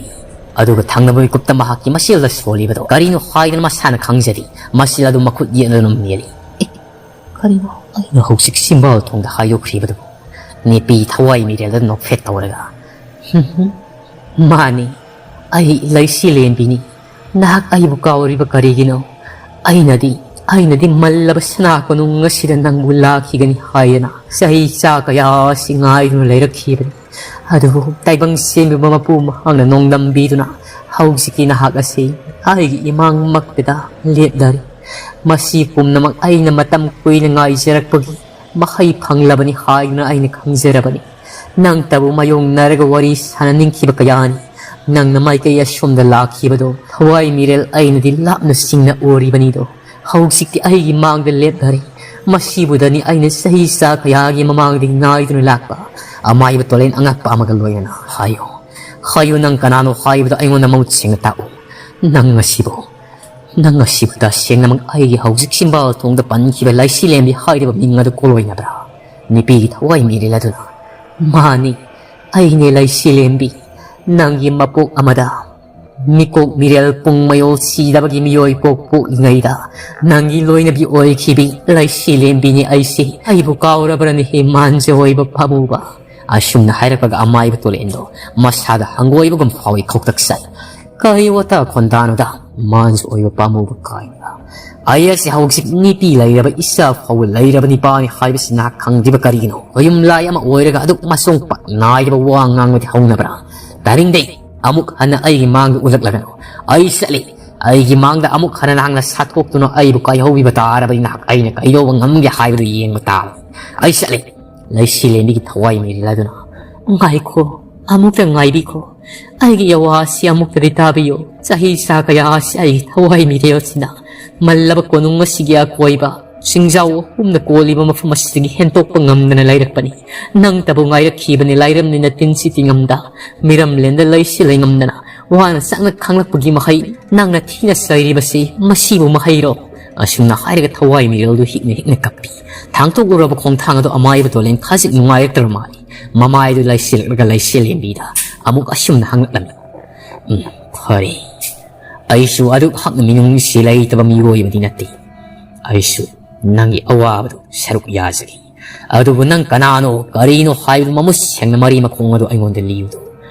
ꯑꯗꯨꯒ ꯊꯪꯅꯕ ꯃꯤꯀꯨꯞꯇ ꯃꯍꯥꯛꯀꯤ ꯃꯁꯤꯜꯗ ꯁꯣꯜꯂꯤꯕꯗꯣ ꯀꯔꯤꯅꯣ ꯍꯥꯏꯗꯅ ꯃꯁꯥꯅ ꯈꯪꯖꯗꯦ꯫ ꯃꯁꯤꯜ ꯑꯗꯨ ꯃꯈꯨꯠ ꯌꯦꯠꯅꯗꯨꯅ ꯃꯦꯜꯂꯤ꯫ "ꯑꯦ, ꯀꯔꯤꯅꯣ ꯑꯩꯅ ꯍꯧꯖꯤꯛ ꯆꯤꯝꯕꯥꯜ ꯊꯣꯡꯗ ꯍꯥꯏꯗꯣꯛꯈ꯭ꯔꯤꯕꯗꯨꯕꯨ?" ꯅꯨꯄꯤ ꯊꯋꯥꯏ ꯃꯤꯔꯦꯜꯗ ꯅꯣꯛꯐꯦꯠ ꯇꯧꯔꯒ, "ꯍꯨꯝ ꯍꯨꯝ, ꯃꯥꯅꯤ, ꯑꯩ ꯂꯩꯁꯤ ꯂꯦꯝꯕꯤꯅꯤ꯫ ꯅꯍꯥꯛ ꯑꯩꯕꯨ ꯀꯥꯎꯔꯤꯕ ꯀꯔꯤꯒꯤꯅꯣ? ꯑꯩꯅꯗꯤ ꯑꯩꯅꯗꯤ ꯃꯜꯂꯕ ꯁꯅꯥ ꯀꯣꯅꯨꯡ ꯑꯁꯤꯗ ꯅꯪꯕꯨ ꯂꯥꯛꯈꯤꯒꯅꯤ ꯍꯥꯏꯗꯅ ꯆꯍꯤ ꯆꯥ ꯀꯌꯥ ꯑꯁꯤ ꯉꯥꯏꯗꯨꯅ ꯂꯩꯔꯛꯈꯤꯕꯅꯤ꯫ ꯑꯗꯨꯕꯨ ꯇꯥꯏꯕꯪ ꯁꯦꯝꯕꯤꯕ ꯃꯄꯨ ꯃꯍꯥꯛꯅ ꯅꯣꯡꯗꯝꯕꯤꯗꯨꯅ ꯍꯧꯖꯤꯛꯀꯤ ꯅꯍꯥꯛ ꯑꯁꯤ ꯑꯩꯒꯤ ꯏꯃꯥꯡꯃꯛꯇꯗ ꯂꯦꯞꯂꯔꯤ꯫ ꯃꯁꯤ ꯄꯨꯝꯅꯃꯛ ꯑꯩꯅ ꯃꯇꯝ ꯀꯨꯏꯅ ꯉꯥꯏꯖꯔꯛꯄꯒꯤ ꯃꯍꯩ ꯐꯪꯂꯕꯅꯤ ꯍꯥꯏꯗꯨꯅ ꯑꯩꯅ ꯈꯪꯖꯔꯕꯅꯤ꯫ ꯅꯪꯇꯕꯨ ꯃꯥꯌꯣꯡꯅꯔꯒ ꯋꯥꯔꯤ ꯁꯥꯟꯅꯅꯤꯡꯈꯤꯕ ꯀꯌꯥꯅꯤ꯫ ꯅꯪꯅ ꯃꯥꯏꯀꯩ ꯑꯁꯣꯝꯗ ꯂꯥꯛꯈꯤꯕꯗꯣ ꯊꯋꯥꯏ ꯃꯤꯔꯦꯜ ꯑꯩꯅꯗꯤ ꯂꯥꯞꯅ ꯆꯤꯡꯅ ꯎꯔꯤꯕꯅꯤꯗꯣ꯫ ꯍꯧꯖꯤꯛꯇꯤ ꯑꯩꯒꯤ ꯃꯥꯡꯗ ꯂꯦꯞꯂꯔꯦ꯫ ꯃꯁꯤꯕꯨꯗꯅꯤ ꯑꯩꯅ ꯆꯍꯤ ꯆꯥ ꯀꯌꯥꯒꯤ ꯃꯃꯥꯡꯗꯒꯤ ꯉꯥꯏꯗꯨꯅ ꯂꯥꯛꯄ ꯑꯃꯥꯏꯕ ꯇꯣꯂꯦꯟ ꯑꯉꯛꯄ ꯑꯃꯒ ꯂꯣꯏꯅꯅ꯫ ꯍꯥꯏꯌꯨ, ꯍꯥꯏꯌꯨ, ꯅꯪ ꯀꯅꯥꯅꯣ ꯍꯥꯏꯕꯗꯣ ꯑꯩꯉꯣꯟꯗ ꯃꯃꯨꯠ ꯁꯦꯡꯅ ꯇꯥꯛꯎ꯫ ꯅꯪ ꯑꯁꯤꯕꯨ, ꯅꯪ ꯑꯁꯤꯕꯨ ꯇꯁꯦꯡꯅꯃꯛ ꯑꯩꯒꯤ ꯍꯧꯖꯤꯛ ꯆꯤꯝꯕꯥꯜ ꯊꯣꯡꯗ ꯄꯟꯈꯤꯕ ꯂꯩꯁꯤ ꯂꯦꯝꯕꯤ ꯍꯥꯏꯔꯤꯕ ꯃꯤꯡ ꯑꯗꯨ ꯀꯣꯂꯣꯏꯅꯕ꯭ꯔꯥ? ꯅꯨꯄꯤꯒꯤ ꯊꯋꯥꯏ ꯃꯤꯔꯦꯜ ꯑꯗꯨꯅ꯫ ꯃꯥꯅꯤ, ꯑꯩꯅꯦ ꯂꯩꯁꯤ ꯂꯦꯝꯕꯤ꯫ ꯅꯪꯒꯤ ꯃꯄꯣꯛ ꯑꯃꯗ ꯃꯤꯀꯣꯛ ꯃꯤꯔꯦꯜ ꯄꯨꯡ ꯃꯌꯣꯜ ꯁꯤꯗꯕꯒꯤ ꯃꯤꯑꯣꯏ ꯄꯣꯛ ꯄꯣꯛꯂꯤꯉꯩꯗ ꯅꯪꯒꯤ ꯂꯣꯏꯅꯕꯤ ꯑꯣꯏꯈꯤꯕꯤ ꯂꯩꯁꯤ ꯂꯦꯝꯕꯤꯅꯤ ꯑꯩꯁꯤ꯫ ꯑꯩꯕꯨ ꯀꯥꯎꯔꯕ꯭ꯔꯅꯦ ꯍꯦ ꯃꯥꯟꯖ ꯑꯣꯏꯕ ꯄꯥꯝꯃꯨꯕ? ꯑꯁꯨꯝꯅ ꯍꯥꯏꯔꯛꯄꯒ ꯑꯃꯥꯏꯕ ꯇꯣꯂꯦꯟꯗꯣ ꯃꯁꯥꯗ ꯍꯪꯒꯣꯏꯕꯒꯨꯝ ꯐꯥꯎꯏ ꯈꯧꯇꯛ ꯁꯥꯏ꯫ ꯀꯔꯤ ꯋꯥꯇꯥ ꯈꯣꯟꯗꯥꯅꯣꯗ ꯃꯥꯟꯖ ꯑꯣꯏꯕ ꯄꯥꯝꯃꯨꯕ ꯀꯥꯏꯅ? ꯑꯩ ꯑꯁꯤ ꯍꯧꯖꯤꯛ ꯅꯨꯄꯤ ꯂꯩꯔꯕ ꯏꯆꯥ ꯐꯥꯎꯕ ꯂꯩꯔꯕ ꯅꯤꯄꯥꯅꯤ ꯍꯥꯏꯕꯁꯤ ꯅꯍꯥꯛ ꯈꯪꯗ꯭ꯔꯤꯕ ꯀꯔꯤꯒꯤꯅꯣ? ꯌꯨꯝꯂꯥꯏ ꯑꯃ ꯑꯣꯏꯔꯒ ꯑꯗꯨꯛ ꯃꯁꯣꯡ ꯄꯥꯛ ꯅꯥꯏꯗꯕ ꯋꯥ ꯉꯥꯡꯕꯗꯤ ꯍꯧꯅꯕ꯭ꯔꯥ? ꯇꯥꯅꯤꯡꯗꯦ꯫ ꯑꯃꯨꯛ ꯍꯟꯅ ꯑꯩꯒꯤ ꯃꯥꯡꯗ ꯎꯠꯂꯛꯂꯒꯅꯨ꯫ ꯑꯩ ꯆꯠꯂꯤ꯫ ꯑꯩꯒꯤ ꯃꯥꯡꯗ ꯑꯃꯨꯛ ꯍꯟꯅ ꯅꯍꯥꯛꯅ ꯁꯥꯊꯣꯛꯇꯨꯅ ꯑꯩꯕꯨ ꯀꯥꯏꯍꯧꯕꯤꯕ ꯇꯥꯔꯕꯗꯤ ꯅꯍꯥꯛ ꯑꯩꯅ ꯀꯩꯗꯧꯕ ꯉꯝꯒꯦ ꯍꯥꯏꯕꯗꯨ ꯌꯦꯡꯕ ꯇꯥꯕꯅꯤ꯫ ꯑꯩ ꯆꯠꯂꯤ꯫ ꯂꯩꯁꯤ ꯂꯦꯝꯕꯤꯒꯤ ꯊꯋꯥꯏ ꯃꯤꯔꯤꯜ ꯑꯗꯨꯅ, "ꯉꯥꯏꯈꯣ, ꯑꯃꯨꯛꯇ ꯉꯥꯏꯕꯤꯈꯣ꯫ ꯑꯩꯒꯤ ꯑꯋꯥꯁꯤ ꯑꯃꯨꯛꯇꯗꯤ ꯇꯥꯕꯤꯌꯨ꯫ ꯆꯍꯤ ꯆꯥ ꯀꯌꯥ ꯑꯁꯤ ꯑꯩꯒꯤ ꯊꯋꯥꯏ ꯃꯤꯔꯦꯜꯁꯤꯅ ꯃꯜꯂꯕ ꯀꯣꯅꯨꯡ ꯑꯁꯤꯒꯤ ꯑꯀꯣꯏꯕ ꯆꯤꯡꯖꯥꯎ ꯑꯍꯨꯝꯅ ꯀꯣꯜꯂꯤꯕ ꯃꯐꯝ ꯑꯁꯤꯗꯒꯤ ꯍꯦꯟꯇꯣꯛꯄ ꯉꯝꯗꯅ ꯂꯩꯔꯛꯄꯅꯤ꯫ ꯅꯪꯇꯕꯨ ꯉꯥꯏꯔꯛꯈꯤꯕꯅꯤ ꯂꯥꯏꯔꯝꯅꯤꯅ ꯇꯤꯟꯁꯤ ꯇꯤꯡꯉꯝꯗ, ꯃꯤꯔꯝꯂꯦꯟꯗ ꯂꯩꯁꯤ ꯂꯩꯉꯝꯗꯅ ꯋꯥꯅ ꯆꯥꯛꯅ ꯈꯥꯡꯂꯛꯄꯒꯤ ꯃꯍꯩ ꯅꯪꯅ ꯊꯤꯅ ꯆꯩꯔꯤꯕꯁꯤ ꯃꯁꯤꯕꯨ ꯃꯍꯩꯔꯣ?" ꯑꯁꯨꯝꯅ ꯍꯥꯏꯔꯒ ꯊꯋꯥꯏ ꯃꯤꯔꯦꯜꯗꯨ ꯍꯤꯛꯅ ꯍꯤꯛꯅ ꯀꯞꯄꯤ꯫ ꯊꯥꯡꯇꯣꯛꯂꯨꯔꯕ ꯈꯣꯡꯊꯥꯡ ꯑꯗꯨ ꯑꯃꯥꯏꯕ ꯇꯣꯂꯦꯟ ꯈꯖꯤꯛ ꯅꯨꯡꯉꯥꯏꯔꯛꯇ꯭ꯔꯕ ꯃꯥꯜꯂꯤ꯫ ꯃꯃꯥꯏꯗꯨ ꯂꯩꯁꯤꯜꯂꯛꯂꯒ ꯂꯩꯁꯤ ꯂꯦꯝꯕꯤꯗ ꯑꯃꯨꯛ ꯑꯁꯨꯝꯅ ꯍꯪꯂꯛꯂꯝꯃꯤ꯫ "ꯎꯝ, ꯐꯔꯦ꯫ ꯑꯩꯁꯨ ꯑꯗꯨꯛ ꯍꯛꯅ ꯃꯤꯅꯨꯡꯁꯤ ꯂꯩꯇꯕ ꯃꯤꯑꯣꯏ ꯑꯃꯗꯤ ꯅꯠꯇꯦ꯫ ꯑꯩꯁꯨ ꯅꯪꯒꯤ ꯑꯋꯥꯕꯗꯨ ꯁꯔꯨꯛ ꯌꯥꯖꯒꯦ꯫ ꯑꯗꯨꯕꯨ ꯅꯪ ꯀꯅꯥꯅꯣ, ꯀꯔꯤꯅꯣ ꯍꯥꯏꯕꯗꯨ ꯃꯃꯨꯠ ꯁꯦꯡꯅ ꯃꯔꯤ ꯃꯈꯣꯡ ꯑꯗꯨ ꯑꯩꯉꯣꯟꯗ ꯂꯤꯌꯨꯗꯣ꯫"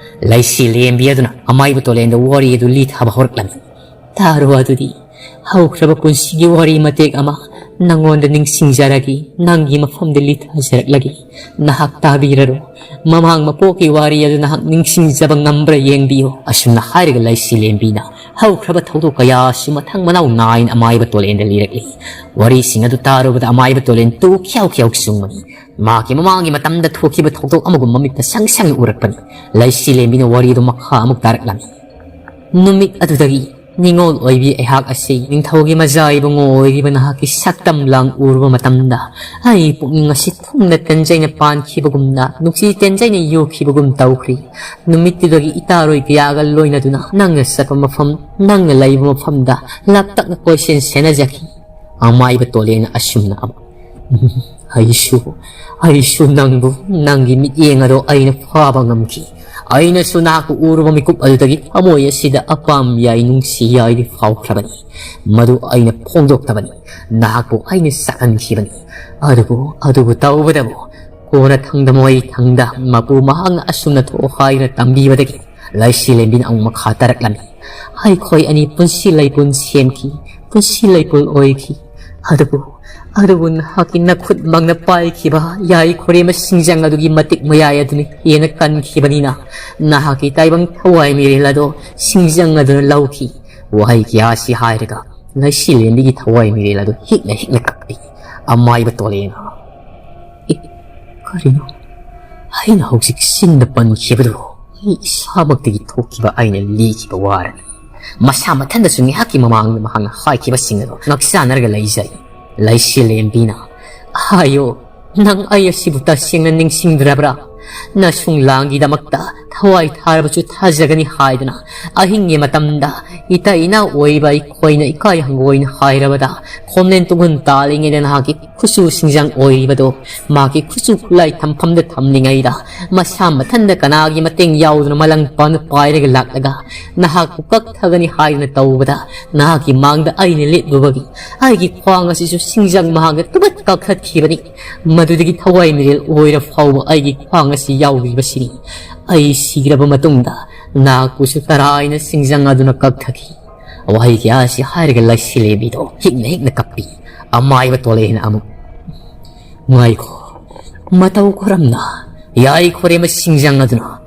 ꯂꯩꯁꯤ ꯂꯦꯝꯕꯤ ꯑꯗꯨꯅ ꯑꯃꯥꯏꯕ ꯇꯣꯂꯦꯟꯗ ꯋꯥꯔꯤ ꯑꯗꯨ ꯂꯤꯊꯕ ꯍꯧꯔꯛꯂꯝꯃꯤ꯫ "ꯇꯥꯔꯣ ꯑꯗꯨꯗꯤ, ꯍꯧꯈ꯭ꯔꯕ ꯄꯨꯟꯁꯤꯒꯤ ꯋꯥꯔꯤ ꯃꯇꯦꯛ ꯑꯃ ꯅꯪꯉꯣꯟꯗ ꯅꯤꯡꯁꯤꯡꯖꯔꯒꯦ, ꯅꯪꯒꯤ ꯃꯐꯝꯗ ꯂꯤꯊꯖꯔꯛꯂꯒꯦ꯫ ꯅꯍꯥꯛ ꯇꯥꯕꯤꯔꯔꯣ꯫ ꯃꯃꯥꯡ ꯃꯄꯣꯛꯀꯤ ꯋꯥꯔꯤ ꯑꯗꯨ ꯅꯍꯥꯛ ꯅꯤꯡꯁꯤꯡꯖꯕ ꯉꯝꯕ꯭ꯔꯥ ꯌꯦꯡꯕꯤꯌꯨ꯫ ꯑꯁꯨꯝꯅ ꯍꯥꯏꯔꯒ ꯂꯩꯁꯤ ꯂꯦꯝꯕꯤꯅ ꯍꯧꯈ꯭ꯔꯕ ꯊꯧꯗꯣꯛ ꯀꯌꯥꯁꯨ ꯃꯊꯪ ꯃꯅꯥꯎ ꯅꯥꯏꯅ ꯑꯃꯥꯏꯕ ꯇꯣꯂꯦꯟꯗ ꯂꯤꯔꯛꯂꯤ꯫ ꯋꯥꯔꯤꯁꯤꯡ ꯑꯗꯨ ꯇꯥꯔꯨꯕꯗ ꯑꯃꯥꯏꯕ ꯇꯣꯂꯦꯟ ꯇꯨ ꯈ꯭ꯌꯥꯎ ꯈ꯭ꯌꯥꯎ ꯆꯨꯡꯕꯅꯤ꯫ ꯃꯍꯥꯛꯀꯤ ꯃꯃꯥꯡꯒꯤ ꯃꯇꯝꯗ ꯊꯣꯛꯈꯤꯕ ꯊꯧꯗꯣꯛ ꯑꯃꯒꯨꯝꯕ ꯃꯃꯤꯠꯇ ꯁꯪ ꯁꯪꯅ ꯎꯔꯛꯄꯅꯤ꯫ ꯂꯩꯁꯤ ꯂꯦꯝꯕꯤꯅ ꯋꯥꯔꯤ ꯑꯗꯨ ꯃꯈꯥ ꯑꯃꯨꯛ ꯇꯥꯔꯛꯂꯝꯃꯤ꯫ ꯅꯨꯃꯤꯠ ꯑꯗꯨꯗꯒꯤ ꯅꯤꯉꯣꯜ ꯑꯣꯏꯕꯤ ꯑꯩꯍꯥꯛ ꯑꯁꯤ ꯅꯤꯡꯊꯧꯒꯤ ꯃꯖꯥ ꯏꯕꯨꯡꯉꯣ ꯑꯣꯏꯔꯤꯕ ꯅꯍꯥꯛꯀꯤ ꯁꯛꯇꯝ ꯂꯥꯡ ꯎꯔꯨꯕ ꯃꯇꯝꯗ ꯑꯩ ꯄꯨꯛꯅꯤꯡ ꯑꯁꯤ ꯊꯨꯝꯅ ꯇꯦꯟꯖꯩꯅ ꯄꯥꯟꯈꯤꯕꯒꯨꯝꯅ, ꯅꯨꯡꯁꯤ ꯇꯦꯟꯖꯩꯅ ꯌꯣꯛꯈꯤꯕꯒꯨꯝ ꯇꯧꯈ꯭ꯔꯤ꯫ ꯅꯨꯃꯤꯠꯇꯨꯗꯒꯤ ꯏꯇꯥꯔꯣꯏ ꯀꯌꯥꯒ ꯂꯣꯏꯅꯗꯨꯅ ꯅꯪꯅ ꯆꯠꯄ ꯃꯐꯝ, ꯅꯪꯅ ꯂꯩꯕ ꯃꯐꯝꯗ ꯂꯥꯞꯇꯛꯅ ꯀꯣꯏꯁꯦꯟ ꯁꯦꯟꯅꯖꯈꯤ꯫ ꯑꯃꯥꯏꯕ ꯇꯣꯂꯦꯟ ꯑꯁꯨꯝꯅ ꯑꯃꯨꯛ ꯑꯩꯁꯨ, ꯑꯩꯁꯨ ꯅꯪꯕꯨ, ꯅꯪꯒꯤ ꯃꯤꯠꯌꯦꯡ ꯑꯗꯣ ꯑꯩꯅ ꯐꯥꯕ ꯉꯝꯈꯤ꯫ ꯑꯩꯅꯁꯨ ꯅꯍꯥꯛꯄꯨ ꯎꯔꯨꯕ ꯃꯤꯀꯨꯞ ꯑꯗꯨꯗꯒꯤ ꯊꯃꯣꯏ ꯑꯁꯤꯗ ꯑꯄꯥꯝ ꯌꯥꯏ, ꯅꯨꯡꯁꯤ ꯌꯥꯏꯗꯤ ꯐꯥꯎꯈ꯭ꯔꯕꯅꯤ꯫ ꯃꯗꯨ ꯑꯩꯅ ꯐꯣꯡꯗꯣꯛꯇꯕꯅꯤ꯫ ꯅꯍꯥꯛꯄꯨ ꯑꯩꯅ ꯆꯥꯛꯍꯟꯈꯤꯕꯅꯤ꯫ ꯑꯗꯨꯕꯨ, ꯑꯗꯨꯕꯨ ꯇꯧꯕꯗꯕꯨ ꯀꯣꯟꯅ ꯊꯪꯗ ꯃꯣꯏ ꯊꯪꯗ ꯃꯄꯨ ꯃꯍꯥꯛꯅ ꯑꯁꯨꯝꯅ ꯊꯣꯛꯑꯣ ꯍꯥꯏꯗꯨꯅ ꯇꯝꯕꯤꯕꯗꯒꯤ ꯂꯩꯁꯤ ꯂꯦꯝꯕꯤꯅ ꯑꯃꯨꯛ ꯃꯈꯥ ꯇꯥꯔꯛꯂꯝꯃꯤ꯫ ꯑꯩꯈꯣꯏ ꯑꯅꯤ ꯄꯨꯟꯁꯤ ꯂꯩꯄꯨꯟ ꯁꯦꯝꯈꯤ, ꯄꯨꯟꯁꯤ ꯂꯩꯄꯨꯟ ꯑꯣꯏꯈꯤ꯫ ꯑꯗꯨꯕꯨ, ꯑꯗꯨꯕꯨ ꯅꯍꯥꯛꯀꯤ ꯅꯈꯨꯠꯃꯛꯅ ꯄꯥꯏꯈꯤꯕ ꯌꯥꯏ ꯈꯣꯔꯦꯝꯕ ꯁꯤꯡꯖꯪ ꯑꯗꯨꯒꯤ ꯃꯇꯤꯛ ꯃꯌꯥꯏ ꯑꯗꯨꯅ ꯍꯦꯟꯅ ꯀꯟꯈꯤꯕꯅꯤꯅ ꯅꯍꯥꯛꯀꯤ ꯇꯥꯏꯕꯪ ꯊꯋꯥꯏ ꯃꯤꯔꯦꯜ ꯑꯗꯨ ꯁꯤꯡꯖꯪ ꯑꯗꯨꯅ ꯂꯧꯈꯤ꯫ ꯋꯥꯍꯩ ꯀꯌꯥ ꯑꯁꯤ ꯍꯥꯏꯔꯒ ꯂꯩꯁꯤ ꯂꯦꯝꯕꯤꯒꯤ ꯊꯋꯥꯏ ꯃꯤꯔꯦꯜ ꯑꯗꯨ ꯍꯤꯛꯅ ꯍꯤꯛꯅ ꯀꯞꯄꯤ꯫ ꯑꯃꯥꯏꯕ ꯇꯣꯂꯦꯅ, "ꯑꯦ, ꯀꯔꯤꯅꯣ? ꯑꯩꯅ ꯍꯧꯖꯤꯛ ꯆꯤꯟꯗ ꯄꯟꯈꯤꯕꯗꯨ ꯑꯩ ꯏꯁꯥꯃꯛꯇꯒꯤ ꯊꯣꯛꯈꯤꯕ ꯑꯩꯅ ꯂꯤꯈꯤꯕ ꯋꯥꯔꯅꯤ꯫" ꯃꯁꯥ ꯃꯊꯟꯗꯁꯨ ꯉꯥꯏꯍꯥꯛꯀꯤ ꯃꯃꯥꯡꯗ ꯃꯍꯥꯛꯅ ꯍꯥꯏꯈꯤꯕꯁꯤꯡ ꯑꯗꯨ ꯉꯥꯛꯆꯥꯅꯔꯒ ꯂꯩꯖꯔꯤ꯫ ꯂꯩꯁꯤ ꯂꯦꯝꯕꯤꯅ, "ꯍꯥꯏꯌꯣ, ꯅꯪ ꯑꯩ ꯑꯁꯤꯕꯨ ꯇꯁꯦꯡꯅ ꯅꯤꯡꯁꯤꯡꯗ꯭ꯔꯕ꯭ꯔꯥ? ꯅꯁꯨꯡ ꯂꯥꯡꯒꯤꯗꯃꯛꯇ ꯊꯋꯥꯏ ꯊꯥꯔꯕꯁꯨ ꯊꯥꯖꯒꯅꯤ ꯍꯥꯏꯗꯨꯅ ꯑꯍꯤꯡꯒꯤ ꯃꯇꯝꯗ ꯏꯇꯩ ꯏꯅꯥꯎ ꯑꯣꯏꯕ ꯑꯩꯈꯣꯏꯅ ꯏꯀꯥꯏ ꯍꯪꯒꯣꯏꯅ ꯍꯥꯏꯔꯕꯗ ꯈꯣꯝꯂꯦꯟ ꯇꯨꯡꯍꯟ ꯇꯥꯜꯂꯤꯉꯩꯗ ꯅꯍꯥꯛꯀꯤ ꯈꯨꯠꯁꯨ ꯁꯤꯡꯖꯪ ꯑꯣꯏꯔꯤꯕꯗꯣ ꯃꯍꯥꯛꯀꯤ ꯈꯨꯠꯁꯨ ꯈꯨꯠꯂꯥꯏ ꯊꯝꯐꯝꯗ ꯊꯝꯂꯤꯉꯩꯗ ꯃꯁꯥ ꯃꯊꯟꯇ ꯀꯅꯥꯒꯤ ꯃꯇꯦꯡ ꯌꯥꯎꯗꯅ ꯃꯂꯪ ꯄꯥꯛꯅ ꯄꯥꯏꯔꯒ ꯂꯥꯛꯂꯒ ꯅꯍꯥꯛꯄꯨ ꯀꯛꯊꯒꯅꯤ ꯍꯥꯏꯗꯨꯅ ꯇꯧꯕꯗ ꯅꯍꯥꯛꯀꯤ ꯃꯥꯡꯗ ꯑꯩꯅ ꯂꯦꯞꯂꯨꯕꯒꯤ ꯑꯩꯒꯤ ꯈ꯭ꯋꯥꯡ ꯑꯁꯤꯁꯨ ꯁꯤꯡꯖꯪ ꯃꯍꯥꯛꯅ ꯇꯨꯕꯠ ꯀꯛꯊꯠꯈꯤꯕꯅꯤ꯫ ꯃꯗꯨꯗꯒꯤ ꯊꯋꯥꯏ ꯃꯤꯔꯦꯜ ꯑꯣꯏꯔ ꯐꯥꯎꯕ ꯑꯩꯒꯤ ꯈ꯭ꯋꯥꯡ ꯑꯁꯤ ꯌꯥꯎꯔꯤꯕꯁꯤꯅꯤ꯫ ꯑꯩ ꯁꯤꯔꯕ ꯃꯇꯨꯡꯗ ꯅꯍꯥꯛꯄꯨꯁꯨ ꯇꯔꯥꯏꯅ ꯁꯤꯡꯖꯪ ꯑꯗꯨꯅ ꯀꯛꯊꯈꯤ꯫ ꯋꯥꯍꯩ ꯀꯌꯥ ꯑꯁꯤ ꯍꯥꯏꯔꯒ ꯂꯩꯁꯤꯂꯦꯝꯕꯤꯗꯣ ꯍꯤꯛꯅ ꯍꯤꯛꯅ ꯀꯞꯄꯤ꯫ ꯑꯃꯥꯏꯕ ꯇꯣꯂꯦꯅ ꯑꯃꯨꯛ, "ꯉꯥꯏꯈꯣ, ꯃꯇꯧ ꯀꯔꯝꯅ ꯌꯥꯏꯈꯣꯔꯦꯝꯕ ꯁꯤꯡꯖꯪ ꯑꯗꯨꯅ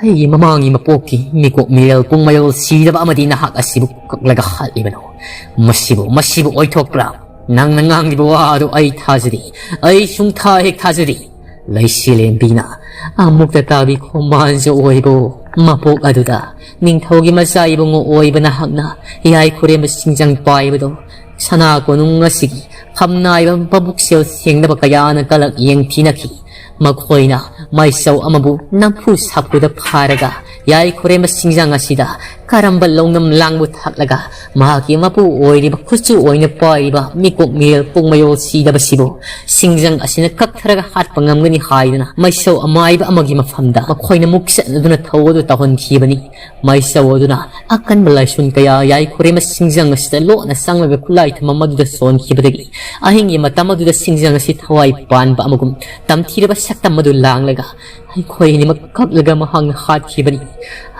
ꯑꯩꯒꯤ ꯃꯃꯥꯡꯒꯤ ꯃꯄꯣꯛꯀꯤ ꯃꯤꯀꯣꯛ ꯃꯤꯔꯦꯜ ꯄꯨꯡ ꯃꯌꯣꯜ ꯁꯤꯗꯕ ꯑꯃꯗꯤ ꯅꯍꯥꯛ ꯑꯁꯤꯕꯨ ꯀꯛꯂꯒ ꯍꯥꯠꯂꯤꯕꯅꯣ? ꯃꯁꯤꯕꯨ, ꯃꯁꯤꯕꯨ ꯑꯣꯏꯊꯣꯛꯄ꯭ꯔꯥ? ꯅꯪꯅ ꯉꯥꯡꯂꯤꯕ ꯋꯥ ꯑꯗꯨ ꯑꯩ ꯊꯥꯖꯗꯦ꯫ ꯑꯩ ꯁꯨꯡꯊꯥ ꯍꯦꯛ ꯊꯥꯖꯗꯦ꯫" ꯂꯩꯁꯤꯂꯦꯝꯕꯤꯅ ꯑꯃꯨꯛꯇ ꯇꯥꯕꯤ ꯈꯣꯝꯕꯥꯟꯖ ꯑꯣꯏꯕ ꯃꯄꯣꯛ ꯑꯗꯨꯗ ꯅꯤꯡꯊꯧꯒꯤ ꯃꯆꯥ ꯏꯕꯨꯡꯉꯣ ꯑꯣꯏꯕ ꯅꯍꯥꯛꯅ ꯌꯥꯏꯈꯣꯔꯦꯝꯕ ꯁꯤꯡꯖꯪ ꯄꯥꯏꯕꯗꯣ ꯁꯅꯥ ꯀꯣꯅꯨꯡ ꯑꯁꯤꯒꯤ ꯐꯝꯅꯥꯏꯕ ꯃꯕꯨꯛꯁꯦꯜ ꯁꯦꯡꯗꯕ ꯀꯌꯥꯅ ꯀꯂꯛ ꯌꯦꯡꯊꯤꯅꯈꯤ꯫ ꯃꯈꯣꯏꯅ ꯃꯥꯏꯆꯧ ꯑꯃꯕꯨ ꯅꯝꯐꯨ ꯁꯥꯐꯨꯗ ꯐꯥꯔꯒ ꯌꯥꯏꯈꯣꯔꯦꯝꯕ ꯁꯤꯡꯖꯪ ꯑꯁꯤꯗ ꯀꯔꯝꯕ ꯂꯧꯅꯝ ꯂꯥꯡꯕꯨ ꯊꯥꯛꯂꯒ ꯃꯍꯥꯛꯀꯤ ꯃꯄꯨ ꯑꯣꯏꯔꯤꯕ ꯈꯨꯠꯁꯨ ꯑꯣꯏꯅ ꯄꯥꯏꯔꯤꯕ ꯃꯤꯀꯣꯛ ꯃꯤꯔꯦꯜ ꯄꯨꯡ ꯃꯌꯣꯜ ꯁꯤꯗꯕꯁꯤꯕꯨ ꯁꯤꯡꯖꯪ ꯑꯁꯤꯅ ꯀꯛꯊꯔꯒ ꯍꯥꯠꯄ ꯉꯝꯒꯅꯤ ꯍꯥꯏꯗꯨꯅ ꯃꯩꯁꯧ ꯑꯃꯥꯏꯕ ꯑꯃꯒꯤ ꯃꯐꯝꯗ ꯃꯈꯣꯏꯅ ꯃꯨꯛꯆꯠꯅꯗꯨꯅ ꯊꯧ ꯑꯗꯨ ꯇꯧꯍꯟꯈꯤꯕꯅꯤ꯫ ꯃꯩꯁꯧ ꯑꯗꯨꯅ ꯑꯀꯟꯕ ꯂꯥꯏꯁꯣꯟ ꯀꯌꯥ ꯌꯥꯏꯈꯣꯔꯦꯝꯕ ꯁꯤꯡꯖꯪ ꯑꯁꯤꯗ ꯂꯣꯠꯅ ꯆꯪꯂꯒ ꯈꯨꯠꯂꯥꯏ ꯊꯝꯐꯝ ꯑꯗꯨꯗ ꯁꯣꯟꯈꯤꯕꯗꯒꯤ ꯑꯍꯤꯡꯒꯤ ꯃꯇꯝ ꯑꯗꯨꯗ ꯁꯤꯡꯖꯪ ꯑꯁꯤ ꯊꯋꯥꯏ ꯄꯥꯟꯕ ꯑꯃꯒꯨꯝ ꯇꯝꯊꯤꯔꯕ ꯁꯛꯇꯝ ꯑꯗꯨ ꯂꯥꯡꯂꯒ ꯑꯩꯈꯣꯏ ꯑꯅꯤꯃꯛ ꯀꯛꯂꯒ ꯃꯍꯥꯛꯅ ꯍꯥꯠꯈꯤꯕꯅꯤ꯫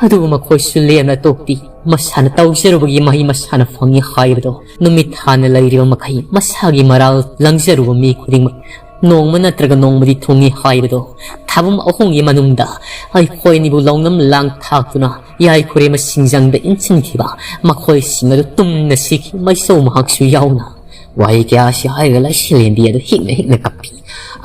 ꯑꯗꯨꯕꯨ ꯃꯈꯣꯏꯁꯨ ꯂꯦꯝꯅ ꯇꯣꯛꯇꯦ꯫ ꯃꯁꯥꯅ ꯇꯧꯖꯔꯨꯕꯒꯤ ꯃꯍꯩ ꯃꯁꯥꯅ ꯐꯪꯏ ꯍꯥꯏꯕꯗꯣ ꯅꯨꯃꯤꯠ ꯊꯥꯅ ꯂꯩꯔꯤꯕ ꯃꯈꯩ ꯃꯁꯥꯒꯤ ꯃꯔꯥꯜ ꯂꯪꯖꯔꯨꯕ ꯃꯤ ꯈꯨꯗꯤꯡꯃꯛ ꯅꯣꯡꯃ ꯅꯠꯇ꯭ꯔꯒ ꯅꯣꯡꯃꯗꯤ ꯊꯨꯡꯏ ꯍꯥꯏꯕꯗꯣ ꯊꯥꯕꯨꯝ ꯑꯍꯨꯝꯒꯤ ꯃꯅꯨꯡꯗ ꯑꯩꯈꯣꯏ ꯑꯅꯤꯕꯨ ꯂꯧꯅꯝ ꯂꯥꯡ ꯊꯥꯛꯇꯨꯅ ꯌꯥꯏꯈꯣꯔꯦꯝꯕ ꯁꯤꯡꯖꯪꯗ ꯏꯟꯁꯤꯟꯈꯤꯕ ꯃꯈꯣꯏꯁꯤꯡ ꯑꯗꯨ ꯇꯨꯝꯅ ꯁꯤꯈꯤ, ꯃꯩꯁꯧ ꯃꯍꯥꯛꯁꯨ ꯌꯥꯎꯅ꯫ ꯋꯥꯍꯩ ꯀꯌꯥ ꯑꯁꯤ ꯍꯥꯏꯔꯒ ꯂꯩꯁꯤꯂꯦꯝꯕꯤ ꯑꯗꯨ ꯍꯤꯛꯅ ꯍꯤꯛꯅ ꯀꯞꯄꯤ꯫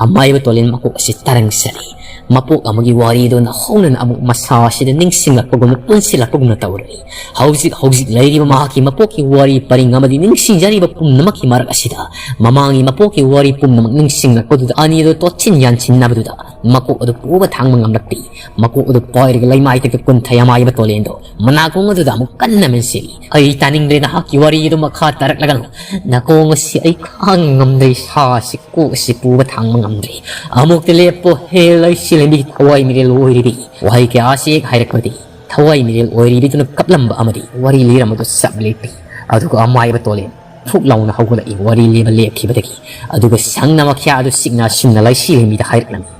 ꯑꯃꯥꯏꯕ ꯇꯣꯂꯦꯟ ꯃꯀꯣꯛ ꯑꯁꯤ ꯇꯔꯪ ꯆꯠꯂꯤ꯫ ꯃꯄꯣꯛ ꯑꯃꯒꯤ ꯋꯥꯔꯤ ꯑꯗꯨ ꯅꯧꯍꯧꯅꯅ ꯑꯃꯨꯛ ꯃꯁꯥ ꯑꯁꯤꯗ ꯅꯤꯡꯁꯤꯡꯂꯛꯄꯒꯨꯝꯅ ꯄꯨꯟꯁꯤꯜꯂꯛꯄꯒꯨꯝꯅ ꯇꯧꯔꯛꯏ꯫ ꯍꯧꯖꯤꯛ ꯍꯧꯖꯤꯛ ꯂꯩꯔꯤꯕ ꯃꯍꯥꯛꯀꯤ ꯃꯄꯣꯛꯀꯤ ꯋꯥꯔꯤ ꯄꯔꯤꯡ ꯑꯃꯗꯤ ꯅꯤꯡꯁꯤꯡꯖꯔꯤꯕ ꯄꯨꯝꯅꯃꯛꯀꯤ ꯃꯔꯛ ꯑꯁꯤꯗ ꯃꯃꯥꯡꯒꯤ ꯃꯄꯣꯛꯀꯤ ꯋꯥꯔꯤ ꯄꯨꯝꯅꯃꯛ ꯅꯤꯡꯁꯤꯡꯂꯛꯄꯗꯨꯗ ꯑꯅꯤ ꯑꯗꯨ ꯇꯣꯠꯁꯤꯟ ꯌꯥꯟꯁꯤꯟꯅꯕꯗꯨꯗ ꯃꯀꯣꯛ ꯑꯗꯨ ꯄꯨꯕ ꯊꯥꯡꯕ ꯉꯝꯂꯛꯇꯦ꯫ ꯃꯀꯣꯛ ꯑꯗꯨ ꯄꯥꯏꯔꯒ ꯂꯩꯃꯥꯏꯗꯒꯤ ꯀꯨꯟꯊꯩ ꯑꯃꯥꯏꯕ ꯇꯣꯂꯦꯟꯗꯣ ꯃꯅꯥꯀꯣꯡ ꯑꯗꯨꯗ ꯑꯃꯨꯛ ꯀꯟꯅ ꯃꯦꯟꯁꯤꯜꯂꯤ꯫ "ꯑꯩ ꯇꯥꯅꯤꯡꯗ꯭ꯔꯦ ꯅꯍꯥꯛꯀꯤ ꯋꯥꯔꯤ ꯑꯗꯨ ꯃꯈꯥ ꯇꯥꯔꯛꯂꯒꯅꯨ꯫ ꯅꯥꯀꯣꯡ ꯑꯁꯤ ꯑꯩ ꯈꯥꯡ ꯉꯝꯗ꯭ꯔꯦ, ꯁꯥ ꯑꯁꯤ ꯀꯣꯛ ꯑꯁꯤ ꯄꯨꯕ ꯊꯥꯡꯕ ꯉꯝꯗ꯭ꯔꯦ꯫ ꯑꯃꯨꯛꯇ ꯂꯦꯞꯄꯣ ꯍꯦ ꯂꯩꯁꯤꯂꯦꯝꯕꯤ ꯊꯋꯥꯏ ꯃꯤꯔꯦꯜ ꯑꯣꯏꯔꯤꯕꯤ꯫" ꯋꯥꯍꯩ ꯀꯌꯥ ꯑꯁꯤ ꯍꯦꯛ ꯍꯥꯏꯔꯛꯄꯗꯤ ꯊꯋꯥꯏ ꯃꯤꯔꯦꯜ ꯑꯣꯏꯔꯤꯕꯤꯗꯨꯅ ꯀꯞꯂꯝꯕ ꯑꯃꯗꯤ ꯋꯥꯔꯤ ꯂꯤꯔꯝꯕꯗꯨ ꯆꯞ ꯂꯦꯞꯄꯤ꯫ ꯑꯗꯨꯒ ꯑꯃꯥꯏꯕ ꯇꯣꯂꯦꯟ ꯐꯨꯛ ꯂꯥꯎꯅ ꯍꯧꯒꯠꯂꯛꯏ ꯋꯥꯔꯤ ꯂꯤꯕ ꯂꯦꯞꯈꯤꯕꯗꯒꯤ꯫ ꯑꯗꯨꯒ ꯁꯪꯅ ꯃꯈ꯭ꯌꯥ ꯑꯗꯨ ꯁꯤꯛꯅ ꯁꯤꯡꯅ ꯂꯩꯁꯤꯂꯦꯝꯕꯤꯗ ꯍꯥꯏꯔꯛꯂꯝꯃꯤ꯫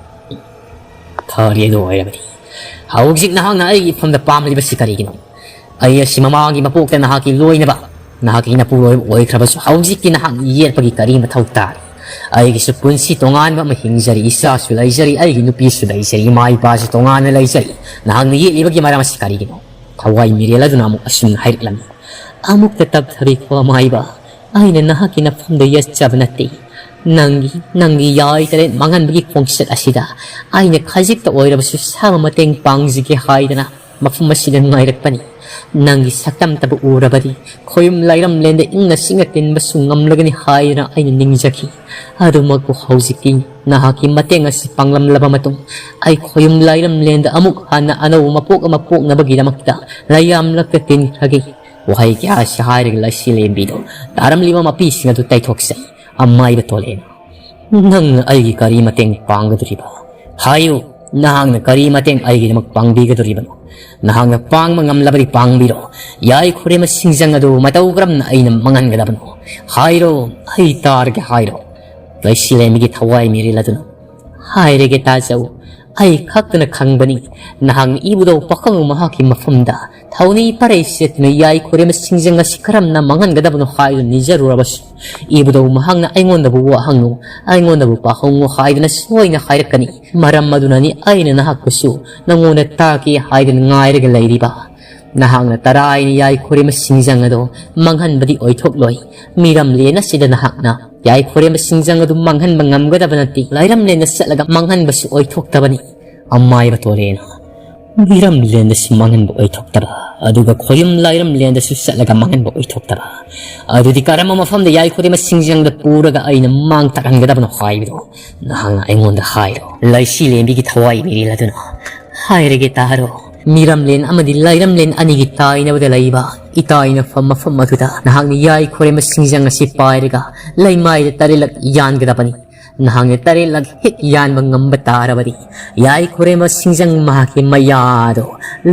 "ꯐꯔꯦ, ꯑꯗꯨ ꯑꯣꯏꯔꯕꯗꯤ ꯍꯧꯖꯤꯛ ꯅꯍꯥꯛꯅ ꯑꯩꯒꯤ ꯏꯐꯝꯗ ꯄꯥꯝꯂꯤꯕꯁꯤ ꯀꯔꯤꯒꯤꯅꯣ? ꯑꯩ ꯑꯁꯤ ꯃꯃꯥꯡꯒꯤ ꯃꯄꯣꯛꯇ ꯅꯍꯥꯛꯀꯤ ꯂꯣꯏꯅꯕ, ꯅꯍꯥꯛꯀꯤ ꯅꯄꯨꯔꯣꯏꯕ ꯑꯣꯏꯈ꯭ꯔꯕꯁꯨ, ꯍꯧꯖꯤꯛꯇꯤ ꯅꯍꯥꯛꯅ ꯌꯦꯠꯄꯒꯤ ꯀꯔꯤ ꯃꯊꯧ ꯇꯥꯔꯤ? ꯑꯩꯒꯤꯁꯨ ꯄꯨꯟꯁꯤ ꯇꯣꯉꯥꯟꯕ ꯑꯃ ꯍꯤꯡꯖꯔꯤ, ꯏꯆꯥꯁꯨ ꯂꯩꯖꯔꯤ, ꯑꯩꯒꯤ ꯅꯨꯄꯤꯁꯨ ꯂꯩꯖꯔꯤ, ꯏꯃꯥ ꯏꯄꯥꯁꯨ ꯇꯣꯉꯥꯟꯅ ꯂꯩꯖꯔꯤ꯫ ꯅꯍꯥꯛꯅ ꯌꯦꯠꯂꯤꯕꯒꯤ ꯃꯔꯝ ꯑꯁꯤ ꯀꯔꯤꯒꯤꯅꯣ? ꯊꯋꯥꯏ ꯃꯤꯔꯦꯜ ꯑꯗꯨꯅ ꯑꯃꯨꯛ ꯑꯁꯨꯝꯅ ꯍꯥꯏꯔꯛꯂꯝꯃꯤ: "ꯑꯃꯨꯛꯇ ꯇꯞꯊꯕꯤꯈꯣ, ꯑꯃꯥꯏꯕ꯫ ꯑꯩꯅ ꯅꯍꯥꯛꯀꯤ ꯅꯐꯝꯗ ꯌꯦꯠꯆꯕ ꯅꯠꯇꯦ꯫ ꯅꯪꯒꯤ, ꯅꯪꯒꯤ ꯌꯥꯏ ꯇꯔꯦꯠ ꯃꯥꯡꯍꯟꯕꯒꯤ ꯈꯣꯡꯆꯠ ꯑꯁꯤꯗ ꯑꯩꯅ ꯈꯖꯤꯛꯇ ꯑꯣꯏꯔꯕꯁꯨ ꯁꯥꯕ ꯃꯇꯦꯡ ꯄꯥꯡꯖꯒꯦ ꯍꯥꯏꯗꯅ ꯃꯐꯝ ꯑꯁꯤꯗ ꯉꯥꯏꯔꯛꯄꯅꯤ꯫ ꯅꯪꯒꯤ ꯁꯛꯇꯝꯇꯕꯨ ꯎꯔꯕꯗꯤ ꯈꯣꯌꯨꯝ ꯂꯥꯏꯔꯝꯂꯦꯟꯗ ꯏꯪꯅ ꯆꯤꯛꯅ ꯇꯤꯟꯕꯁꯨ ꯉꯝꯂꯒꯅꯤ ꯍꯥꯏꯗꯅ ꯑꯩꯅ ꯅꯤꯡꯖꯈꯤ꯫ ꯑꯗꯨꯃꯛꯄꯨ ꯍꯧꯖꯤꯛꯇꯤ ꯅꯍꯥꯛꯀꯤ ꯃꯇꯦꯡ ꯑꯁꯤ ꯄꯥꯡꯂꯝꯂꯕ ꯃꯇꯨꯡ, ꯑꯩ ꯈꯣꯌꯨꯝ ꯂꯥꯏꯔꯝꯂꯦꯟꯗ ꯑꯃꯨꯛ ꯍꯟꯅ ꯑꯅꯧꯕ ꯃꯄꯣꯛ ꯑꯃ ꯄꯣꯛꯅꯕꯒꯤꯗꯃꯛꯇ ꯂꯩꯌꯥꯝꯂꯛꯇ ꯇꯤꯟꯈ꯭ꯔꯒꯦ"꯫ ꯋꯥꯍꯩ ꯀꯌꯥ ꯑꯁꯤ ꯍꯥꯏꯔꯒ ꯂꯩꯁꯤ ꯂꯦꯝꯕꯤꯗꯣ ꯇꯥꯔꯝꯂꯤꯕ ꯃꯄꯤꯁꯤꯡ ꯑꯗꯨ ꯇꯩꯊꯣꯛꯆꯩ꯫ ꯑꯃꯥꯏꯕ ꯇꯣꯂꯦꯅ: "ꯅꯪꯅ ꯑꯩꯒꯤ ꯀꯔꯤ ꯃꯇꯦꯡ ꯄꯥꯡꯒꯗꯧꯔꯤꯕ? ꯍꯥꯏꯌꯨ, ꯅꯍꯥꯛꯅ ꯀꯔꯤ ꯃꯇꯦꯡ ꯑꯩꯒꯤꯗꯃꯛ ꯄꯥꯡꯕꯤꯒꯗꯧꯔꯤꯕꯅꯣ? ꯅꯍꯥꯛꯅ ꯄꯥꯡꯕ ꯉꯝꯂꯕꯗꯤ ꯄꯥꯡꯕꯤꯔꯣ꯫ ꯌꯥꯏ ꯈꯨꯔꯦꯝꯕ ꯁꯤꯡꯖꯪ ꯑꯗꯨ ꯃꯇꯧ ꯀꯔꯝꯅ ꯑꯩꯅ ꯃꯥꯡꯍꯟꯒꯗꯕꯅꯣ? ꯍꯥꯏꯔꯣ, ꯑꯩ ꯇꯥꯔꯒꯦ, ꯍꯥꯏꯔꯣ"꯫ ꯂꯩꯁꯤꯂꯦꯝꯕꯤꯒꯤ ꯊꯋꯥꯏ ꯃꯤꯔꯦꯜ ꯑꯗꯨꯅ: "ꯍꯥꯏꯔꯒꯦ, ꯇꯥꯖꯧ꯫ ꯑꯩ ꯈꯛꯇꯅ ꯈꯪꯕꯅꯤ꯫ ꯅꯍꯥꯛꯅ ꯏꯕꯨꯙꯧ ꯄꯥꯈꯪ ꯃꯍꯥꯛꯀꯤ ꯃꯐꯝꯗ ꯊꯧꯅꯤ ꯄꯔꯩ ꯁꯦꯠꯇꯨꯅ ꯌꯥꯏ ꯈꯨꯔꯦꯝꯕ ꯁꯤꯡꯖꯪ ꯑꯁꯤ ꯀꯔꯝꯅ ꯃꯥꯡꯍꯟꯒꯗꯕꯅꯣ ꯍꯥꯏꯗꯨꯅ ꯅꯤꯖꯔꯨꯔꯕꯁꯨ, ꯏꯕꯨꯙꯧ ꯃꯍꯥꯛꯅ ꯑꯩꯉꯣꯟꯗꯕꯨ ꯋꯥ ꯍꯪꯉꯨ, ꯑꯩꯉꯣꯟꯗꯕꯨ ꯄꯥꯍꯪꯉꯨ ꯍꯥꯏꯗꯨꯅ ꯁꯣꯏꯅ ꯍꯥꯏꯔꯛꯀꯅꯤ꯫ ꯃꯔꯝ ꯑꯗꯨꯅꯅꯤ ꯑꯩꯅ ꯅꯍꯥꯛꯄꯨꯁꯨ ꯅꯉꯣꯟꯗ ꯇꯥꯛꯀꯦ ꯍꯥꯏꯗꯨꯅ ꯉꯥꯏꯔꯒ ꯂꯩꯔꯤꯕ꯫ ꯅꯍꯥꯛꯅ ꯇꯔꯥꯏꯅ ꯌꯥꯏ ꯈꯨꯔꯦꯝꯕ ꯁꯤꯡꯖꯪ ꯑꯗꯣ ꯃꯥꯡꯍꯟꯕꯗꯤ ꯑꯣꯏꯊꯣꯛꯂꯣꯏ꯫ ꯃꯤꯔꯝꯂꯦꯟ ꯑꯁꯤꯗ ꯅꯍꯥꯛꯅ ꯌꯥꯏ ꯈꯨꯔꯦꯝꯕ ꯁꯤꯡꯖꯪ ꯑꯗꯨ ꯃꯥꯡꯍꯟꯕ ꯉꯝꯒꯗꯕ ꯅꯠꯇꯦ꯫ ꯂꯥꯏꯔꯝꯂꯦꯟꯗ ꯆꯠꯂꯒ ꯃꯥꯡꯍꯟꯕꯁꯨ ꯑꯣꯏꯊꯣꯛꯇꯕꯅꯤ"꯫ ꯑꯃꯥꯏꯕ ꯇꯣꯂꯦꯅ: "ꯃꯤꯔꯝꯂꯦꯟꯗꯁꯨ ꯃꯥꯡꯍꯟꯕ ꯑꯣꯏꯊꯣꯛꯇꯕ, ꯑꯗꯨꯒ ꯈꯣꯌꯨꯝ ꯂꯥꯏꯔꯝꯂꯦꯟꯗꯁꯨ ꯆꯠꯂꯒ ꯃꯥꯡꯍꯟꯕ ꯑꯣꯏꯊꯣꯛꯇꯕ꯫ ꯑꯗꯨꯗꯤ ꯀꯔꯝꯕ ꯃꯐꯝꯗ ꯌꯥꯏ ꯈꯨꯔꯦꯝꯕ ꯁꯤꯡꯖꯪꯗ ꯄꯨꯔꯒ ꯑꯩꯅ ꯃꯥꯡ ꯇꯥꯛꯍꯟꯒꯗꯕꯅꯣ ꯍꯥꯏꯕꯗꯣ ꯅꯍꯥꯛꯅ ꯑꯩꯉꯣꯟꯗ ꯍꯥꯏꯔꯣ"꯫ ꯂꯩꯁꯤ ꯂꯦꯝꯕꯤꯒꯤ ꯊꯋꯥꯏ ꯃꯤꯔꯦꯜ ꯑꯗꯨꯅ: "ꯍꯥꯏꯔꯒꯦ, ꯇꯥꯔꯣ꯫ ꯃꯤꯔꯝꯂꯦꯟ ꯑꯃꯗꯤ ꯂꯥꯏꯔꯝꯂꯦꯟ ꯑꯅꯤꯒꯤ ꯇꯥꯏꯅꯕꯗ ꯂꯩꯕ ꯏꯇꯥꯏꯅꯐꯝ ꯃꯐꯝ ꯑꯗꯨꯗ ꯅꯍꯥꯛꯅ ꯌꯥꯏ ꯈꯨꯔꯦꯝꯕ ꯁꯤꯡꯖꯪ ꯑꯁꯤ ꯄꯥꯏꯔꯒ ꯂꯩꯃꯥꯏꯗ ꯇꯔꯦꯠꯂꯛ ꯌꯥꯟꯒꯗꯕꯅꯤ꯫ ꯅꯍꯥꯛꯅ ꯇꯔꯦꯠꯂꯛ ꯍꯦꯛ ꯌꯥꯟꯕ ꯉꯝꯕ ꯇꯥꯔꯕꯗꯤ ꯌꯥꯏ ꯈꯨꯔꯦꯝꯕ ꯁꯤꯡꯖꯪ ꯃꯍꯥꯛꯀꯤ ꯃꯌꯥꯗꯣ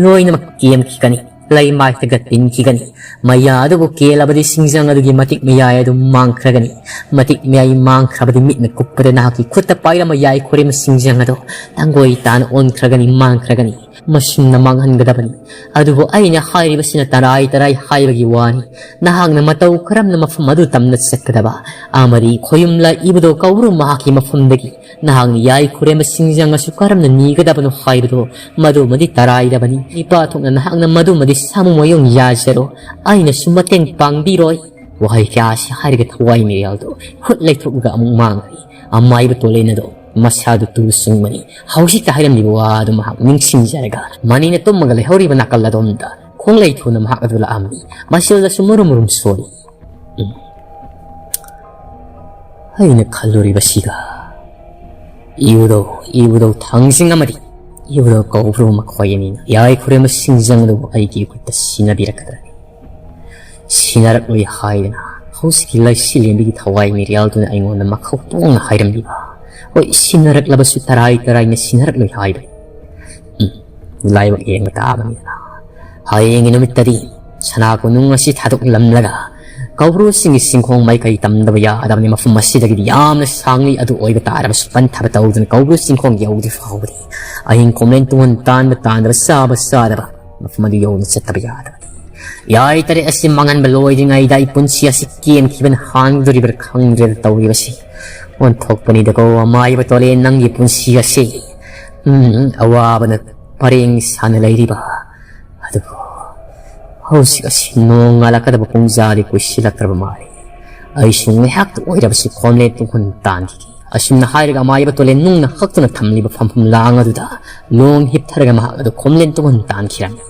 ꯂꯣꯏꯅꯃꯛ ꯀꯦꯝꯈꯤꯒꯅꯤ"꯫ ꯂꯩꯃꯥꯏꯗꯒ ꯇꯤꯟꯈꯤꯒꯅꯤ꯫ ꯃꯌꯥ ꯑꯗꯨꯕꯨ ꯀꯦꯜꯂꯕꯗꯤ ꯁꯤꯡꯖꯪ ꯑꯗꯨꯒꯤ ꯃꯇꯤꯛ ꯃꯌꯥꯏ ꯑꯗꯨ ꯃꯥꯡꯈ꯭ꯔꯒꯅꯤ꯫ ꯃꯇꯤꯛ ꯃꯌꯥꯏ ꯃꯥꯡꯈ꯭ꯔꯕꯗꯤ ꯃꯤꯠꯅ ꯀꯨꯞꯄꯗ ꯅꯍꯥꯛꯀꯤ ꯈꯨꯠꯇ ꯄꯥꯏꯔꯝꯕ ꯌꯥꯏꯈꯨꯔꯦꯝꯕ ꯁꯤꯡꯖꯪ ꯑꯗꯨ ꯇꯥꯡꯒꯣꯏ ꯇꯥꯅ ꯑꯣꯟꯈ꯭ꯔꯒꯅꯤ, ꯃꯥꯡꯈ꯭ꯔꯒꯅꯤ꯫ ꯃꯁꯤꯅ ꯃꯥꯡꯍꯟꯒꯗꯕꯅꯤ꯫ ꯑꯗꯨꯕꯨ ꯑꯩꯅ ꯍꯥꯏꯔꯤꯕꯁꯤꯅ ꯇꯔꯥꯏ ꯇꯔꯥꯏ ꯍꯥꯏꯕꯒꯤ ꯋꯥꯅꯤ꯫ ꯅꯍꯥꯛꯅ ꯃꯇꯧ ꯀꯔꯝꯅ ꯃꯐꯝ ꯑꯗꯨ ꯇꯝꯅ ꯆꯠꯀꯗꯕ ꯑꯃꯗꯤ ꯈꯣꯌꯨꯝꯂꯥ ꯏꯕꯨꯙꯧ ꯀꯧꯕ꯭ꯔꯨ ꯃꯍꯥꯛꯀꯤ ꯃꯐꯝꯗꯒꯤ ꯅꯍꯥꯛꯅ ꯌꯥꯏꯈꯨꯔꯦꯝꯕ ꯁꯤꯡꯖꯪ ꯑꯁꯨ ꯀꯔꯝꯅ ꯅꯤꯒꯗꯕꯅꯣ ꯍꯥꯏꯕꯗꯨ ꯃꯗꯨꯃꯗꯤ ꯇꯔꯥꯏꯔꯕꯅꯤ꯫ ꯏꯄꯥ ꯊꯣꯛꯅ ꯅꯍꯥꯛꯅ ꯃꯗꯨꯃꯗꯤ ꯁꯥꯃꯨ ꯃꯌꯨꯝ ꯌꯥꯖꯔꯣ, ꯑꯩꯅꯁꯨ ꯃꯇꯦꯡ ꯄꯥꯡꯕꯤꯔꯣꯏ꯫ ꯋꯥꯍꯩ ꯀꯌꯥ ꯑꯁꯤ ꯍꯥꯏꯔꯒ ꯊꯋꯥꯏ ꯃꯤꯔꯦꯜꯗꯣ ꯈꯨꯠ ꯂꯩꯊꯣꯛꯂꯒ ꯑꯃꯨꯛ ꯃꯥꯡꯈ꯭ꯔꯦ꯫ ꯑꯃꯥꯏꯕ ꯇꯣꯂꯦꯟ ꯑꯗꯣ ꯃꯁꯥꯗꯨ ꯇꯨ ꯆꯨꯡꯕꯅꯤ꯫ ꯍꯧꯖꯤꯛꯇ ꯍꯥꯏꯔꯝꯂꯤꯕ ꯋꯥ ꯑꯗꯨ ꯃꯍꯥꯛ ꯅꯤꯡꯁꯤꯡꯖꯔꯒ ꯃꯅꯤꯅ ꯇꯨꯝꯃꯒ ꯂꯩꯍꯧꯔꯤꯕ ꯅꯥꯀꯜ ꯑꯗꯣꯝꯗ ꯈꯣꯡꯂꯩ ꯊꯨꯅ ꯃꯍꯥꯛ ꯑꯗꯨ ꯂꯥꯛꯑꯝꯃꯤ꯫ ꯃꯁꯤꯗꯁꯨ ꯃꯨꯔꯨꯝ ꯃꯨꯔꯨꯝ ꯁꯣꯜꯂꯤ꯫ ꯎꯝ꯫ ꯑꯩꯅ ꯈꯜꯂꯨꯔꯤꯕꯁꯤꯒ ꯏꯕꯨꯙꯧ, ꯏꯕꯨꯙꯧ ꯊꯥꯡꯖꯤꯡ ꯑꯃꯗꯤ ꯏꯕꯨꯙꯧ ꯀꯧꯕ꯭ꯔꯨ ꯃꯈꯣꯏ ꯑꯅꯤꯅ ꯌꯥꯏꯈꯨꯔꯦꯝꯕ ꯁꯤꯡꯖꯪ ꯑꯗꯨꯕꯨ ꯑꯩꯒꯤ ꯈꯨꯠꯇ ꯁꯤꯟꯅꯕꯤꯔꯛꯀꯗ꯭ꯔꯅꯤ꯫ ꯁꯤꯟꯅꯔꯛꯂꯣꯏ ꯍꯥꯏꯗꯅ ꯍꯧꯖꯤꯛꯀꯤ ꯂꯩꯁꯤꯂꯦꯝꯕꯤꯒꯤ ꯊꯋꯥꯏ ꯃꯤꯔꯦꯜꯗꯨꯅ ꯑꯩꯉꯣꯟꯗ ꯃꯈꯧ ꯇꯣꯡꯅ ꯍꯥꯏꯔꯝꯂꯤꯕ꯫ ꯍꯣꯏ, ꯁꯤꯟꯅꯔꯛꯂꯕꯁꯨ ꯇꯔꯥꯏ ꯇꯔꯥꯏꯅ ꯁꯤꯟꯅꯔꯛꯂꯣꯏ ꯍꯥꯏꯕꯅꯤ꯫ ꯎꯝ, ꯂꯥꯏꯕꯛ ꯌꯦꯡꯕ ꯇꯥꯕꯅꯤꯗꯅ꯫ ꯍꯌꯦꯡꯒꯤ ꯅꯨꯃꯤꯠꯇꯗꯤ ꯁꯅꯥ ꯀꯣꯅꯨꯡ ꯑꯁꯤ ꯊꯥꯗꯣꯛꯂꯝꯂꯒ ꯀꯧꯕ꯭ꯔꯨꯁꯤꯡꯒꯤ ꯆꯤꯡꯈꯣꯡ ꯃꯥꯏꯀꯩ ꯇꯝꯗꯕ ꯌꯥꯗꯕꯅꯤ꯫ ꯃꯐꯝ ꯑꯁꯤꯗꯒꯤꯗꯤ ꯌꯥꯝꯅ ꯁꯥꯡꯂꯤ꯫ ꯑꯗꯨ ꯑꯣꯏꯕ ꯇꯥꯔꯕꯁꯨ ꯄꯟꯊꯕ ꯇꯧꯗꯨꯅ ꯀꯧꯕ꯭ꯔꯨ ꯆꯤꯡꯈꯣꯡ ꯌꯧꯗ꯭ꯔꯤ ꯐꯥꯎꯕꯗꯤ ꯑꯍꯤꯡ ꯈꯣꯝꯂꯦꯟ ꯇꯨꯡꯍꯟ ꯇꯥꯟꯕ ꯇꯥꯟꯗꯕ, ꯆꯥꯕ ꯆꯥꯗꯕ ꯃꯐꯝ ꯑꯗꯨ ꯌꯧꯅ ꯆꯠꯇꯕ ꯌꯥꯗꯕꯅꯤ꯫ ꯌꯥꯏ ꯇꯔꯦꯠ ꯑꯁꯤ ꯃꯥꯡꯍꯟꯕ ꯂꯣꯏꯗ꯭ꯔꯤꯉꯩꯗ ꯑꯩ ꯄꯨꯟꯁꯤ ꯑꯁꯤ ꯀꯦꯝꯈꯤꯕꯅ ꯍꯥꯟꯒꯗꯧꯔꯤꯕ꯭ꯔꯥ ꯈꯪꯗ꯭ꯔꯦꯗ ꯇꯧꯔꯤꯕꯁꯤ꯫ ꯑꯣꯟꯊꯣꯛꯄꯅꯤꯗꯀꯣ ꯑꯃꯥꯏꯕ ꯇꯣꯂꯦꯟ, ꯅꯪꯒꯤ ꯄꯨꯟꯁꯤ ꯑꯁꯤ꯫ ꯎꯝ, ꯑꯋꯥꯕꯅ ꯄꯔꯦꯡ ꯁꯥꯅ ꯂꯩꯔꯤꯕ꯫ ꯑꯗꯨꯕꯨ ꯍꯧꯖꯤꯛ ꯑꯁꯤ ꯅꯣꯡ ꯉꯥꯜꯂꯛꯀꯗꯕ ꯄꯨꯡꯖꯥꯗꯤ ꯀꯨꯏꯁꯤꯜꯂꯛꯇ꯭ꯔꯕ ꯃꯥꯜꯂꯤ꯫ ꯑꯩꯁꯨ ꯉꯥꯏꯍꯥꯛꯇ ꯑꯣꯏꯔꯕꯁꯨ ꯈꯣꯝꯂꯦꯟ ꯇꯨꯡꯍꯟ ꯇꯥꯟꯈꯤꯒꯦ꯫ ꯑꯁꯨꯝꯅ ꯍꯥꯏꯔꯒ ꯑꯃꯥꯏꯕ ꯇꯣꯂꯦꯟ ꯅꯨꯡꯅ ꯍꯛꯇꯨꯅ ꯊꯝꯂꯤꯕ ꯐꯝꯐꯝ ꯂꯥꯡ ꯑꯗꯨꯗ ꯂꯣꯡ ꯍꯤꯞꯊꯔꯒ ꯃꯍꯥꯛ ꯑꯗꯨ ꯈꯣꯝꯂꯦꯟ ꯇꯨꯡꯍꯟ ꯇꯥꯟꯈꯤꯔꯝꯃꯤ꯫